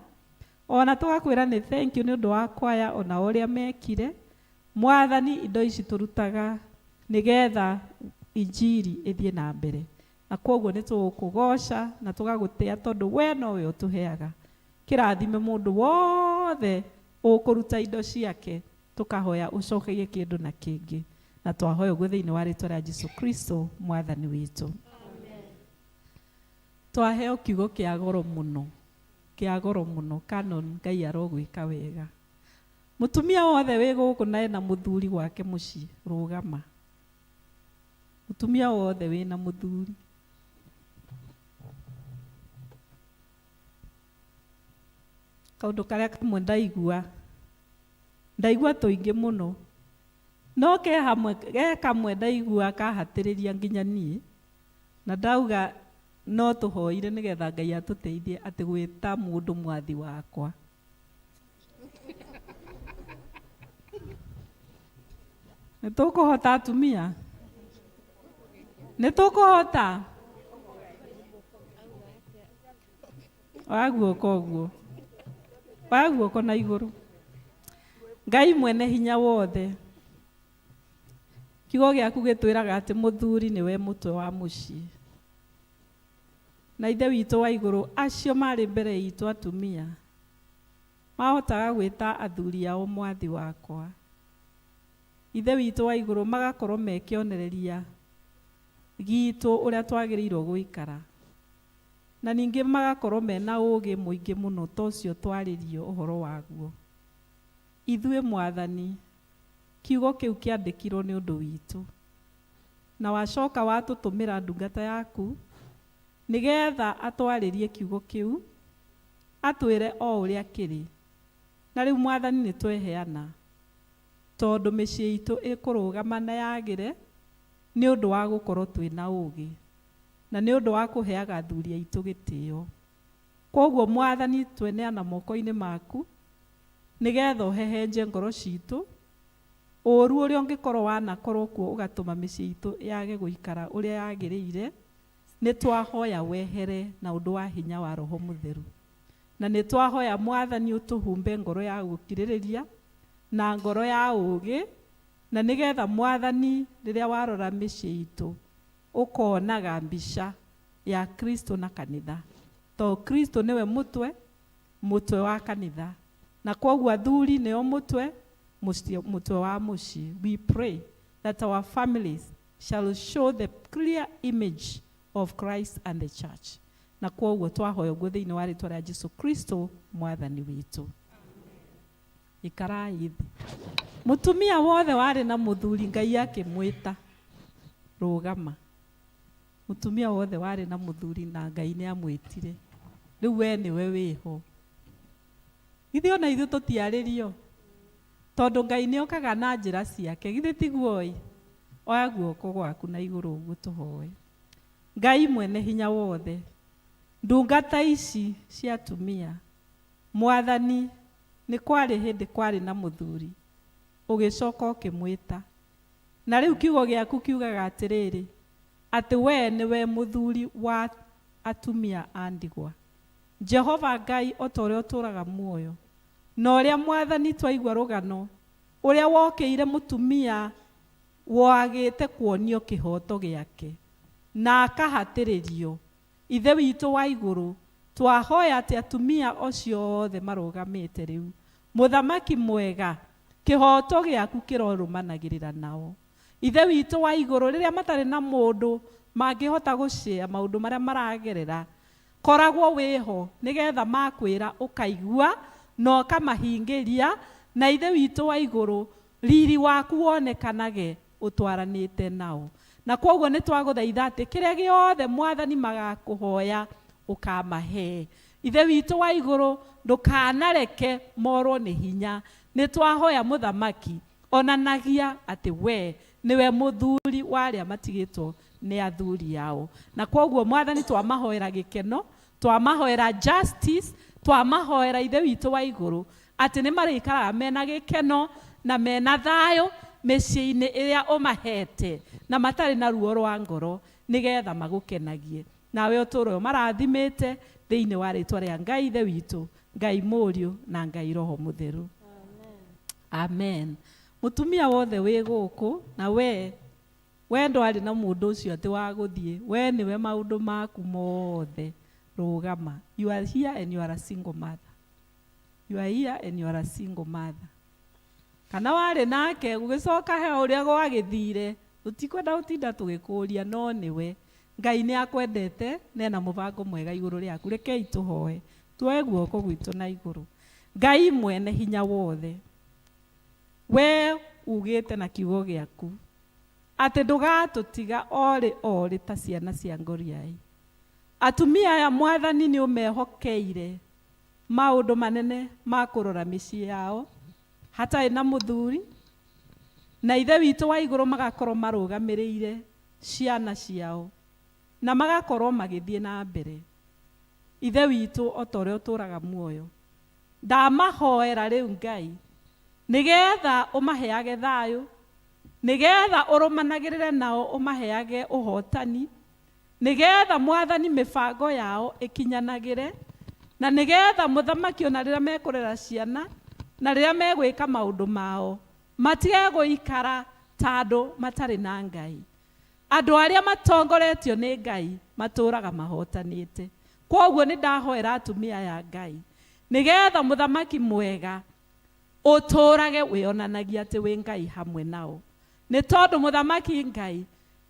Speaker 14: ona tũgakwĩra nĩ thank you nĩ ũndũ wa kwaya ona ũrĩa mekire. Mwathani, indo ici tũrutaga nĩgetha injiri ĩthiĩ na mbere, na kwoguo nĩ tũgũkũgoca na tũgagũtĩa tondũ we nowe ũtũheaga. Kĩrathime mũndũ wothe ũkũruta indo ciake, tũkahoya ũcokerie kĩndũ na kĩngĩ, na twahoya ũguo thĩinĩ wa rĩtwa rĩa Jesu Kristo Mwathani witũ. Twaheo kiugo kĩa goro mũno, kĩa goro mũno. Canon, Ngai arogwĩka wega. Mũtumia wothe wĩ gũkũ na ena mũthuri gwake mũciĩ, rũgama. Mũtumia wothe wĩna mũthuri, kaũndũ karĩa kamwe ndaigua, ndaigua tũingĩ mũno, no ke hamwe, ge kamwe ndaigua kahatĩrĩria nginya niĩ, na ndauga no tũhoire nĩgetha Ngai atũteithie atĩ gwĩta mũndũ mwathi wakwa. Nĩ tũkũhota atumia? Nĩ tũkũhota? Oya guoko ũguo, oya guoko na igũrũ. Ngai mwene hinya wothe, kiugo gĩaku gĩtwĩraga atĩ mũthuri nĩwe mũtwe wa mũciĩ. Na Ithe witũ wa igũrũ, acio marĩ mbere itũ atumia mahotaga gwĩta athuri ao mwathi wakwa. Ithe witũ wa igũrũ, magakorwo me kĩonereria gitũ ũrĩa twagĩrĩirwo gũikara, na ningĩ magakorwo mena ũũgĩ mũingĩ mũno ta ũcio twarĩrio ũhoro waguo. Ithuĩ Mwathani, Kiugo kĩu kĩandĩkirwo nĩ ũndũ witũ. Na wacoka watũtũmĩra ndungata yaku nĩgetha atwarĩrie kiugo kĩu, atwĩre o ũrĩa kĩrĩ. Na rĩu Mwathani nĩ tweheana tondũ mĩciĩ itũ ĩkũrũgama na yagĩre nĩ ũndũ wa gũkorwo twĩna ũgĩ na nĩ ũndũ wa kũheaga athuri aitũ gĩtĩo. Kwoguo Mwathani tweneana moko-inĩ maku nĩgetha ũhehenje ngoro citũ, ũru ũrĩa ũngĩkorwo wanakorwo kuo ũgatũma mĩciĩ itũ yage gũikara ũrĩa yagĩrĩire, nĩ twahoya wehere na ũndũ wa hinya wa Roho Mũtheru. Na nĩ twahoya Mwathani ũtũhumbe ngoro ya gũkirĩrĩria na ngoro ya ũgĩ, na nĩgetha Mwathani rĩrĩa warora mĩciĩ itũ ũkonaga mbica ya Kristo na kanitha. Tondũ Kristo nĩwe mũtwe, mũtwe wa kanitha. Na kwoguo athuri nĩo mũtwe, mũtwe wa mũciĩ. We pray that our families shall show the clear image of Christ and the church. Na kwoguo twahoya ũguo thĩinĩ wa rĩtwa rĩa Jesu Kristo Mwathani witũ. Ikarai thĩ. Mũtumia wothe warĩ na mũthuri Ngai akĩmwĩta, rũgama. Mũtumia wothe warĩ na mũthuri na Ngai nĩ amwĩtire. Rĩu we nĩwe wĩho. Githĩ ona ithuĩ tũtiarĩrio? Tondũ Ngai nĩ okaga na njĩra ciake. Githĩ tiguo ĩ? Oya guoko gwaku na igũrũ ũguo tũhoe. Ngai mwene hinya wothe, ndungata ici cia atumia, Mwathani, nĩ kwarĩ hĩndĩ kwarĩ na mũthuri, ũgĩcoka ũkĩmwĩta. Na rĩu kiugo gĩaku kiugaga atĩrĩrĩ, atĩ wee nĩwe mũthuri wa atumia a ndigwa. Jehova Ngai, o ta ũrĩa ũtũũraga muoyo, na ũrĩa Mwathani twaigua rũgano, ũrĩa wokĩire mũtumia wagĩte kuonio kĩhooto gĩake, na akahatĩrĩrio, Ithe witũ wa igũrũ, twahoya atĩ atumia ocio othe marũgamĩte rĩu, Mũthamaki mwega, kĩhooto gĩaku kĩrorũmanagĩrĩra nao. Ithe witũ wa igũrũ, rĩrĩa matarĩ na mũndũ mangĩhota gũcĩa maũndũ marĩa maragerera, koragwo wĩho nĩgetha makwĩra ũkaigua na ũkamahingĩria, na Ithe witũ wa igũrũ, riri waku wonekanage ũtwaranĩte nao. Na kwoguo nĩ twagũthaitha atĩ kĩrĩa gĩothe Mwathani magakũhoya ũkamahee. Ithe witũ wa igũrũ, ndũkanareke morwo nĩ hinya. Nĩ twahoya Mũthamaki, onanagia atĩ we nĩwe mũthuri wa arĩa matigĩtwo nĩ athuri ao. Na kwoguo Mwathani twamahoera gĩkeno, twamahoera justice, twamahoera Ithe witũ wa igũrũ, atĩ nĩ marĩikaraga mena gĩkeno na mena thayũ mĩciĩ-inĩ ĩrĩa ũmahete, na matarĩ na ruo rwa ngoro, nĩgetha magũkenagie. Nawe ũtũũre ũmarathimĩte thĩinĩ wa rĩtwa rĩa Ngai Ithe witũ, Ngai Mũriũ, na Ngai Roho Mũtheru. Amen. Mũtumia wothe wĩ gũkũ, na we, we ndwarĩ na mũndũ ũcio atĩ wa gũthiĩ, we nĩwe maũndũ maku mothe, rũgama. You are here and you are a single mother. You are here and you are a single mother. Kana warĩ nake, gũgĩcoka he ũrĩa gwagĩthire, tũtikwenda gũtinda tũgĩkũria, no nĩwe. Ngai nĩ akwendete na ena mũbango mwega igũrũ rĩaku. Rekei tũhoe. Tuoe guoko gwitũ na igũrũ. Ngai mwene hinya wothe, we ugĩte na kiugo gĩaku atĩ ndũgatũtiga orĩ orĩ ta ciana cia ngoriai. Atumia aya Mwathani nĩ ũmehokeire maũndũ manene ma kũrora mĩciĩ yao hatarĩ na mũthuri, na Ithe witũ wa igũrũ magakorwo marũgamĩrĩire ciana ciao na magakorwo magĩthiĩ na mbere. Ithe witũ o ta ũrĩa ũtũũraga muoyo, ndamahoera rĩu Ngai, nĩgetha ũmaheage thayũ, nĩgetha ũrũmanagĩrĩre nao ũmaheage ũhotani, nĩgetha Mwathani mĩbango yao ĩkinyanagĩre, na nĩgetha Mũthamaki ona rĩrĩa mekũrera ciana na rĩrĩa megwĩka maũndũ mao, matige gũikara ta andũ matarĩ na Ngai. Andũ arĩa matongoretio nĩ Ngai matũũraga mahotanĩte. Kwoguo nĩ ndahoera atumia aya Ngai, nĩgetha Mũthamaki mwega ũtũũrage wĩonanagia atĩ wĩ Ngai hamwe nao. Nĩ tondũ Mũthamaki Ngai,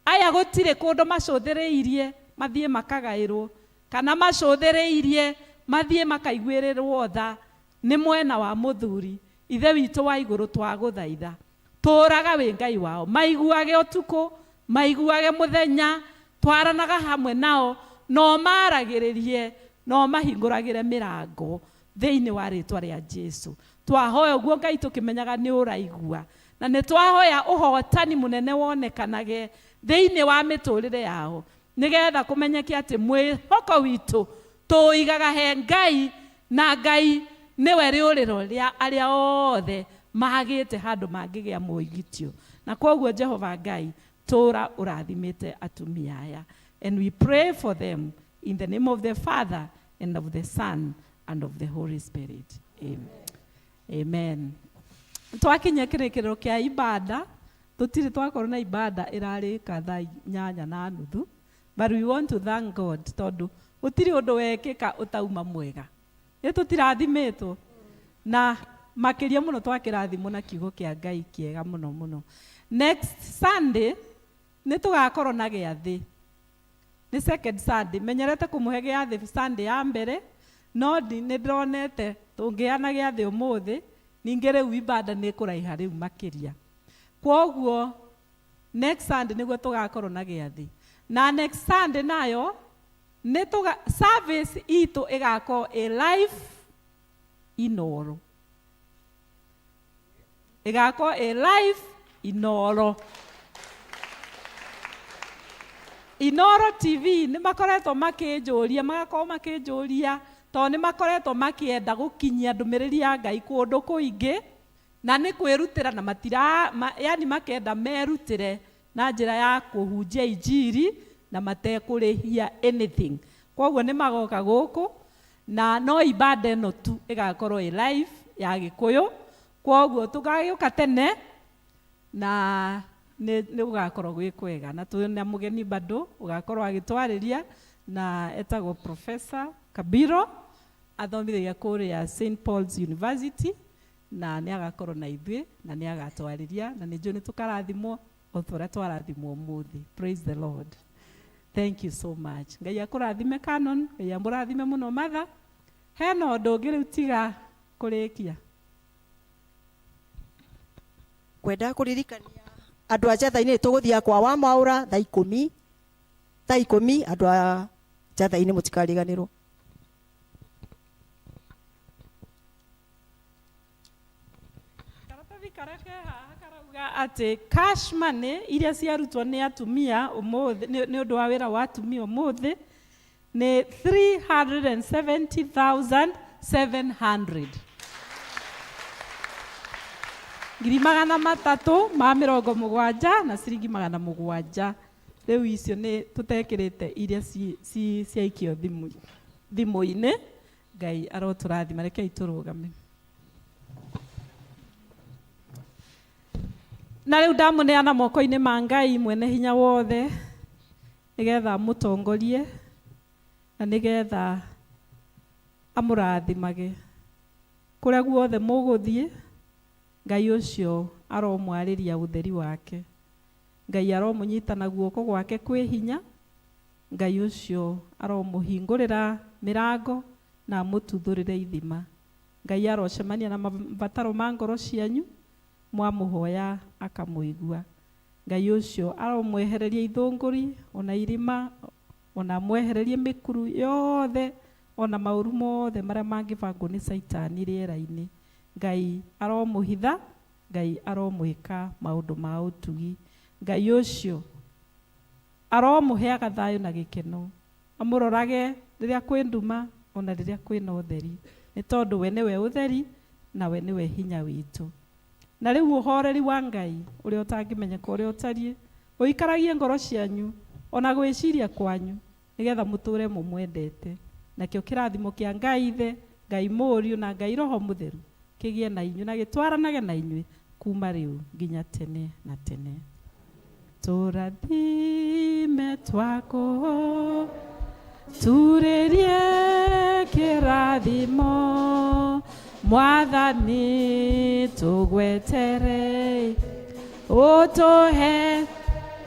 Speaker 14: aya gũtirĩ kũndũ macũthĩrĩirie mathiĩ makagaĩrwo, kana macũthĩrĩirie mathiĩ makaiguĩrĩrwo tha nĩ mwena wa mũthuri. Ithe witũ wa igũrũ, twagũthaitha. Tũraga wĩ Ngai wao, maiguage ũtukũ, maiguage mũthenya, twaranaga hamwe nao, no maragĩrĩrie, no mahingũragĩre mĩrango thĩinĩ wa rĩtwa rĩa Jesu. Twahoya ũguo Ngai tũkĩmenyaga nĩ ũraigua, na nĩ twahoya ũhotani mũnene wonekanage thĩinĩ wa mĩtũrĩre yao, nĩgetha kũmenyeke atĩ mwĩhoko witũ tũũigaga he Ngai, na Ngai nĩwe rĩũrĩro rĩa arĩa othe magĩte handũ mangĩgĩa mwĩgitio. Na kwoguo Jehova Ngai, tũra ũrathimĩte atumia aya. And we pray for them in the name of the Father and of the Son and of the Holy Spirit. Amen. Amen. Twakinya kĩrĩkĩrĩro kĩa ibada, tũtirĩ twakorwo na ibada ĩrarĩka thaa 8:30, but we want to thank God tondũ gũtirĩ ũndũ wekĩka ũtauma mwega. Nĩ tũtirathimĩtwo na makĩria mũno twakĩrathimwo na kiugo kĩa Ngai kĩega mũno mũno. Next Sunday nĩ tũgakorwo na gĩathĩ. Nĩ second Sunday, menyerete kũmũhe gĩathĩ Sunday ya mbere, no nĩ ndĩronete tũngĩana gĩathĩ ũmũthĩ, ningĩ rĩu ibada nĩ ĩkũraiha rĩu makĩria. Kwoguo next Sunday nĩguo tũgakorwo na gĩathĩ. Na next Sunday nayo nĩ tũga service itũ ĩgakorwo ĩ live Inoro. Ĩgakorwo ĩ live Inoro. Inoro TV nĩ makoretwo makĩnjũria, magakorwo makĩnjũria tondũ nĩ makoretwo makĩenda gũkinyia ndũmĩrĩri ya Ngai kũndũ kũingĩ, na nĩ kwĩrutĩra na matira, ma, yani makenda merutĩre na njĩra ya kũhunjia injiri na matekũrĩhia anything. Kwoguo nĩ magoka gũkũ na no ibada ĩno tu ĩgakorwo ĩ live ya Gĩkũyũ. Kwoguo tũgagĩũka tene na nĩ gũgakorwo gwĩ kwega, na twĩna mũgeni bado ũgakorwo agĩtwarĩria na etagwo Professor Kabiro, athomithagia kũrĩa St Paul's University, na nĩ agakorwo na ithuĩ na nĩ agatwarĩria, na nĩ njũĩ nĩ tũkarathimwo o ta ũrĩa twarathimwo ũmũthĩ. Praise the Lord. Thank you so much. Ngai akũrathime Canon, Ngai amũrathime mũno Mother. Hena ũndũ ũngĩ rĩu tiga kũrĩkia.
Speaker 3: Kwenda kũririkania andũ a Njatha-inĩ tũgũthiĩ kwa wa Mwaũra thaa ikũmi. Thaa ikũmi andũ a Njatha-inĩ mũtikariganĩrwo.
Speaker 14: Karatathi karĩa ke haha karauga atĩ cash money iria ciarutwo nĩ atumia ũmũthĩ, nĩ ũndũ wa wĩra wa atumia ũmũthĩ nĩ 370,700. Ngiri magana matatũ ma mĩrongo mũgwanja na ciringi magana mũgwanja. Rĩu icio nĩ tũtekĩrĩte iria ciaikio thimũ-inĩ. Ngai arotũrathima, rekei tũrũgame. Na rĩu ndamũneana moko-inĩ ma Ngai mwene hinya wothe, nĩgetha amũtongorie na nĩgetha amũrathimage kũrĩa guothe mũgũthiĩ. Ngai ũcio aromwarĩria ũtheri wake, Ngai aromũnyita na guoko gwake kwĩ hinya, Ngai ũcio aromũhingũrĩra mĩrango na amũtuthũrĩre ithima. Ngai arocemania na mabataro ma ngoro cianyu, mwamũhoya akamũigua. Ngai ũcio aromwehereria ithũngũri ona irima, ona amwehererie mĩkuru yothe ona maũru mothe marĩa mangĩbangwo nĩ Caitani rĩera-inĩ. Ngai aromũhitha, Ngai aromwĩka maũndũ ma ũtugi. Ngai ũcio aromũheaga thayũ na gĩkeno, amũrorage rĩrĩa kwĩ nduma ona rĩrĩa kwĩna ũtheri, nĩ tondũ we nĩwe ũtheri na we nĩwe hinya witũ. Na rĩu ũhoreri wa Ngai ũrĩa ũtangĩmenyeka ũrĩa ũtariĩ ũikaragie ngoro cianyu ona gwĩciria kwanyu, nĩgetha mũtũre mũmwendete. Nakĩo kĩrathimo kĩa Ngai Ithe, Ngai Mũriũ na Ngai Roho Mũtheru kĩgĩe na inyuĩ na gĩtwaranage na inyuĩ kuma rĩu nginya tene na tene. Tũrathime twako turĩrie kĩrathimo, Mwathani tũgwetere ũtũhe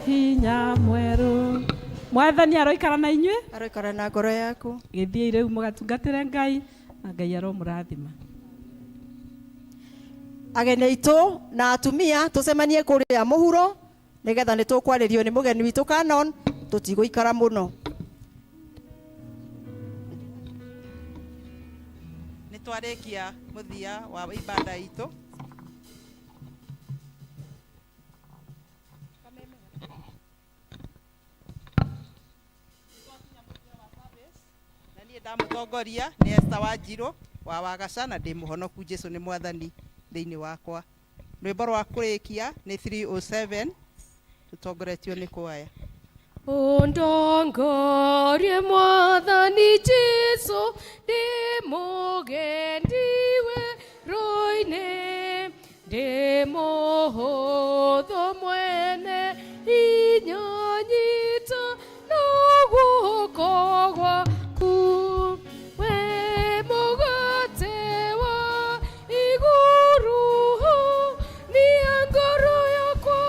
Speaker 14: hinya mwerũ. Mwathani aroikara na inyuĩ,
Speaker 3: aroikara na ngoro yaku.
Speaker 14: Gĩthiĩ rĩu mũgatungatĩre Ngai na Ngai aromũrathima.
Speaker 3: Ageni aitũ na atumia tũcemanie kũrĩa mũhuro nĩgetha nĩ tũkwarĩrio nĩ mũgeni witũ Canon, tũtigũikara mũno.
Speaker 5: Nĩ twarĩkia mũthia wa ibada itũ. Na niĩ ndamũtongoria nĩ Esther Wanjirũ wa Wagaca na ndĩ mũhonoku. Jesu nĩ mwathani thĩinĩ wakwa. Rwĩmbo rwa kũrĩkia nĩ 307 tũtongoretio nĩ kwaya.
Speaker 15: Ũndongorie Mwathani Jesu, ndĩ mũgendi werũ-inĩ, ndĩ mũhũthũ mwene hinya, nyita na guoko gwaku. We mũgate wa igũrũ, hũnia ngoro yakwa,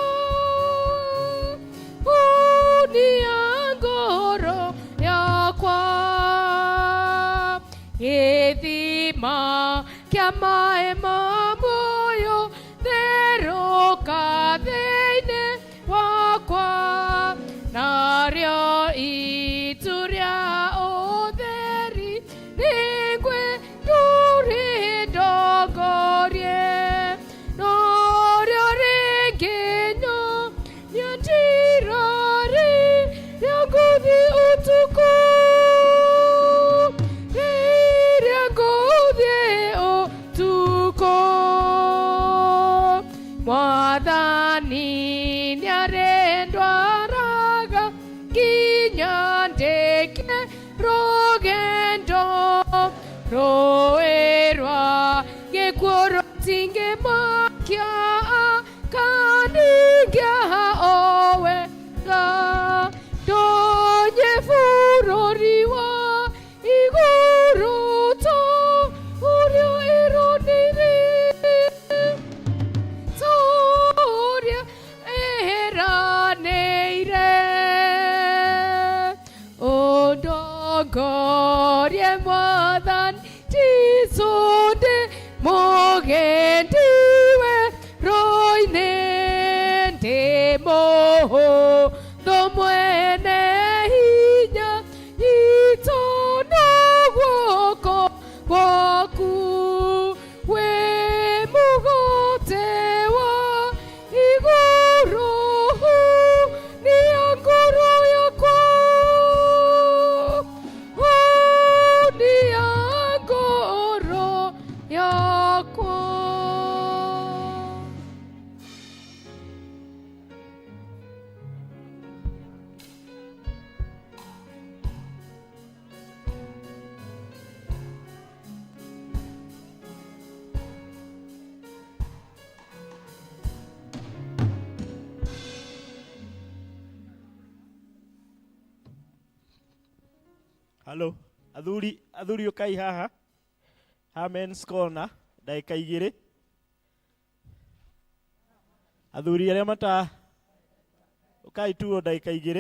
Speaker 15: hũnia ngoro yakwa. Gĩthima kĩa maĩ ma muoyo, therũka thĩinĩ wakwa, narĩo itu rĩa ũtheri nĩngwĩndũrĩndongorie, norĩo rĩngĩnyonia njĩra rĩrĩa ngũthiĩ ũtukũ, rĩrĩa ngũthiĩ ũtukũ. Mwathani nĩarĩndwaraga nginya ndĩkie rũgendo, rũĩ rwa gĩkuũ rũtingĩmakia, akaningia o wega, ndonye bũrũri wa igũrũ ta ũrĩa ĩranĩire, ta ũrĩa ĩranĩire. Ũndongorie Mwathani Jesũ, ndĩ mũgendi werũ-inĩ, ndĩ mũhũthũ mwene hinya, nyita na guoko gwaku. Wĩ mũgate wa igũrũ, hũnia ngoro yakwa, hũnia ngoro yakwa.
Speaker 1: Halo, athuri, athuri ũkai haha ha men's corner ndagĩka igĩrĩ. Athuri arĩa mata ũkai tuo ndagĩka igĩrĩ.